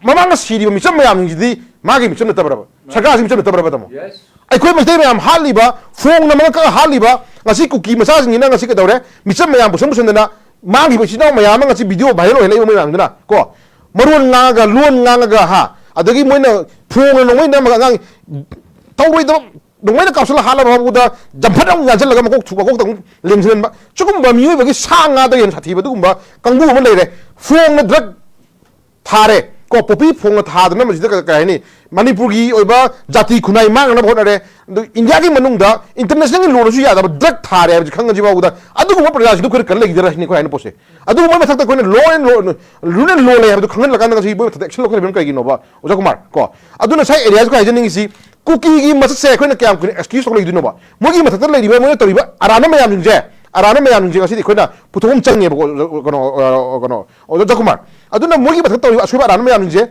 ꯃꯃꯥꯡꯗ ꯁꯤꯔꯤꯕ ꯃꯤꯆꯝ ꯃꯌꯥꯝꯁꯤꯡꯁꯤꯗꯤ ꯃꯥꯒꯤ ꯃꯤꯆꯝ ꯅꯠꯇꯕ꯭ꯔꯕ? ꯁꯔꯀꯥꯔꯁꯤ ꯃꯤꯆꯝ ꯅꯠꯇꯕ꯭ꯔꯕ, ꯇꯥꯃꯣ? Yes. ꯑꯩꯈꯣꯏ ꯃꯩꯇꯩ ꯃꯌꯥꯝ ꯍꯥꯠꯂꯤꯕ, ꯐꯣꯡꯅ ꯃꯉꯛ ꯀꯛꯑ ꯍꯥꯠꯂꯤꯕ, ꯉꯁꯤ ꯀꯨꯀꯤ ꯃꯆꯥꯁꯤꯡꯁꯤꯅ ꯉꯁꯤ ꯀꯩꯗꯧꯔꯦ? ꯃꯤꯆꯝ ꯃꯌꯥꯝ ꯄꯨꯁꯟ ꯄꯨꯁꯟꯗꯅ ꯃꯥꯡꯈꯤꯕ ꯏꯆꯤꯟ ꯏꯅꯥꯎ ꯃꯌꯥꯝ ꯑꯃ ꯉꯁꯤ video viral ꯑꯣꯏꯍꯜꯂꯛꯏꯕ ꯃꯌꯥꯝꯗꯨꯅ ꯀꯣ, ꯃꯔꯣꯟ ꯉꯥꯡꯉꯒ, ꯂꯣꯟ ꯉꯥꯡꯉꯒ, ꯍꯥ, ꯑꯗꯒꯤ ꯃꯣꯏꯅ ꯐꯣꯡꯅ ꯅꯣꯡꯃꯩ ꯅꯝꯃꯒ ꯑꯉꯥꯡ ꯇꯧꯔꯣꯏꯗꯕ ꯅꯣꯡꯃꯩꯅ ꯀꯥꯞꯁꯤꯜꯂ ꯍꯥꯠꯂꯕ ꯐꯥꯎꯕꯗ ꯖꯝꯐꯠ ꯑꯃꯨꯛ ꯌꯥꯟꯁꯤꯜꯂꯒ ꯃꯀꯣꯛ ꯊꯨ-, ꯃꯀꯣꯛꯇ ꯑꯃꯨꯛ ꯂꯦꯡꯁꯤꯟꯍꯟꯕ, ꯁꯤꯒꯨꯝꯕ ꯃꯤꯑꯣꯏꯕꯒꯤ ꯁꯥ ꯉꯥꯗꯒꯤ ꯍꯦꯟꯅ ꯁꯥꯊꯤꯕ ꯑꯗꯨꯒꯨꯝꯕ ꯀꯥꯡꯕꯨ ꯑꯃ ꯂꯩꯔꯦ꯫ ꯐꯣꯡꯅ drug ꯊꯥꯔꯦ ꯀꯣ, ꯄꯣꯄꯤ ꯐꯣꯡꯅ ꯊꯥꯗꯅ ꯃꯁꯤꯗ ꯀ-, ꯀꯩ ꯍꯥꯏꯅꯤ, ꯃꯅꯤꯄꯨꯔꯒꯤ ꯑꯣꯏꯕ ꯖꯥꯇꯤ ꯈꯨꯟꯅꯥꯏ ꯃꯥꯡꯅꯅꯕ ꯍꯣꯠꯅꯔꯦ꯫ ꯑꯗꯨ ꯏꯟꯗꯤꯌꯥꯒꯤ ꯃꯅꯨꯡꯗ, international ꯒꯤ law ꯗꯁꯨ ꯌꯥꯗꯕ drug ꯊꯥꯔꯦ ꯍꯥꯏꯕꯁꯤ ꯈꯪꯉꯁꯤ ꯐꯥꯎꯕꯗ ꯑꯗꯨꯒꯨꯝꯕ ꯄ꯭ꯔꯖꯥꯁꯤꯡꯗꯨ ꯑꯩꯈꯣꯏꯅ ꯀꯟ ꯂꯩꯈꯤꯗ꯭ꯔꯥ ꯁꯤꯅꯤ ꯑꯩꯈꯣꯏ ꯍꯥꯏꯅ ꯄꯣꯠꯁꯦ꯫ ꯑꯗꯨꯒꯨꯝꯕ ꯃꯊꯛꯇ ꯑꯩꯈꯣꯏꯅ law and law, rule and law ꯂꯩ ꯍꯥꯏꯕꯗꯨ ꯈꯪꯍꯜꯂꯀꯥꯟꯗ ꯉꯁꯤ ꯃꯣꯏ ꯃꯊꯛꯇ action ꯂꯧꯈꯠꯂꯤꯕꯅ ꯀꯩꯒꯤꯅꯣꯕ, ꯑꯣꯖꯥ ꯀꯨꯃꯥꯔ ꯀꯣ? ꯑꯗꯨꯅ ꯉꯁꯥꯏ area ꯁꯤꯒ ꯍꯥꯏꯖꯅꯤꯡꯉꯤꯁꯤ, ꯀꯨꯀꯤꯒꯤ ꯃꯁꯛꯁꯦ ꯑꯩꯈꯣꯏꯅ ꯀꯌꯥꯝ ꯀꯨꯏꯅ excuse ꯇꯧ ꯂꯩꯗꯣꯏꯅꯣꯕ? ꯃꯣꯏꯒꯤ ꯃꯊꯛꯇ ꯂꯩꯔꯤꯕ, ꯃꯣꯏꯅ ꯇꯧꯔꯤꯕ ꯑꯔꯥꯟꯕ ꯃꯌꯥꯝꯁꯤꯡꯁꯦ, ꯑꯔꯥꯟꯕ ꯃꯌꯥꯝꯁꯤꯡꯁꯦ ꯉꯁꯤꯗꯤ ꯑꯩꯈꯣꯏꯅ ꯄꯨꯊꯣꯛꯐꯝ ꯆꯪꯉꯦꯕꯀꯣ, ꯀꯩꯅꯣ, ꯑ, ꯀꯩꯅꯣ, ꯑꯣꯖꯥ ꯀꯨꯃꯥꯔ꯫ ꯑꯗꯨꯅ ꯃꯣꯏꯒꯤ ꯃꯊꯛꯇ ꯇꯧꯔꯤꯕ ꯑꯁꯣꯏꯕ ꯑꯔꯥꯟꯕ ꯃꯌꯥꯝꯁꯤꯡꯁꯦ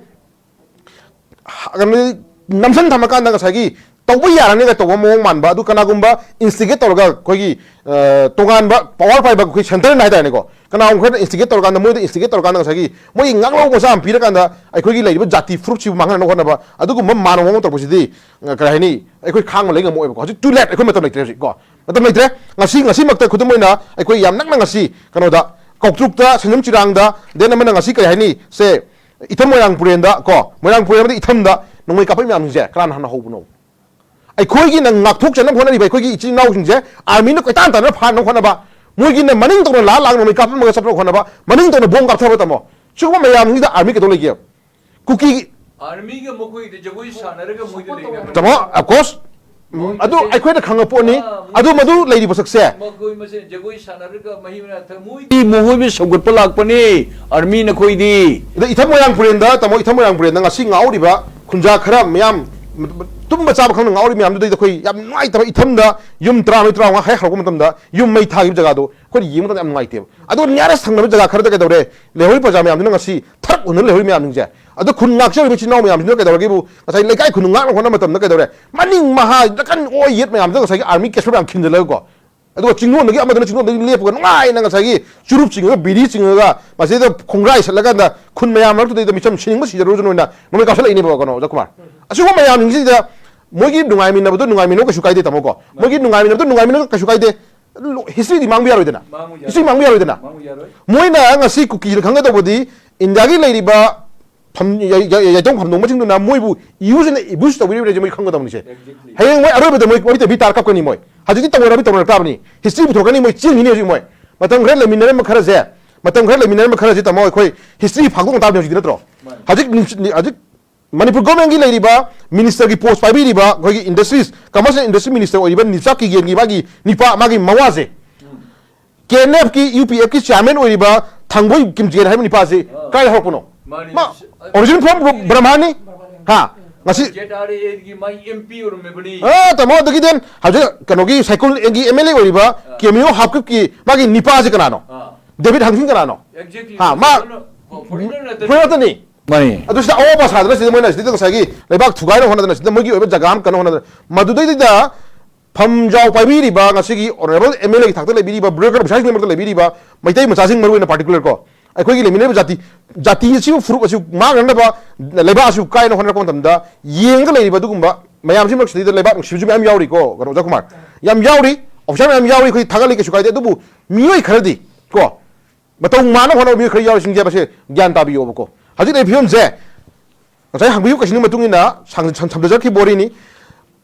ꯀꯩꯅꯣ, ꯅꯝꯁꯤꯟ ꯊꯝꯃꯀꯥꯟꯗ ꯉꯁꯥꯏꯒꯤ ꯇꯧꯕ ꯌꯥꯔꯅꯤꯒ ꯇꯧꯕ ꯃꯑꯣꯡ ꯃꯥꯟꯕ, ꯑꯗꯨ ꯀꯅꯥꯒꯨꯝꯕ instigate ꯇꯧꯔꯒ ꯑꯩꯈꯣꯏꯒꯤ, ꯑ, ꯇꯣꯉꯥꯟꯕ power ꯄꯥꯏꯕ ꯑꯩꯈꯣꯏ centre ꯅ ꯍꯥꯏꯇꯥꯔꯦꯀꯣ, ꯀꯅꯥꯒꯨꯝꯕ ꯈꯔꯅ instigate ꯇꯧꯔꯀꯥꯟꯗ, ꯃꯣꯏꯗ instigate ꯇꯧꯔꯀꯥꯟꯗ ꯉꯁꯥꯏꯒꯤ ꯃꯣꯏꯒꯤ ꯉꯥꯡꯂꯧ ꯃꯆꯥ ꯑꯃ ꯄꯤꯔꯀꯥꯟꯗ ꯑꯩꯈꯣꯏꯒꯤ ꯂꯩꯔꯤꯕ ꯖꯥꯇꯤ ꯐꯨꯔꯨꯞꯁꯤꯕꯨ ꯃꯥꯡꯍꯟꯅꯕ ꯍꯣꯠꯅꯕ, ꯑꯗꯨꯒꯨꯝꯕ ꯃꯥꯅꯕ ꯃꯑꯣꯡ ꯇꯧꯔꯛꯄꯁꯤꯗꯤ, ꯑ, ꯀꯔꯤ ꯍꯥꯏꯅꯤ, ꯑꯩꯈꯣꯏ ꯈꯥꯡꯕ ꯂꯩ ꯉꯝꯃꯣꯏꯕꯀꯣ꯫ ꯍꯧꯖꯤꯛ too late, ꯑꯩꯈꯣꯏ ꯃꯇꯝ ꯂꯩꯇ꯭ꯔꯦ ꯍꯧꯖꯤꯛ ꯀꯣ꯫ ꯃꯇꯝ ꯂꯩꯇ꯭ꯔꯦ꯫ ꯉꯁꯤ, ꯉꯁꯤꯃꯛꯇ ꯈꯨꯗꯝ ꯑꯣꯏꯅ ꯑꯩꯈꯣꯏ ꯌꯥꯝ ꯅꯛꯅ ꯉꯁꯤ ꯀꯩꯅꯣꯗ, ꯀꯧꯇ꯭ꯔꯨꯛꯇ, ꯁꯟꯖꯝ ꯆꯤꯔꯥꯡꯗ, then ꯑꯃꯅ ꯉꯁꯤ ꯀꯔꯤ ꯍꯥꯏꯅꯤ ꯁꯦ, ꯏꯊꯝ ꯃꯣꯏꯔꯥꯡ ꯄꯨꯔꯦꯟꯗ ꯀꯣ, ꯃꯣꯏꯔꯥꯡ ꯄꯨꯔꯦꯟ ꯑꯃꯗꯤ ꯏꯊꯝꯗ ꯅꯣꯡꯃꯩ ꯀꯥꯞꯄ ꯃꯌꯥꯝꯁꯤꯡꯁꯦ ꯀꯅꯥꯅ ꯍꯥꯟꯅ ꯍꯧꯕꯅꯣ? ꯑꯩꯈꯣꯏꯒꯤꯅ ꯉꯥꯛꯊꯣꯛꯆꯅꯕ ꯍꯣꯠꯅꯔꯤꯕ ꯑꯩꯈꯣꯏꯒꯤ ꯏꯆꯤꯜ ꯏꯅꯥꯎꯁꯤꯡꯁꯦ ꯑꯥꯔꯃꯤꯅ ꯀꯣꯏꯇꯥꯟ ꯇꯥꯟꯅ ꯐꯥꯅꯕ ꯍꯣꯠꯅꯕ, ꯃꯣꯏꯒꯤꯅ ꯃꯅꯤꯡ ꯇꯧꯅ ꯂꯥꯛ ꯂꯥꯛ ꯅꯣꯡꯃꯩ ꯀꯥꯞꯄ ꯑꯃꯒ ꯆꯠꯄ ꯍꯣꯠꯅꯕ, ꯃꯅꯤꯡ ꯇꯧꯅ ꯕꯣꯝ ꯀꯥꯞꯊꯕ ꯇꯝꯃꯣ꯫ ꯁꯤꯒꯨꯝꯕ ꯃꯌꯥꯝꯁꯤꯡꯁꯤꯗ ꯑꯥꯔꯃꯤ ꯀꯩꯗꯧ ꯂꯩꯒꯦ? ꯀꯨꯀꯤ ꯑꯥꯔꯃꯤꯒ ꯃꯈꯣꯏꯗ ꯖꯒꯣꯏ ꯁꯥꯟꯅꯔꯒ ꯃꯣꯏꯗ ꯂꯩꯅꯕ꯫ ꯇꯥꯃꯣ, of course, ꯎꯝ, ꯑꯗꯨ ꯑꯩꯈꯣꯏꯅ ꯈꯪꯉ ꯄꯣꯠꯅꯤ꯫ ꯑꯥ, ꯃꯣꯏ ꯑꯗꯨ ꯃꯗꯨ ꯂꯩꯔꯤꯕ ꯁꯛꯁꯦ꯫ ꯃꯈꯣꯏ ꯃꯁꯦꯟ ꯖꯒꯣꯏ ꯁꯥꯟꯅꯔꯒ ꯃꯍꯩ ꯃꯅꯥꯏ ꯊ-, ꯃꯣꯏꯗꯤ ꯃꯈꯣꯏꯕꯨ ꯁꯧꯒꯠꯄ ꯂꯥꯛꯄꯅꯤ, ꯑꯥꯔꯃꯤ ꯅꯈꯣꯏꯗꯤ꯫ ꯑꯗ ꯏꯊꯝ ꯃꯣꯏꯔꯥꯡ ꯄꯨꯔꯦꯟꯗ, ꯇꯥꯃꯣ, ꯏꯊꯝ ꯃꯣꯏꯔꯥꯡ ꯄꯨꯔꯦꯟꯗ ꯉꯁꯤ ꯉꯥꯎꯔꯤꯕ ꯈꯨꯟꯖꯥ ꯈꯔ ꯃꯌꯥꯝ, ꯇꯨꯝꯕ ꯆꯥꯕ ꯈꯪꯗ ꯉꯥꯎꯔꯤꯕ ꯃꯌꯥꯝꯗꯨꯗꯩꯗ ꯑꯩꯈꯣꯏ ꯌꯥꯝ ꯅꯨꯡꯉꯥꯏꯇꯕ, ꯏꯊꯝꯗ ꯌꯨꯝ ꯇꯔꯥꯃꯔꯤ ꯇꯔꯥꯃꯉꯥ ꯍꯦꯛ ꯍꯧꯔꯛꯄ ꯃꯇꯝꯗ ꯌꯨꯝ ꯃꯩ ꯊꯥꯈꯤꯕ ꯖꯒꯥꯗꯣ ꯑꯩꯈꯣꯏꯅ ꯌꯦꯡꯕ ꯃꯇꯝꯗ ꯌꯥꯝ ꯅꯨꯡꯉꯥꯏꯇꯦꯕ꯫ ꯑꯗꯨꯒ nearest ꯊꯪꯅꯕ ꯖꯒꯥ ꯈꯔꯗ ꯀꯩꯗꯧꯔꯦ? ꯂꯩꯍꯧꯔꯤꯕ ꯄ꯭ꯔꯖꯥ ꯃꯌꯥꯝꯗꯨꯅ ꯉꯁꯤ ꯊꯔꯛ ꯍꯨꯟꯗꯨꯅ ꯂꯩꯍꯧꯔꯤ ꯃꯌꯥꯝꯁꯤꯡꯁꯦ꯫ ꯑꯗꯣ ꯈꯨꯟ ꯉꯥꯛꯆꯔꯤꯕ ꯏꯆꯤꯟ ꯏꯅꯥꯎ ꯃꯌꯥꯝꯁꯤꯅ ꯀꯩꯗꯧꯔꯒꯦꯕꯨ, ꯉꯁꯥꯏ ꯂꯩꯀꯥꯏ ꯈꯨꯟ ꯉꯥꯛꯅ ꯍꯣꯠꯅꯕ ꯃꯇꯝꯗ ꯀꯩꯗꯧꯔꯦ? ꯃꯅꯤꯡ ꯃꯍꯥ ꯅꯥꯀꯟ ꯑꯣꯏ ꯌꯦꯠ ꯃꯌꯥꯝꯗꯨꯗ ꯉꯁꯥꯏꯒꯤ ꯑꯥꯔꯃꯤ ꯀꯦꯁ ꯃꯌꯥꯝ ꯈꯤꯟꯖꯜꯂꯒꯀꯣ, ꯑꯗꯨꯒ ꯆꯤꯡꯗꯣꯟꯗꯒꯤ ꯑꯃꯗꯨꯅ ꯆꯤꯡꯗꯣꯟꯗꯒꯤ ꯂꯦꯞꯄꯒ ꯅꯨꯡꯉꯥꯏꯅ ꯉꯁꯥꯏꯒꯤ ꯆꯨꯔꯨꯞ ꯆꯤꯡꯉꯒ, ꯕꯤꯔꯤ ꯆꯤꯡꯉꯒ, ꯃꯁꯤꯗ ꯈꯣꯡꯒ꯭ꯔꯥꯏ ꯁꯠꯂꯀꯥꯟꯗ ꯈꯨꯟ ꯃꯌꯥꯝ ꯃꯔꯛꯇꯨꯗꯩꯗ ꯃꯤꯆꯝ ꯁꯤꯅꯤꯡꯕ ꯁꯤꯖꯔꯨꯔꯁꯅꯨ ꯍꯥꯏꯅ ꯅꯣꯡꯃꯩ ꯀꯥꯞꯁꯤꯜꯂꯛꯏꯅꯦꯕ, ꯀꯩꯅꯣ, ꯑꯣꯖꯥ ꯀꯨꯃꯥꯔ꯫ ꯑꯁꯤꯒꯨꯝꯕ ꯃꯌꯥꯝꯁꯤꯡꯁꯤꯗ ꯃꯣꯏꯒꯤ ꯅꯨꯡꯉꯥꯏꯃꯤꯟꯅꯕꯗꯣ ꯅꯨꯡꯉꯥꯏꯃꯤꯟꯅꯕ ꯀꯩꯁꯨ ꯀꯥꯏꯗꯦ, ꯇꯥꯃꯣꯀꯣ꯫ ꯃꯣꯏꯒꯤ ꯅꯨꯡꯉꯥꯏꯃꯤꯟꯅꯕꯗꯣ ꯅꯨꯡꯉꯥꯏꯃꯤꯟꯅꯕ ꯀꯩꯁꯨ ꯀꯥꯏꯗꯦ꯫ ꯍꯤꯁꯇ꯭ꯔꯤꯗꯤ ꯃꯥꯡꯕ ꯌꯥꯔꯣꯏꯗꯅ꯫ ꯃꯥꯡꯕ ꯌꯥꯔꯣꯏ꯫ ꯍꯤꯁꯇ꯭ꯔꯤ ꯃꯥꯡꯕ ꯌꯥꯔꯣꯏꯗꯅ꯫ ꯃꯥꯡꯕ ꯌꯥꯔꯣꯏ꯫ ꯃꯣꯏꯅ ꯉꯁꯤ ꯀꯨꯀꯤꯅ ꯈꯪꯒꯗꯧꯕꯗꯤ ꯏꯟꯗꯤꯌꯥꯒꯤ ꯂꯩꯔꯤꯕ ꯐꯝ-, ꯌꯥꯏ-, ꯌꯥꯏ-, ꯌꯥꯏꯇꯣꯡ ꯐꯝꯗꯣꯡꯕꯁꯤꯡꯗꯨꯅ ꯃꯣꯏꯕꯨ use and abuse ꯇꯧꯕꯤꯔꯤꯕꯅꯤꯁꯦ ꯃꯣꯏ ꯈꯪꯒꯗꯧꯅꯤꯁꯦ꯫ Exactly꯫ ꯍꯌꯦꯡ ꯃꯣꯏ ꯑꯔꯣꯏꯕꯗ ꯃꯣꯏ ꯋꯥꯔꯤ ꯇꯧꯕꯤ ꯇꯥꯔ ꯀꯞꯀꯅꯤ ꯃꯣꯏ꯫ ꯍꯧꯖꯤꯛꯇꯤ ꯇꯧꯔꯕꯤ ꯇꯧꯅꯔꯛꯇ꯭ꯔꯕꯅꯤ꯫ ꯍꯤꯁꯇ꯭ꯔꯤꯕꯨ ꯊꯣꯛꯀꯅꯤ ꯃꯣꯏ ꯆꯦꯟꯈꯤꯅꯤ ꯍꯧꯖꯤꯛ ꯃꯣꯏ꯫ ꯃꯇꯝ ꯈꯔ ꯂꯩꯃꯤꯟꯅꯔꯝꯕ ꯈꯔꯁꯦ, ꯃꯇꯝ ꯈꯔ ꯂꯩꯃꯤꯟꯅꯔꯝꯕ ꯈꯔꯁꯦ ꯇꯥꯃꯣ ꯑꯩꯈꯣꯏ ꯍꯤꯁꯇ꯭ꯔꯤ ꯐꯥꯛꯇꯣꯛꯅ ꯇꯥꯕꯅꯤ ꯍꯧꯖꯤꯛꯇꯤ ꯅꯠꯇ꯭ꯔꯣ? ꯃꯥꯅꯤ꯫ ꯍꯧꯖꯤꯛ ꯅꯤꯡꯁꯤꯡ-, ꯍꯧꯖꯤꯛ ꯃꯅꯤꯄꯨꯔ ꯒꯣꯔꯃꯦꯟꯒꯤ ꯂꯩꯔꯤꯕ ꯃꯤꯅꯤꯁꯇꯔꯒꯤ ꯄꯣꯁ ꯄꯥꯏꯕꯤꯔꯤꯕ ꯑꯩꯈꯣꯏꯒꯤ industries, commerce and industry minister ꯑꯣꯏꯔꯤꯕ ꯅꯤꯆꯥ ꯀꯤꯒꯦꯟꯒꯤ ꯃꯥꯒꯤ ꯅꯤꯄꯥ, ꯃꯥꯒꯤ ꯃꯋꯥꯁꯦ, ꯎꯝ꯫ ꯀꯦ ꯑꯦꯟ ꯑꯦꯐꯀꯤ, ꯌꯨ ꯄꯤ ꯑꯦꯐꯀꯤ ꯆꯤꯌꯥꯔꯃꯦꯟ ꯑꯣꯏꯔꯤꯕ ꯊꯥꯡꯕꯣꯏ ꯀꯤꯝꯖꯦꯟ ꯍꯥꯏꯕ ꯅꯤꯄꯥꯁꯤ ꯑꯥ꯫ ꯀꯥꯏꯗ ꯍꯧꯔꯛꯄꯅꯣ? ꯃꯥꯅꯤ꯫ ꯃꯥ ꯑ, original from ꯕ꯭ꯔꯍꯃꯥꯅꯤ? ꯍꯥ? ꯉꯁꯤ ꯖꯦꯠ ꯑꯥꯔ ꯑꯦꯒꯤ ꯃꯥꯒꯤ ꯑꯦꯝ ꯄꯤ ꯑꯣꯏꯔꯝꯃꯤꯕꯅꯤ꯫ ꯑ, ꯇꯥꯃꯣ, ꯑꯗꯒꯤ then ꯍꯧꯖꯤꯛ ꯀꯩꯅꯣꯒꯤ ꯁꯥꯏꯀꯨꯜꯒꯤ ꯑꯦꯝ ꯑꯦꯜ ꯑꯦ ꯑꯣꯏꯔꯤꯕ ꯑꯥ꯫ ꯀꯦꯃꯤꯌꯣ ꯍꯥꯞꯀꯤꯞꯀꯤ ꯃꯥꯒꯤ ꯅꯤꯄꯥꯁꯤ ꯀꯅꯥꯅꯣ? ꯑꯥ꯫ ꯗꯦꯕꯤꯠ ꯍꯪꯁꯤꯡ ꯀꯅꯥꯅꯣ? Exactly꯫ ꯍꯥ, ꯃꯥ foreigner ꯅꯠꯇꯅꯤ꯫ ꯐꯣꯔꯦꯟꯅꯔ ꯅꯠꯇꯅꯤ꯫ ꯃꯥꯅꯤ꯫ ꯑꯗꯨ ꯁꯤꯗ ꯑꯋꯥꯕ ꯁꯥꯗꯅ ꯁꯤꯗ ꯃꯣꯏꯅ ꯁꯤꯗ ꯉꯁꯥꯏꯒꯤ ꯂꯩꯕꯥꯛ ꯊꯨꯒꯥꯏꯅ ꯍꯣꯠꯅꯗꯅ ꯁꯤꯗ ꯃꯣꯏꯒꯤ ꯑꯣꯏꯕ ꯖꯒꯥ ꯑꯃ ꯀꯟꯅ ꯍꯣꯠꯅꯗꯅ ꯃꯗꯨꯗꯩꯗꯨꯗ ꯐꯝꯖꯥꯎ ꯄꯥꯏꯕꯤꯔꯤꯕ ꯉꯁꯤꯒꯤ honourable ꯑꯦꯝ ꯑꯦꯜ ꯑꯦꯒꯤ ꯊꯥꯛꯇ ꯂꯩꯕꯤꯔꯤꯕ, ꯕ꯭ꯔꯣꯀꯔ ꯄꯩꯁꯥꯁꯤꯡꯒꯤ ꯃꯔꯛꯇ ꯂꯩꯕꯤꯔꯤꯕ ꯃꯩꯇꯩ ꯃꯆꯥꯁꯤꯡ ꯃꯔꯨ ꯑꯣꯏꯅ particular ꯀꯣ, ꯑꯩꯈꯣꯏꯒꯤ ꯂꯩꯃꯤꯟꯅꯔꯤꯕ ꯖꯥꯇꯤ, ꯖꯥꯇꯤ ꯑꯁꯤꯕꯨ, ꯐꯨꯔꯨꯞ ꯑꯁꯤꯕꯨ ꯃꯥꯡꯅꯅꯕ ꯂꯩꯕꯥꯛ ꯑꯁꯤꯕꯨ ꯀꯥꯏꯅ ꯍꯣꯠꯅꯔꯛꯄ ꯃꯇꯝꯗ ꯌꯦꯡꯉꯒ ꯂꯩꯔꯤꯕ ꯑꯗꯨꯒꯨꯝꯕ ꯃꯌꯥꯝꯁꯤ ꯃꯔꯛꯁꯤꯗꯩꯗ ꯂꯩꯕꯥꯛ ꯅꯨꯡꯁꯤꯕꯁꯨ ꯃꯌꯥꯝ ꯌꯥꯎꯔꯤꯀꯣ, ꯀꯩꯅꯣ ꯑꯣꯖꯥ ꯀꯨꯃꯥꯔ, ꯌꯥꯝ ꯌꯥꯎꯔꯤ, ꯑꯣꯐꯤꯁꯥꯔ ꯃꯌꯥꯝ ꯌꯥꯎꯔꯤ, ꯑꯩꯈꯣꯏ ꯊꯥꯒꯠꯂꯤ, ꯀꯩꯁꯨ ꯀꯥꯏꯗꯦ꯫ ꯑꯗꯨꯕꯨ ꯃꯤꯑꯣꯏ ꯈꯔꯗꯤ ꯀꯣ, ꯃꯇꯧ ꯃꯥꯟꯅ ꯍꯣꯠꯅꯕ ꯃꯤꯑꯣꯏ ꯈꯔ ꯌꯥꯎꯔꯤꯁꯤꯡꯁꯦ ꯃꯁꯤ ꯒ꯭ꯌꯥꯟ ꯇꯥꯕꯤꯌꯣꯕꯀꯣ꯫ ꯍꯧꯖꯤꯛ ꯂꯩꯔꯤꯕ ꯐꯤꯕꯝꯁꯦ ꯉꯁꯥꯏ ꯍꯪꯕꯤꯌꯨ ꯀꯩꯁꯤꯡꯒꯤ ꯃꯇꯨꯡ ꯏꯟꯅ ꯁꯥꯡ-, ꯁꯝ-, ꯁꯝꯖꯔꯛꯈꯤꯕ ꯋꯥꯔꯤꯅꯤ꯫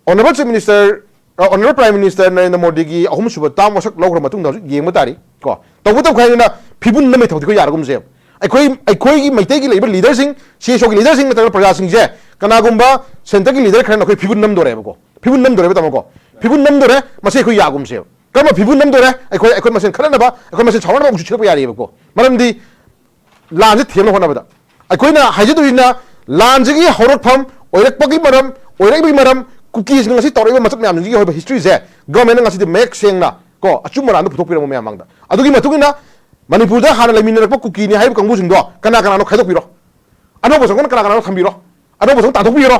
Honourable Chief Minister, ꯑ, Honourable Prime Minister ꯅꯔꯦꯟꯗ꯭ꯔ ꯃꯣꯗꯤꯒꯤ ꯑꯍꯨꯝꯁꯨꯕ ꯇꯥꯝ ꯋꯥꯁꯛ ꯂꯧꯈ꯭ꯔ ꯃꯇꯨꯡꯗ ꯍꯧꯖꯤꯛ ꯌꯦꯡꯕ ꯇꯥꯔꯤ ꯀꯣ꯫ ꯇꯧꯕꯇꯕꯨ ꯈꯥꯏꯗꯅ ꯐꯤꯕꯨꯟ ꯅꯝꯕꯩ ꯊꯕꯛꯇꯤ ꯑꯩꯈꯣꯏ ꯌꯥꯔꯒꯨꯝꯁꯦꯕ꯫ ꯑꯩꯈꯣꯏ, ꯑꯩꯈꯣꯏꯒꯤ ꯃꯩꯇꯩꯒꯤ ꯂꯩꯔꯤꯕ leaderꯁꯤꯡ, CSOꯒꯤ leaderꯁꯤꯡ ꯅꯠꯇ꯭ꯔꯒ ꯄ꯭ꯔꯖꯥꯁꯤꯡꯁꯦ ꯀꯅꯥꯒꯨꯝꯕ centreꯒꯤ leader ꯈꯔꯅ ꯑꯩꯈꯣꯏ ꯐꯤꯕꯨꯟ ꯅꯝꯗꯣꯔꯦꯕꯀꯣ꯫ ꯐꯤꯕꯨꯟ ꯅꯝꯗꯣꯔꯦꯕ ꯇꯥꯃꯣꯀꯣ꯫ ꯐꯤꯕꯨꯟ ꯅꯝꯗꯣꯔꯦ, ꯃꯁꯤ ꯑꯩꯈꯣꯏ ꯌꯥꯒꯨꯝꯁꯦꯕ꯫ ꯀꯔꯝꯕ ꯐꯤꯕꯨꯟ ꯅꯝꯗꯣꯔꯦ? ꯑꯩꯈꯣꯏ, ꯑꯩꯈꯣꯏ ꯃꯁꯦꯟ ꯈꯠꯅꯅꯕ, ꯑꯩꯈꯣꯏ ꯃꯁꯦꯟ ꯁꯥꯎꯅꯅꯕ ꯑꯃꯨꯛꯁꯨ ꯁꯤꯜꯂꯛꯄ ꯌꯥꯔꯤꯕꯀꯣ꯫ ꯃꯔꯝꯗꯤ ꯂꯥꯟꯁꯦ ꯊꯦꯝꯅꯕ ꯍꯣꯠꯅꯕꯗ ꯑꯩꯈꯣꯏꯅ ꯍꯥꯏꯖꯗꯣꯏꯁꯤꯅ ꯂꯥꯟꯁꯤꯒꯤ ꯍꯧꯔꯛꯐꯝ, ꯑꯣꯏꯔꯛꯄꯒꯤ ꯃꯔꯝ, ꯑꯣꯏꯔꯛꯏꯕꯒꯤ ꯃꯔꯝ, ꯀꯨꯀꯤꯁꯤꯡ ꯑꯁꯤ ꯇꯧꯔꯛꯏꯕ ꯃꯆꯛ ꯃꯌꯥꯝꯁꯤꯡꯒꯤ ꯑꯣꯏꯕ historyꯁꯦ governmentꯅ ꯉꯁꯤꯗꯤ ꯃꯌꯦꯛ ꯁꯦꯡꯅ ꯀꯣ ꯑꯆꯨꯝ ꯑꯔꯥꯟꯗꯣ ꯄꯨꯊꯣꯛꯄꯤꯔꯝꯕ ꯃꯌꯥꯝ ꯃꯥꯡꯗ꯫ ꯑꯗꯨꯒꯤ ꯃꯇꯨꯡ ꯏꯟꯅ ꯃꯅꯤꯄꯨꯔꯗ ꯍꯥꯟꯅ ꯂꯩꯃꯤꯟꯅꯔꯛꯄ ꯀꯨꯀꯤꯅꯤ ꯍꯥꯏꯔꯤꯕ ꯀꯥꯡꯕꯨꯁꯤꯡꯗꯣ ꯀꯅꯥ ꯀꯅꯥꯅꯣ ꯈꯥꯏꯗꯣꯛꯄꯤꯔꯣ꯫ ꯑꯅꯧꯕ ꯆꯪꯉꯛꯄꯅ ꯀꯅꯥ ꯀꯅꯥꯅꯣ ꯊꯝꯕꯤꯔꯣ꯫ ꯑꯅꯧꯕ ꯆꯪꯉꯛ ꯇꯥꯟꯊꯣꯛꯄꯤꯔꯣ꯫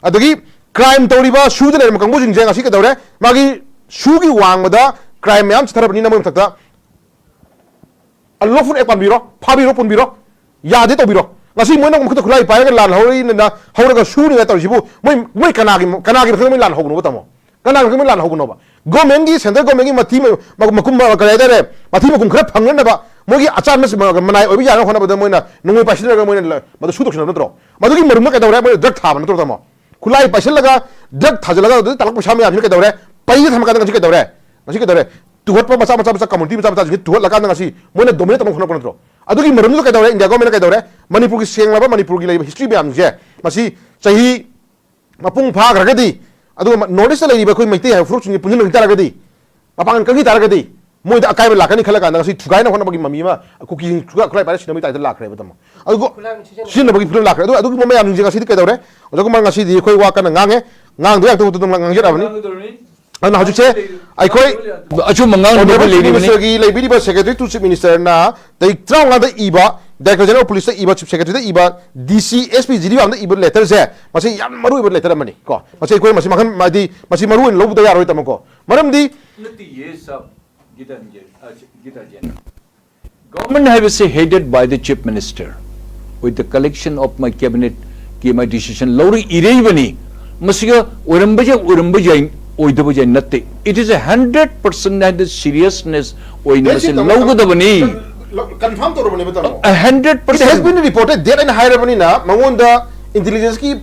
ꯑꯗꯒꯤ crime ꯇꯧꯔꯤꯕ ꯁꯨꯗ ꯂꯩꯔꯝꯕ ꯀꯥꯡꯕꯨꯁꯤꯡꯁꯦ ꯉꯁꯤ ꯀꯩꯗꯧꯔꯦ? ꯃꯥꯒꯤ ꯁꯨꯒꯤ ꯋꯥꯡꯃꯗ crime ꯃꯌꯥꯝ ꯆꯠꯊꯔꯕꯅꯤꯅ ꯃꯣꯏ ꯃꯊꯛꯇ unlawful act ꯄꯥꯟꯕꯤꯔꯣ, ꯐꯥꯕꯤꯔꯣ, ꯄꯨꯟꯕꯤꯔꯣ, ꯌꯥꯗꯦ ꯇꯧꯕꯤꯔꯣ꯫ ꯉꯁꯤ ꯃꯣꯏꯅ ꯃꯈꯨꯠꯇ ꯈꯨꯠꯂꯥꯏ ꯄꯥꯏꯔꯒ ꯂꯥꯟ ꯍꯧꯔꯛꯏꯅ ꯍꯧꯔꯒ ꯁꯨꯅꯤꯅ ꯇꯧꯔꯤꯁꯤꯕꯨ ꯃꯣꯏ, ꯃꯣꯏ ꯀꯅꯥꯒꯤ, ꯀꯅꯥꯒꯤ ꯃꯊꯛꯇ ꯃꯣꯏ ꯂꯥꯟ ꯍꯧꯕꯅꯣꯕ ꯇꯥꯃꯣ? ꯀꯅꯥꯒꯤ ꯃꯊꯛꯇ ꯃꯣꯏ ꯂꯥꯟ ꯍꯧꯕꯅꯣꯕ? Governmentꯒꯤ, central governmentꯒꯤ ꯃꯊꯤ ꯃ-, ꯃ-, ꯃꯀꯨꯝ, ꯀꯔꯤ ꯍꯥꯏꯇꯥꯔꯦ, ꯃꯊꯤ ꯃꯀꯨꯝ ꯈꯔ ꯐꯪꯅꯅꯕ ꯃꯣꯏꯒꯤ ꯑꯆꯥꯟꯕ ꯃ-, ꯃꯅꯥꯏ ꯑꯣꯏꯕ ꯌꯥꯅꯕ ꯍꯣꯠꯅꯕꯗ ꯃꯣꯏꯅ ꯅꯣꯡꯃꯩ ꯄꯥꯏꯁꯤꯜꯂꯒ ꯃꯣꯏꯅ ꯂ-, ꯃꯗꯨ ꯁꯨꯗꯣꯛꯁꯤꯟꯅꯕ ꯅꯠꯇ꯭ꯔꯣ? ꯃꯗꯨꯒꯤ ꯃꯔꯨꯝꯗ ꯀꯩꯗꯧꯔꯦ? ꯃꯣꯏꯅ drug ꯊꯥꯕ ꯅꯠꯇ꯭ꯔꯣ ꯇꯥꯃꯣ? ꯈꯨꯠꯂꯥꯏ ꯄꯥꯏꯁꯤꯜꯂꯒ drug ꯊꯥꯖꯤꯜꯂꯒ ꯑꯗꯨꯗ ꯇꯥꯜꯂꯛꯄ ꯄꯩꯁꯥ ꯃꯌꯥꯝꯁꯤꯅ ꯀꯩꯗꯧꯔꯦ? ꯄꯩꯗ ꯊꯝꯃꯀꯥꯟꯗ ꯉꯁꯤ ꯀꯩꯗꯧꯔꯦ? ꯉꯁꯤ ꯀꯩꯗꯧꯔꯦ? ꯇꯨꯍꯠꯄ ꯃꯆꯥ ꯃꯆꯥ ꯃꯆꯥ community ꯃꯆꯥ ꯃꯆꯥꯁꯤꯡꯁꯤ ꯇꯨꯍꯠꯂꯀꯥꯟꯗ ꯉꯁꯤ ꯃꯣꯏꯅ dominate ꯇꯧꯅꯕ ꯍꯣꯠꯅꯔꯛꯄ ꯅꯠꯇ꯭ꯔꯣ? ꯑꯗꯨꯒꯤ ꯃꯔꯝꯗꯨꯗ ꯀꯩꯗꯧꯔꯦ? India governmentꯅ ꯀꯩꯗꯧꯔꯦ? ꯃꯅꯤꯄꯨꯔꯒꯤ ꯁꯦꯡꯂꯕ ꯃꯅꯤꯄꯨꯔꯒꯤ ꯂꯩꯔꯤꯕ history ꯃꯌꯥꯝꯁꯦ ꯃꯁꯤ ꯆꯍꯤ ꯃꯄꯨꯡ ꯐꯥꯈ꯭ꯔꯒꯗꯤ, ꯑꯗꯨꯒ ꯃ-, North Eastꯇ ꯂꯩꯔꯤꯕ ꯑꯩꯈꯣꯏ ꯃꯩꯇꯩ ꯍꯥꯏꯕ ꯐꯨꯔꯨꯞꯁꯤꯡꯁꯦ ꯄꯨꯟꯁꯤꯟꯅꯈꯤ ꯇꯥꯔꯒꯗꯤ, ꯃꯄꯥꯡꯒꯜ ꯀꯟꯈꯤ ꯇꯥꯔꯒꯗꯤ, ꯃꯣꯏꯗ ꯑꯀꯥꯏꯕ ꯂꯥꯛꯀꯅꯤ ꯈꯜꯂ ꯀꯥꯟꯗ ꯉꯁꯤ ꯊꯨꯒꯥꯏꯅ ꯍꯣꯠꯅꯕꯒꯤ ꯃꯃꯤ ꯑꯃ ꯀꯨꯀꯤꯁꯤꯡ ꯈꯨꯠꯂꯥꯏ ꯄꯥꯏꯔꯒ ꯁꯤꯖꯤꯟꯅꯕꯒꯤ typeꯇ ꯂꯥꯛꯈ꯭ꯔꯦꯕ ꯇꯥꯃꯣ꯫ ꯑꯗꯨꯒ ꯈꯨꯠꯂꯥꯏ ꯁꯤꯖꯤꯟꯅꯕ꯫ ꯁꯤꯖꯤꯟꯅꯕꯒꯤ ꯐꯤꯕꯝ ꯂꯥꯛꯈ꯭ꯔꯦ꯫ ꯑꯗꯨ, ꯑꯗꯨꯒꯨꯝꯕ ꯃꯌꯥꯝꯁꯤꯡꯁꯦ ꯉꯁꯤꯗꯤ ꯀꯩꯗꯧꯔꯦ? ꯑꯣꯖꯥ ꯀꯨꯃꯥꯔ, ꯉꯁꯤꯗꯤ ꯑꯩꯈꯣꯏ ꯋꯥ ꯀꯟꯅ ꯉꯥꯡꯉꯦ, ꯉꯥꯡꯗꯕ ꯌꯥꯗꯕ ꯑꯗꯨꯝ ꯉꯥꯡꯖꯔꯛꯑꯕꯅꯤ꯫ ꯉꯥꯡꯒꯗꯧꯔꯤꯅꯤ꯫ ꯑꯗꯨꯅ ꯍꯧꯖꯤꯛꯁꯦ ꯑꯩꯈꯣꯏ ꯑꯆꯨꯝꯕ ꯉꯥꯡꯅꯕ Honourable Chief ꯂꯩꯔꯤꯕꯅꯤ꯫ Ministerꯒꯤ ꯂꯩꯕꯤꯔꯤꯕ Secretary to Chief Ministerꯅ ꯇꯥꯔꯤꯛ ꯇꯔꯥꯃꯉꯥꯗ ꯏꯕ, Director General of Policeꯇ ꯏꯕ, Chief Secretaryꯗ ꯏꯕ, DC, SP, GDVꯗ ꯏꯕ letterꯁꯦ, ꯃꯁꯤ ꯌꯥꯝ ꯃꯔꯨ ꯑꯣꯏꯕ letter ꯑꯃꯅꯤ ꯀꯣ꯫ ꯃꯁꯤ ꯑꯩꯈꯣꯏ ꯃꯁꯤ ꯃꯈꯜ, ꯍꯥꯏꯗꯤ ꯃꯁꯤ ꯃꯔꯨ ꯑꯣꯏꯅ ꯂꯧꯕꯗ ꯌꯥꯔꯣꯏ ꯇꯥꯃꯣꯀꯣ꯫ ꯃꯔꯝꯗꯤ ꯅꯠꯇꯤꯌꯦ ꯁꯕ ꯒꯤꯇꯥꯟꯖꯦ-, ꯑ, ꯒꯤꯇꯥꯟꯖꯦꯟ꯫ Government ꯍꯥꯏꯕꯁꯤ headed by the Chief Minister with the collection of my cabinetꯀꯤ my decision ꯂꯧꯔ ꯏꯔꯛꯏꯕꯅꯤ꯫ ꯃꯁꯤꯒ ꯑꯣꯏꯔꯝꯕ ꯌꯥꯏ, ꯑꯣꯏꯔꯝꯕ ꯌꯥꯏ, ꯑꯣꯏꯗꯕ ꯌꯥꯏ ꯅꯠꯇꯦ꯫ It is a hundred percent ꯍꯥꯏꯗꯤ seriousness ꯑꯣꯏꯅ ꯃꯁꯤ ꯂꯧꯒꯗꯕꯅꯤ꯫ ꯀꯟꯐꯥꯔꯝ ꯇꯧꯔꯕꯅꯦꯕ, ꯇꯥꯃꯣ? Hundred It has been reported, date ꯑꯩꯅ ꯍꯥꯏꯔꯕꯅꯤꯅ ꯃꯉꯣꯟꯗ intelligence ꯀꯤ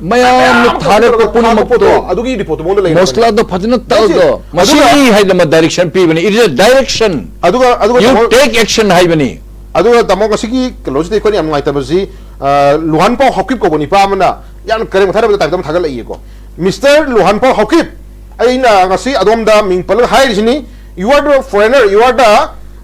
ꯃꯌꯥꯝꯅ ꯊꯥꯔꯛꯄ ꯄꯨꯝꯅꯃꯛꯇꯣ ꯑꯗꯨꯒꯤ ꯔꯤꯄꯣꯔꯠꯇꯨ ꯃꯉꯣꯟꯗ ꯂꯩꯔꯕꯅꯤ꯫ ꯃꯣꯁꯂꯥꯗꯣ ꯐꯖꯅ ꯇꯛꯑꯒ ꯃꯁꯤ ꯍꯥꯏꯗꯅ ꯗꯥꯏꯔꯦꯛꯁꯟ ꯄꯤꯕꯅꯤ, it is a direction, ꯑꯗꯨꯒ ꯑꯗꯨꯒ you ꯇꯥꯃꯣ, take action ꯍꯥꯏꯕꯅꯤ꯫ ꯑꯗꯨꯒ ꯇꯥꯃꯣ, ꯉꯁꯤꯒꯤ ꯀꯩꯅꯣꯁꯤꯗ ꯑꯩꯈꯣꯏꯅ ꯌꯥꯝ ꯅꯨꯡꯉꯥꯏꯇꯕꯁꯤ, ꯑ, ꯂꯨꯍꯥꯟꯄꯥꯎ ꯍꯥꯎꯀꯤꯞ ꯀꯧꯕ ꯅꯤꯄꯥ ꯑꯃꯅ ꯌꯥꯝ ꯀꯔꯦꯝ ꯀꯊꯥꯏꯔꯕꯗ ꯇꯥꯏꯞꯇ ꯑꯃ ꯊꯥꯒꯠꯂꯛꯏꯀꯣ꯫ Mister ꯂꯨꯍꯥꯟꯄꯥꯎ ꯍꯥꯎꯀꯤꯞ, ꯑꯩꯅ ꯉꯁꯤ ꯑꯗꯣꯝꯗ ꯃꯤꯡ ꯄꯜꯂꯒ ꯍꯥꯏꯔꯤꯁꯤꯅꯤ, you are the foreigner, you are the,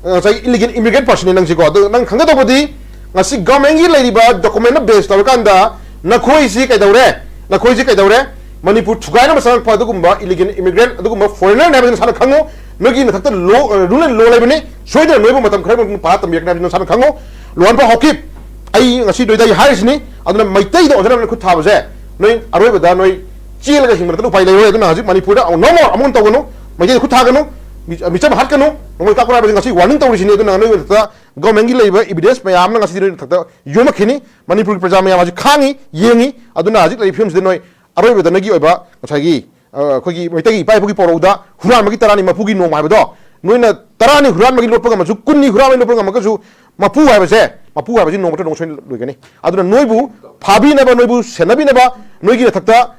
ꯑ, ꯉꯁꯥꯏꯒꯤ illegal immigrant person ꯅꯤ ꯅꯪꯁꯤꯀꯣ꯫ ꯑꯗꯨ ꯅꯪ ꯈꯪꯒꯗꯧꯕꯗꯤ, ꯉꯁꯤ government ꯀꯤ ꯂꯩꯔꯤꯕ document ꯅ base ꯇꯧꯔꯀꯥꯟꯗ ꯅꯈꯣꯏꯁꯤ ꯀꯩꯗꯧꯔꯦ? ꯅꯈꯣꯏꯁꯤ ꯀꯩꯗꯧꯔꯦ? ꯃꯅꯤꯄꯨꯔ ꯊꯨꯒꯥꯏꯅꯕ ꯆꯪꯉꯛꯄ ꯑꯗꯨꯒꯨꯝꯕ illegal immigrant, ꯑꯗꯨꯒꯨꯝꯕ foreigner ꯅꯤ ꯍꯥꯏꯕꯁꯤ ꯅꯁꯥꯅ ꯈꯪꯉꯨ꯫ ꯅꯣꯏꯒꯤ ꯃꯊꯛꯇ law, ꯑ, rule and law ꯂꯩꯕꯅꯤ꯫ ꯁꯣꯏꯗꯅ ꯅꯣꯏꯕꯨ ꯃꯇꯝ ꯈꯔ ꯃꯇꯨꯡ ꯄꯥꯔ ꯇꯝꯕꯤꯔꯛꯀꯅꯤ ꯍꯥꯏꯕꯁꯤ ꯅꯁꯥꯅ ꯈꯪꯉꯨ꯫ ꯂꯨꯍꯥꯟꯄꯥꯎ ꯍꯥꯎꯀꯤꯞ, ꯑꯩ ꯉꯁꯤ ꯅꯣꯏꯗ ꯑꯩ ꯍꯥꯏꯔꯤꯁꯤꯅꯤ꯫ ꯑꯗꯨꯅ ꯃꯩꯇꯩꯗ ꯑꯣꯟꯁꯤꯟꯅꯕ ꯈꯨꯠ ꯊꯥꯕꯁꯦ, ꯅꯣꯏ ꯑꯔꯣꯏꯕꯗ ꯅꯣꯏ ꯆꯦꯜꯂꯒ ꯍꯤꯡꯕ ꯅꯠꯇꯅ ꯎꯄꯥꯏ ꯂꯩꯔꯣꯏ꯫ ꯑꯗꯨꯅ ꯍꯧꯖꯤꯛ ꯃꯅꯤꯄꯨꯔꯗ no more ꯑꯃꯨꯛ ꯇꯧꯒꯅꯨ꯫ ꯃꯩꯇꯩꯗ ꯈꯨꯠ ꯊꯥꯒꯅꯨ꯫ ꯃꯤ-, ꯃꯤꯆꯝ ꯍꯥꯠꯀꯅꯨ꯫ ꯅꯣꯡꯃꯩ ꯀꯥꯞꯀꯅꯨ ꯍꯥꯏꯕꯁꯤ ꯉꯁꯤ warning ꯇꯧꯔꯤꯁꯤꯅꯤ꯫ ꯑꯗꯨꯅ ꯅꯣꯏ ꯃꯊꯛꯇ government ꯀꯤ ꯂꯩꯕ evidence ꯃꯌꯥꯝ ꯑꯃ ꯉꯁꯤꯗꯤ ꯅꯣꯏ ꯃꯊꯛꯇ ꯌꯣꯝꯃꯛꯈꯤꯅꯤ꯫ ꯃꯅꯤꯄꯨꯔꯒꯤ ꯄ꯭ꯔꯖꯥ ꯃꯌꯥꯝ ꯑꯁꯤ ꯈꯥꯡꯉꯤ, ꯌꯦꯡꯉꯤ꯫ ꯑꯗꯨꯅ ꯍꯧꯖꯤꯛ ꯂꯩꯔꯤꯕ ꯐꯤꯕꯝꯁꯤꯗ ꯅꯣꯏ ꯑꯔꯣꯏꯕꯗ ꯅꯣꯏꯒꯤ ꯑꯣꯏꯕ ꯉꯁꯥꯏꯒꯤ, ꯑ, ꯑꯩꯈꯣꯏꯒꯤ ꯃꯩꯇꯩꯒꯤ ꯏꯄꯥ ꯏꯄꯨꯒꯤ ꯄꯥꯎꯔꯧꯗ "ꯍꯨꯔꯥꯟꯕꯒꯤ ꯇꯔꯥꯅꯤ, ꯃꯄꯨꯒꯤ ꯅꯣꯡꯃ" ꯍꯥꯏꯕꯗꯣ, ꯅꯣꯏꯅ ꯇꯔꯥꯅꯤ ꯍꯨꯔꯥꯟꯕꯒꯤ ꯂꯣꯠꯄ ꯉꯝꯃꯁꯨ, ꯀꯨꯟꯅꯤ ꯍꯨꯔꯥꯟꯕꯒꯤ ꯂꯣꯠꯄ ꯉꯝꯃꯒꯁꯨ, ꯃꯄꯨ ꯍꯥꯏꯕꯁꯦ, ꯃꯄꯨ ꯍꯥꯏꯕꯁꯤ ꯅꯣꯡꯃ ꯅꯠꯇ꯭ꯔ ꯅꯣꯡꯃ ꯁꯣꯏꯗꯅ ꯂꯣꯏꯒꯅꯤ꯫ ꯑꯗꯨꯅ ꯅꯣꯏꯕꯨ ꯐꯥꯕꯤꯅꯕ, ꯅꯣꯏꯕꯨ ꯁꯦꯟꯅꯕꯤꯅꯕ, ꯅꯣꯏꯒꯤ ꯃꯊꯛꯇ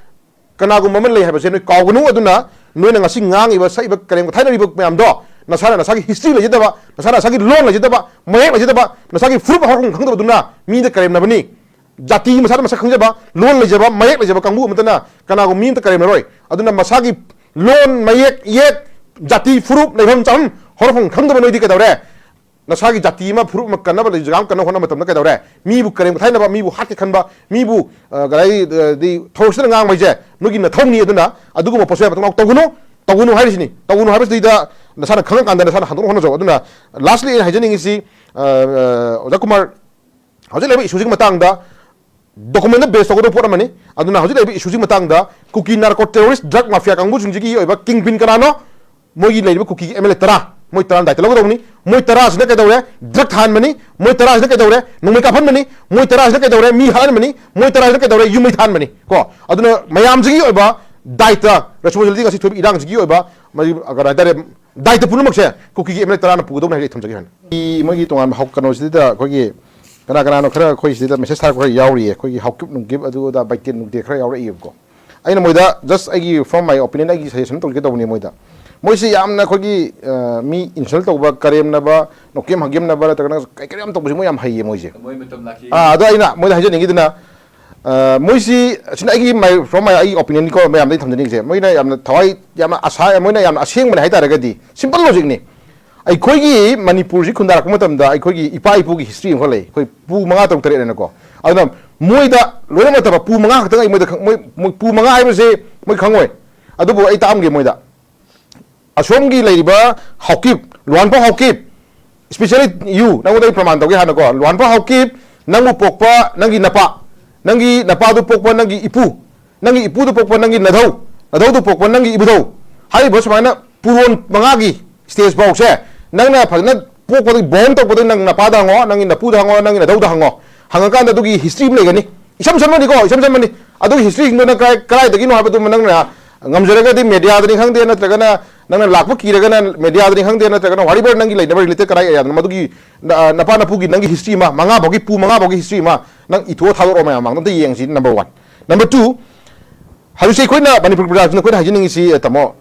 ꯀꯅꯥꯒꯨꯝꯕ ꯑꯃ ꯂꯩ ꯍꯥꯏꯕꯁꯦ ꯅꯣꯏ ꯀꯥꯎꯒꯅꯨ꯫ ꯑꯗꯨꯅ ꯅꯣꯏꯅ ꯉꯁꯤ ꯉꯥꯡꯉꯤꯕ, ꯁꯛꯏꯕ, ꯀꯔꯦꯝ ꯀꯊꯥꯏꯅꯔꯤꯕ ꯃꯌꯥꯝꯗꯣ, ꯅꯁꯥꯅ ꯅꯁꯥꯒꯤ history ꯂꯩꯖꯗꯕ, ꯅꯁꯥꯅ ꯅꯁꯥꯒꯤ ꯂꯣꯟ ꯂꯩꯖꯗꯕ, ꯃꯌꯦꯛ ꯂꯩꯖꯗꯕ, ꯅꯁꯥꯒꯤ ꯐꯨꯔꯨꯞ ꯍꯧꯔꯛꯐꯝ ꯈꯪꯗꯕꯗꯨꯅ ꯃꯤꯗ ꯀꯔꯦꯝꯅꯕꯅꯤ꯫ ꯖꯥꯇꯤ ꯃꯁꯥꯅ ꯃꯁꯛ ꯈꯪꯖꯕ, ꯂꯣꯟ ꯂꯩꯖꯕ, ꯃꯌꯦꯛ ꯂꯩꯖꯕ ꯀꯥꯡꯕꯨ ꯑꯃꯠꯇꯅ ꯀꯅꯥꯒꯨꯝꯕ ꯃꯤ ꯑꯃꯇ ꯀꯔꯦꯝꯅꯔꯣꯏ꯫ ꯑꯗꯨꯅ ꯃꯁꯥꯒꯤ ꯂꯣꯟ, ꯃꯌꯦꯛ, ꯏꯌꯦꯛ, ꯖꯥꯇꯤ, ꯐꯨꯔꯨꯞ, ꯂꯩꯐꯝ ꯆꯥꯐꯝ, ꯍꯧꯔꯛꯐꯝ ꯈꯪꯗꯕ ꯅꯣꯏꯗꯤ ꯀꯩꯗꯧꯔꯦ? ꯅꯁꯥꯒꯤ ꯖꯥꯇꯤ ꯑꯃ, ꯐꯨꯔꯨꯞ ꯑꯃ ꯀꯟꯅꯕ, ꯖꯒꯥ ꯑꯃ ꯀꯟꯅꯕ ꯍꯣꯠꯅꯕ ꯃꯇꯝꯗ ꯀꯩꯗꯧꯔꯦ? ꯃꯤꯕꯨ ꯀꯔꯦꯝ ꯀꯊꯥꯏꯅꯕ, ꯃꯤꯕꯨ ꯍꯥꯠꯀꯦ ꯈꯟꯕ, ꯃꯤꯕꯨ, ꯑ, ꯀꯗꯥꯏ, ꯑ, ꯗꯤ ꯊꯧꯔꯛꯁꯤꯗ ꯉꯥꯡꯕ ꯍꯥꯏꯁꯦ ꯅꯣꯏꯒꯤ ꯅꯊꯧꯅꯤ꯫ ꯑꯗꯨꯅ ꯑꯗꯨꯒꯨꯝꯕ ꯄꯣꯠꯁꯦ ꯃꯇꯨꯡ ꯇꯧꯒꯅꯨ, ꯇꯧꯒꯅꯨ ꯍꯥꯏꯔꯤꯁꯤꯅꯤ꯫ ꯇꯧꯒꯅꯨ ꯍꯥꯏꯕꯁꯤꯗ ꯅꯁꯥꯅ ꯈꯪꯉꯀꯥꯟꯗ ꯅꯁꯥꯅ ꯍꯟꯗꯣꯛꯅ ꯍꯣꯠꯅꯖꯧ꯫ ꯑꯗꯨꯅ lastly ꯑꯩꯅ ꯍꯥꯏꯖꯅꯤꯡꯉꯤꯁꯤ, ꯑ, ꯑ, ꯑꯣꯖꯥ ꯀꯨꯃꯥꯔ, ꯍꯧꯖꯤꯛ ꯂꯩꯔꯤꯕ ꯏꯁꯨꯁꯤꯒꯤ ꯃꯇꯥꯡꯗ document ꯅ base ꯇꯧꯒꯗꯕ ꯄꯣꯠ ꯑꯃꯅꯤ꯫ ꯑꯗꯨꯅ ꯍꯧꯖꯤꯛ ꯂꯩꯔꯤꯕ ꯏꯁꯨꯁꯤꯒꯤ ꯃꯇꯥꯡꯗ ꯀꯨꯀꯤ narco terrorist drug mafia ꯀꯥꯡꯕꯨꯁꯤꯡꯁꯤꯒꯤ ꯑꯣꯏꯕ kingpin ꯀꯅꯥꯅꯣ? ꯃꯣꯏꯒꯤ ꯂꯩꯔꯤꯕ ꯀꯨꯀꯤꯒꯤ M L A ꯇꯔꯥ, ꯃꯣꯏ ꯇꯔꯥ ꯗꯥꯏꯇ ꯂꯧꯒꯗꯧꯕꯅꯤ꯫ ꯃꯣꯏ ꯇꯔꯥꯁꯤꯅ ꯀꯩꯗꯧꯔꯦ? Drug ꯊꯥꯍꯟꯕꯅꯤ꯫ ꯃꯣꯏ ꯇꯔꯥꯁꯤꯅ ꯀꯩꯗꯧꯔꯦ? ꯅꯣꯡꯃꯩ ꯀꯥꯞꯍꯟꯕꯅꯤ꯫ ꯃꯣꯏ ꯇꯔꯥꯁꯤꯅ ꯀꯩꯗꯧꯔꯦ? ꯃꯤ ꯍꯥꯠꯍꯟꯕꯅꯤ꯫ ꯃꯣꯏ ꯇꯔꯥꯁꯤꯅ ꯀꯩꯗꯧꯔꯦ? ꯌꯨꯝꯃꯩ ꯊꯥꯍꯟꯕꯅꯤ꯫ ꯀꯣ, ꯑꯗꯨꯅ ꯃꯌꯥꯝꯁꯤꯒꯤ ꯑꯣꯏꯕ ꯗꯥꯏꯇ, responsibility, ꯉꯁꯤ ꯊꯣꯛꯏꯕ ꯏꯔꯥꯡꯁꯤꯒꯤ ꯑꯣꯏꯕ, ꯃꯁꯤ ꯀꯩꯅꯣ ꯍꯥꯏꯇꯥꯔꯦ, ꯗꯥꯏꯇ ꯄꯨꯝꯅꯃꯛꯁꯦ ꯀꯨꯀꯤꯒꯤ ꯑꯦꯝ ꯑꯦꯜ ꯑꯦ ꯇꯔꯥꯅ ꯄꯨꯒꯗꯧꯅꯦ ꯍꯥꯏꯕꯁꯦ ꯑꯩ ꯊꯝꯖꯒꯦ ꯍꯥꯟꯅ꯫ ꯃꯣꯏꯒꯤ ꯇꯣꯉꯥꯟꯕ ꯍꯧ-, ꯀꯩꯅꯣꯁꯤꯗ ꯑꯩꯈꯣꯏꯒꯤ ꯀꯅꯥ ꯀꯅꯥꯅꯣ ꯈꯔ ꯑꯩꯈꯣꯏ ꯁꯤꯗ ꯃꯦꯁꯦꯖ ꯊꯥꯔꯛꯄ ꯈꯔ ꯌꯥꯎꯔꯤꯌꯦ, ꯑꯩꯈꯣꯏꯒꯤ ꯍꯥꯎꯀꯤꯞ ꯅꯨꯡꯀꯤꯞ ꯑꯗꯨ ꯑꯗꯥ ꯕꯥꯏꯇꯦꯟ ꯅꯨꯡꯇꯦꯟ ꯈꯔ ꯌꯥꯎꯔꯛꯏꯕꯀꯣ꯫ ꯑꯩꯅ ꯃꯣꯏꯗ just ꯑꯩꯒꯤ, from my opinion, ꯑꯩꯒꯤ ꯁꯖꯦꯁꯟ ꯇꯧꯖꯒꯦ ꯇꯧꯕꯅꯤ ꯃꯣꯏꯗ꯫ ꯃꯣꯏꯁꯤ ꯌꯥꯝꯅ ꯑꯩꯈꯣꯏꯒꯤ, ꯑ, ꯃꯤ ꯏꯟꯁꯜ ꯇꯧꯕ, ꯀꯔꯦꯝꯅꯕ, ꯅꯣꯀꯦꯝ ꯍꯪꯒꯦꯝꯅꯕ ꯅꯠꯇ꯭ꯔꯒꯅ ꯀꯩ ꯀꯩꯅꯣ ꯌꯥꯝ ꯇꯧꯕꯁꯤ ꯃꯣꯏ ꯌꯥꯝ ꯍꯩꯌꯦ ꯃꯣꯏꯁꯦ꯫ ꯃꯣꯏ ꯃꯇꯝ ꯂꯥꯛꯈꯤ꯫ ꯑꯥ, ꯑꯗꯣ ꯑꯩꯅ ꯃꯣꯏꯗ ꯍꯥꯏꯖꯅꯤꯡꯉꯤꯗꯨꯅ, ꯑ, ꯃꯣꯏꯁꯤ, ꯑꯁꯤꯅ ꯑꯩꯒꯤ, my, from my, ꯑꯩꯒꯤ opinion ꯅꯤꯀꯣ, ꯃꯌꯥꯝꯗ ꯑꯩ ꯊꯝꯖꯅꯤꯡꯉꯤꯁꯦ, ꯃꯣꯏꯅ ꯌꯥꯝꯅ ꯊꯋꯥꯏ, ꯌꯥꯝꯅ ꯑꯁꯥ-, ꯃꯣꯏꯅ ꯌꯥꯝꯅ ꯑꯁꯦꯡꯕꯅꯦ ꯍꯥꯏꯇꯥꯔꯒꯗꯤ, simple logic ꯅꯤ꯫ ꯑꯩꯈꯣꯏꯒꯤ ꯃꯅꯤꯄꯨꯔꯁꯤ ꯈꯨꯟꯗꯥꯔꯛꯄ ꯃꯇꯝꯗ ꯑꯩꯈꯣꯏꯒꯤ ꯏꯄꯥ ꯏꯄꯨꯒꯤ history ꯑꯃꯈꯛ ꯂꯩ, ꯑꯩꯈꯣꯏ ꯄꯨ ꯃꯉꯥ ꯇꯔꯨꯛ ꯇꯔꯦꯠ ꯍꯥꯏꯅꯀꯣ꯫ ꯑꯗꯨꯅ ꯃꯣꯏꯗ ꯂꯣꯏꯅꯃꯛ ꯅꯠꯇꯕ, ꯄꯨ ꯃꯉꯥ ꯈꯛꯇꯪ ꯑꯩ ꯃꯣꯏꯗ ꯈꯪ-, ꯃꯣꯏ, ꯃꯣꯏ ꯄꯨ ꯃꯉꯥ ꯍꯥꯏꯕꯁꯦ ꯃꯣꯏ ꯈꯪꯉꯣꯏ꯫ ꯑꯗꯨꯕꯨ ꯑꯩ ꯇꯥꯛꯑꯝꯒꯦ ꯃꯣꯏꯗ꯫ ꯑꯁꯣꯝꯒꯤ ꯂꯩꯔꯤꯕ ꯍꯥꯎꯀꯤꯞ, ꯂꯨꯋꯥꯟꯄꯥ ꯍꯥꯎꯀꯤꯞ, especially you, ꯅꯪꯉꯣꯟꯗ ꯑꯩ ꯄ꯭ꯔꯃꯥꯟ ꯇꯧꯒꯦ ꯍꯥꯟꯅꯀꯣ꯫ ꯂꯨꯋꯥꯟꯄꯥ ꯍꯥꯎꯀꯤꯞ, ꯅꯪꯕꯨ ꯄꯣꯛꯄ ꯅꯪꯒꯤ ꯅꯄꯥ, ꯅꯪꯒꯤ ꯅꯄꯥꯗꯨ ꯄꯣꯛꯄ ꯅꯪꯒꯤ ꯏꯄꯨ, ꯅꯪꯒꯤ ꯏꯄꯨꯗꯨ ꯄꯣꯛꯄ ꯅꯪꯒꯤ ꯅꯙꯧ, ꯅꯙꯧꯗꯨ ꯄꯣꯛꯄ ꯅꯪꯒꯤ ꯏꯕꯨꯙꯧ, ꯍꯥꯏꯔꯤꯕ ꯁꯨꯃꯥꯏꯅ ꯄꯨꯔꯣꯟ ꯃꯉꯥꯒꯤ stage ꯐꯥꯎꯁꯦ ꯅꯪꯅ ꯐꯖꯅ ꯄꯣꯛꯄꯗꯒꯤ born ꯇꯧꯔꯛꯄꯗꯒꯤ ꯅꯪ ꯅꯄꯥꯗ ꯍꯪꯉꯣ, ꯅꯪꯒꯤ ꯅꯄꯨꯗ ꯍꯪꯉꯣ, ꯅꯪꯒꯤ ꯅꯙꯧꯗ ꯍꯪꯉꯣ꯫ ꯍꯪꯉꯀꯥꯟꯗ ꯑꯗꯨꯒꯤ history ꯑꯃ ꯂꯩꯒꯅꯤ꯫ ꯏꯁꯝ ꯁꯝꯃꯅꯤꯀꯣ, ꯏꯁꯝ ꯁꯝꯃꯅꯤ꯫ ꯑꯗꯨꯒꯤ history ꯁꯤꯡꯗꯣ ꯅꯪ ꯀꯔꯥꯏ-, ꯀꯔꯥꯏꯗꯒꯤꯅꯣ ꯍꯥꯏꯕꯗꯨꯃ ꯅꯪꯅ ꯉꯝꯖꯔꯒꯗꯤ mediaꯗꯅꯤ ꯈꯪꯗꯦ, ꯅꯠꯇ꯭ꯔꯒꯅ ꯅꯪꯅ ꯂꯥꯛꯄ ꯀꯤꯔꯒꯅ mediaꯗꯅꯤ ꯈꯪꯗꯦ, ꯅꯠꯇ꯭ꯔꯒꯅ whatever ꯅꯪꯒꯤ ꯂꯩꯅꯕ related ꯀꯗꯥꯏ areaꯗꯅꯣ, ꯃꯗꯨꯒꯤ ꯅ-, ꯅꯄꯥ ꯅꯄꯨꯒꯤ ꯅꯪꯒꯤ history ꯑꯃ, ꯃꯉꯥ ꯐꯥꯎꯒꯤ, ꯄꯨ ꯃꯉꯥ ꯐꯥꯎꯒꯤ history ꯑꯃ ꯅꯪ ꯏꯊꯣꯛꯑ ꯊꯥꯗꯣꯔꯛꯑꯣ ꯃꯌꯥꯝ ꯃꯥꯡꯗ꯫ ꯑꯝꯇ ꯌꯦꯡꯁꯤ, number one꯫ Number two, ꯍꯧꯖꯤꯛꯁꯦ ꯑꯩꯈꯣꯏꯅ ꯃꯅꯤꯄꯨꯔ ꯄ꯭ꯔꯖꯥꯁꯤꯡꯅ ꯑꯩꯈꯣꯏꯅ ꯍꯥꯏꯖꯅꯤꯡꯉꯤꯁꯤ, ꯇꯥꯃꯣ,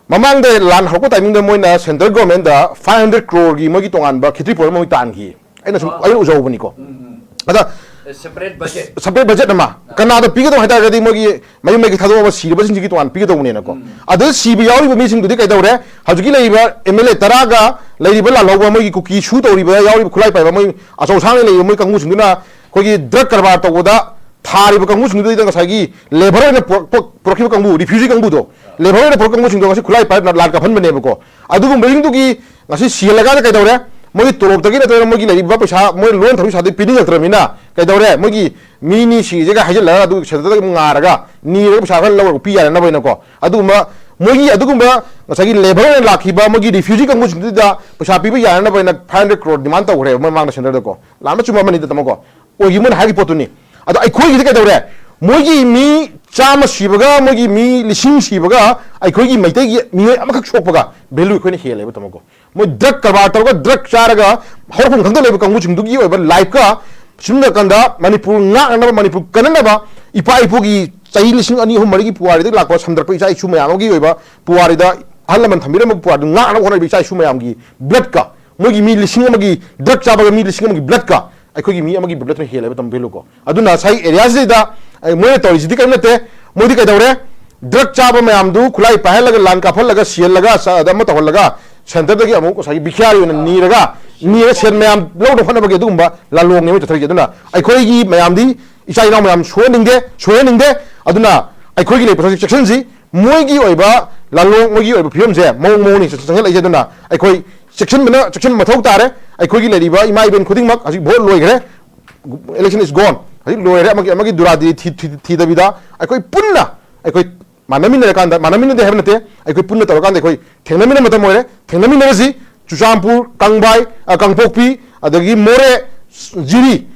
ꯃꯃꯥꯡꯗ ꯂꯥꯟ ꯍꯧꯔꯛꯄ timingꯗ ꯃꯣꯏꯅ central governmentꯗ five hundred croreꯒꯤ ꯃꯣꯏꯒꯤ ꯇꯣꯉꯥꯟꯕ ꯈꯦꯇ꯭ꯔꯤ ꯄꯣꯔ ꯑꯃ ꯃꯣꯏ ꯇꯥꯟꯈꯤ꯫ ꯑꯩꯅ ꯁꯨꯝ, ꯑꯥ꯫ ꯑꯩꯅ ꯎꯖꯍꯧꯕꯅꯤ꯫ ꯎꯝ, ꯎꯝ꯫ ꯑꯗ separate budget꯫ Separate budget ꯑꯃ꯫ ꯑꯥ꯫ ꯀꯅꯥꯗ ꯄꯤꯒꯗꯧ ꯍꯥꯏꯇꯥꯔꯒꯗꯤ ꯃꯣꯏꯒꯤ ꯃꯌꯨꯝ ꯃꯀꯩ ꯊꯥꯗꯣꯛꯑꯒ ꯁꯤꯔꯕꯁꯤꯡꯁꯤꯒꯤ ꯇꯣꯉꯥꯟ ꯄꯤꯒꯗꯧꯕꯅꯦꯅꯀꯣ꯫ ꯎꯝ꯫ ꯑꯗꯨꯗ ꯁꯤꯕ ꯌꯥꯎꯔꯤꯕ ꯃꯤꯁꯤꯡꯗꯨꯗꯤ ꯀꯩꯗꯧꯔꯦ? ꯍꯧꯖꯤꯛꯀꯤ ꯂꯩꯔꯤꯕ ꯑꯦꯝ ꯑꯦꯜ ꯑꯦ ꯇꯔꯥꯒ ꯂꯩꯔꯤꯕ ꯂꯥꯜꯍꯧꯕ ꯃꯣꯏꯒꯤ ꯀꯨꯀꯤ ꯁꯨ ꯇꯧꯔꯤꯕ ꯌꯥꯎꯔꯤꯕ ꯈꯨꯠꯂꯥꯏ ꯄꯥꯏꯕ ꯃꯣꯏ ꯑꯆꯧ ꯑꯁꯥꯡꯅ ꯂꯩꯔꯤꯕ ꯃꯣꯏ ꯀꯥꯡꯕꯨꯁꯤꯡꯗꯨꯅ ꯑꯩꯈꯣꯏꯒꯤ drug ꯀꯔꯕꯥꯔ ꯇꯧꯕꯗ ꯊꯥꯔꯤꯕ ꯀꯥꯡꯕꯨꯁꯤꯡꯗꯨꯗꯩꯗ ꯉꯁꯥꯏꯒꯤ labour ꯑꯣꯏꯅ ꯄꯨꯔꯛꯄ, ꯄꯨꯔꯛꯈꯤꯕ ꯀꯥꯡꯕꯨ, refugee ꯀꯥꯡꯕꯨꯗꯣ, labour ꯑꯣꯏꯅ ꯄꯨꯔꯛꯄ ꯀꯥꯡꯕꯨꯁꯤꯡꯗꯣ ꯉꯁꯤ ꯈꯨꯠꯂꯥꯏ ꯄꯥꯏꯔ ꯂꯥꯟ ꯀꯥꯞꯍꯟꯕꯅꯦꯕꯀꯣ꯫ ꯑꯗꯨꯒꯨꯝꯕꯁꯤꯡꯗꯨꯒꯤ ꯉꯁꯤ ꯁꯤꯍꯜꯂꯀꯥꯟꯗ ꯀꯩꯗꯧꯔꯦ? ꯃꯣꯏꯒꯤ ꯇꯣꯂꯣꯞꯇꯒꯤ ꯅꯠꯇ꯭ꯔꯒ ꯃꯣꯏꯒꯤ ꯂꯩꯔꯤꯕ ꯄꯩꯁꯥ, ꯃꯣꯏ loan ꯊꯧꯔꯤ ꯄꯩꯁꯥꯗꯨ ꯄꯤꯅꯤꯡꯉꯛꯇ꯭ꯔꯕꯅꯤꯅ ꯀꯩꯗꯧꯔꯦ? ꯃꯣꯏꯒꯤ ꯃꯤꯅꯤ ꯁꯤꯔꯤꯁꯦꯒ ꯍꯥꯏꯖꯤꯜꯂꯒ ꯑꯗꯨ centreꯗ ꯑꯃꯨꯛ ꯉꯥꯔꯒ ꯅꯤꯔꯒ ꯄꯩꯁꯥ ꯈꯔ ꯂꯧꯔꯒ ꯄꯤ ꯌꯥꯅꯅꯕ ꯍꯥꯏꯅꯀꯣ꯫ ꯑꯗꯨꯒꯨꯝꯕ ꯃꯣꯏꯒꯤ ꯑꯗꯨꯒꯨꯝꯕ ꯉꯁꯥꯏꯒꯤ labour ꯑꯣꯏꯅ ꯂꯥꯛꯈꯤꯕ ꯃꯣꯏꯒꯤ refugee ꯀꯥꯡꯕꯨꯁꯤꯡꯗꯨꯗ ꯄꯩꯁꯥ ꯄꯤꯕ ꯌꯥꯅꯅꯕ ꯍꯥꯏꯅ five hundred crore demand ꯇꯧꯈ꯭ꯔꯦꯕ ꯃꯣꯏ ꯃꯃꯥꯡꯗ centreꯗꯀꯣ꯫ ꯂꯥꯟꯕ ꯆꯨꯝꯕ ꯑꯃꯅꯤꯗ ꯇꯥꯃꯣꯀꯣ꯫ ꯑꯣꯏꯈꯤꯕ ꯃꯣꯏꯅ ꯍꯥꯏꯈꯤꯕ ꯄꯣꯠꯇꯨꯅꯤ꯫ ꯑꯗꯣ ꯑꯩꯈꯣꯏꯒꯤꯗꯤ ꯀꯩꯗꯧꯔꯦ? ꯃꯣꯏꯒꯤ ꯃꯤ ꯆꯥꯝꯃ ꯁꯤꯕꯒ ꯃꯣꯏꯒꯤ ꯃꯤ ꯂꯤꯁꯤꯡ ꯁꯤꯕꯒ ꯑꯩꯈꯣꯏꯒꯤ ꯃꯩꯇꯩꯒꯤ ꯃꯤꯑꯣꯏ ꯑꯃꯈꯛ ꯁꯣꯛꯄꯒ ꯚꯦꯂꯨ ꯑꯩꯈꯣꯏꯅ ꯍꯦꯜꯂꯦꯕ, ꯇꯥꯃꯣꯀꯣ꯫ ꯃꯣꯏ ꯗ꯭ꯔꯒ ꯀꯔꯕꯥꯔ ꯇꯧꯔꯒ, ꯗ꯭ꯔꯒ ꯆꯥꯔꯒ, ꯍꯧꯔꯛꯐꯝ ꯈꯪꯗ ꯂꯩꯕ ꯀꯥꯡꯕꯨꯁꯤꯡꯗꯨꯒꯤ ꯑꯣꯏꯕ ꯂꯥꯏꯐꯀ, ꯁꯨꯝ ꯅꯥꯀꯟꯗ ꯃꯅꯤꯄꯨꯔ ꯉꯥꯛꯅꯅꯕ, ꯃꯅꯤꯄꯨꯔ ꯀꯟꯅꯅꯕ, ꯏꯄꯥ ꯏꯄꯨꯒꯤ ꯆꯍꯤ ꯂꯤꯁꯤꯡ ꯑꯅꯤ ꯑꯍꯨꯝ ꯃꯔꯤꯒꯤ ꯄꯨꯋꯥꯔꯤꯗꯒꯤ ꯂꯥꯛꯄ ꯁꯝꯗꯔꯛꯄ ꯏꯆꯥ ꯏꯁꯨ ꯃꯌꯥꯝ ꯑꯃꯒꯤ ꯑꯣꯏꯕ ꯄꯨꯋꯥꯔꯤꯗ, ꯑꯍꯜ ꯂꯃꯟ ꯊꯝꯕꯤꯔꯝꯕ ꯄꯨꯋꯥꯔꯤꯗꯨ ꯉꯥꯛꯅꯕ ꯍꯣꯠꯅꯔꯤꯕ ꯏꯆꯥ ꯏꯁꯨ ꯃꯌꯥꯝꯒꯤ ꯕ꯭ꯂꯗꯀ, ꯃꯣꯏꯒꯤ ꯃꯤ ꯂꯤꯁꯤꯡ ꯑꯃꯒꯤ, ꯗ꯭ꯔꯒ ꯆꯥꯕꯒ ꯃꯤ ꯂꯤꯁꯤꯡ ꯑꯃꯒꯤ ꯕ꯭ꯂꯗꯀ ꯑꯩꯈꯣꯏꯒꯤ ꯃꯤ ꯑꯃꯒꯤ ꯕ꯭ꯂꯗꯅ ꯍꯦꯜꯂꯦꯕ, ꯇꯥꯃꯣ, ꯚꯦꯂꯨꯀꯣ꯫ ꯑꯗꯨꯅ ꯉꯁꯥꯏ ꯑꯦꯔꯤꯌꯥꯁꯤꯗꯩꯗ ꯑꯩ, ꯃꯣꯏꯅ ꯇꯧꯔꯤꯁꯤꯗꯤ ꯀꯔꯤꯝ ꯅꯠꯇꯦ꯫ ꯃꯣꯏꯗꯤ ꯀꯩꯗꯧꯔꯦ? ꯗ꯭ꯔꯒ ꯆꯥꯕ ꯃꯌꯥꯝꯗꯨ ꯈꯨꯠꯂꯥꯏ ꯄꯥꯏꯍꯜꯂꯒ, ꯂꯥꯟ ꯀꯥꯞꯍꯜꯂꯒ, ꯁꯤꯍꯜꯂꯒ, ꯆ-, ꯑꯗ ꯑꯃ ꯇꯧꯍꯜꯂꯒ, ꯁꯦꯟꯇꯔꯗꯒꯤ ꯑꯃꯨꯛ ꯉꯁꯥꯏꯒꯤ ꯚꯤꯈ꯭ꯌꯥꯔꯤ ꯑꯣꯏꯅ ꯅꯤꯔꯒ, ꯅꯤꯔꯒ ꯁꯦꯟ ꯃꯌꯥꯝ ꯂꯧꯅꯕ ꯍꯣꯠꯅꯕꯒꯤ ꯑꯗꯨꯒꯨꯝꯕ ꯂꯥꯂꯣꯡꯅꯦ ꯃꯣꯏ ꯆꯠꯊꯔꯤꯁꯦ꯫ ꯑꯗꯨꯅ ꯑꯩꯈꯣꯏꯒꯤ ꯃꯌꯥꯝꯗꯤ, ꯏꯆꯥ ꯏꯅꯥꯎ ꯃꯌꯥꯝ ꯁꯣꯛꯍꯟꯅꯤꯡꯗꯦ, ꯁꯣꯏꯍꯟꯅꯤꯡꯗꯦ꯫ ꯑꯗꯨꯅ ꯑꯩꯈꯣꯏꯒꯤ ꯂꯩꯕ ꯆꯦꯛꯁꯤꯟꯁꯤ, ꯃꯣꯏꯒꯤ ꯑꯣꯏꯕ ꯂꯥꯂꯣꯡ, ꯃꯣꯏꯒꯤ ꯑꯣꯏꯕ ꯐꯤꯕꯝꯁꯦ ꯃꯑꯣꯡ ꯃꯑꯣꯡꯅꯤ ꯆꯪꯁꯤꯜꯂꯛꯏꯁꯦ꯫ ꯑꯗꯨꯅ ꯑꯩꯈꯣꯏ ꯆꯦꯛꯁꯤꯟꯕꯅ, ꯆꯦꯛꯁꯤꯟꯕ ꯃꯊꯧ ꯇꯥꯔꯦ꯫ ꯑꯩꯈꯣꯏꯒꯤ ꯂꯩꯔꯤꯕ ꯏꯃꯥ ꯏꯕꯦꯟ ꯈꯨꯗꯤꯡꯃꯛ, ꯍꯧꯖꯤꯛ ꯚꯣꯠ ꯂꯣꯏꯈ꯭ꯔꯦ, election is gone, ꯍꯧꯖꯤꯛ ꯂꯣꯏꯔꯦ, ꯑꯃꯒꯤ, ꯑꯃꯒꯤ ꯗꯨꯔꯥꯗꯤ ꯊꯤ-, ꯊꯤ-, ꯊꯤꯗꯕꯤꯗ ꯑꯩꯈꯣꯏ ꯄꯨꯟꯅ, ꯑꯩꯈꯣꯏ ꯃꯥꯟꯅꯃꯤꯟꯅꯔꯀꯥꯟꯗ, ꯃꯥꯟꯅꯃꯤꯟꯅꯗꯦ ꯍꯥꯏꯕ ꯅꯠꯇꯦ, ꯑꯩꯈꯣꯏ ꯄꯨꯟꯅ ꯇꯧꯔꯀꯥꯟꯗ ꯑꯩꯈꯣꯏ ꯊꯦꯡꯅꯃꯤꯟꯅ ꯃꯇꯝ ꯑꯣꯏꯔꯦ, ꯊꯦꯡꯅꯃꯤꯟꯅꯔꯁꯤ꯫ ꯆꯨꯔꯆꯥꯟꯄꯨꯔ, ꯀꯪꯕꯥꯏ, ꯑ, ꯀꯥꯡꯄꯣꯛꯄꯤ, ꯑꯗꯒꯤ ꯃꯣꯔꯦ, ꯖꯤꯔꯤ,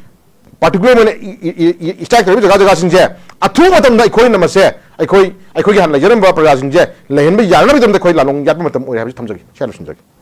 ꯄꯥꯔꯇꯤꯀꯨꯂꯔ ꯑꯣꯏꯅ E-, E-, E-, E-, strike ꯇꯧꯔꯤꯕ ꯖꯒꯥ ꯖꯒꯥꯁꯤꯡꯁꯦ ꯑꯊꯨꯕ ꯃꯇꯝꯗ ꯑꯩꯈꯣꯏꯅ ꯃꯁꯦ, ꯑꯩꯈꯣꯏ, ꯑꯩꯈꯣꯏꯒꯤ ꯍꯥꯟꯅ ꯂꯩꯖꯔꯝꯕ ꯄ꯭ꯔꯖꯥꯁꯤꯡꯁꯦ ꯂꯩꯍꯟꯕ ꯌꯥꯅꯕꯒꯤꯗꯃꯛꯇ ꯑꯩꯈꯣꯏ ꯂꯥꯂꯣꯡ ꯌꯥꯠꯄ ꯃꯇꯝ ꯑꯣꯏꯔꯦ ꯍꯥꯏꯕꯁꯤ ꯊꯝꯖꯒꯦ, ꯁ꯭ꯋꯥꯏꯗ ꯂꯣꯏꯁꯤꯟꯖꯒꯦ꯫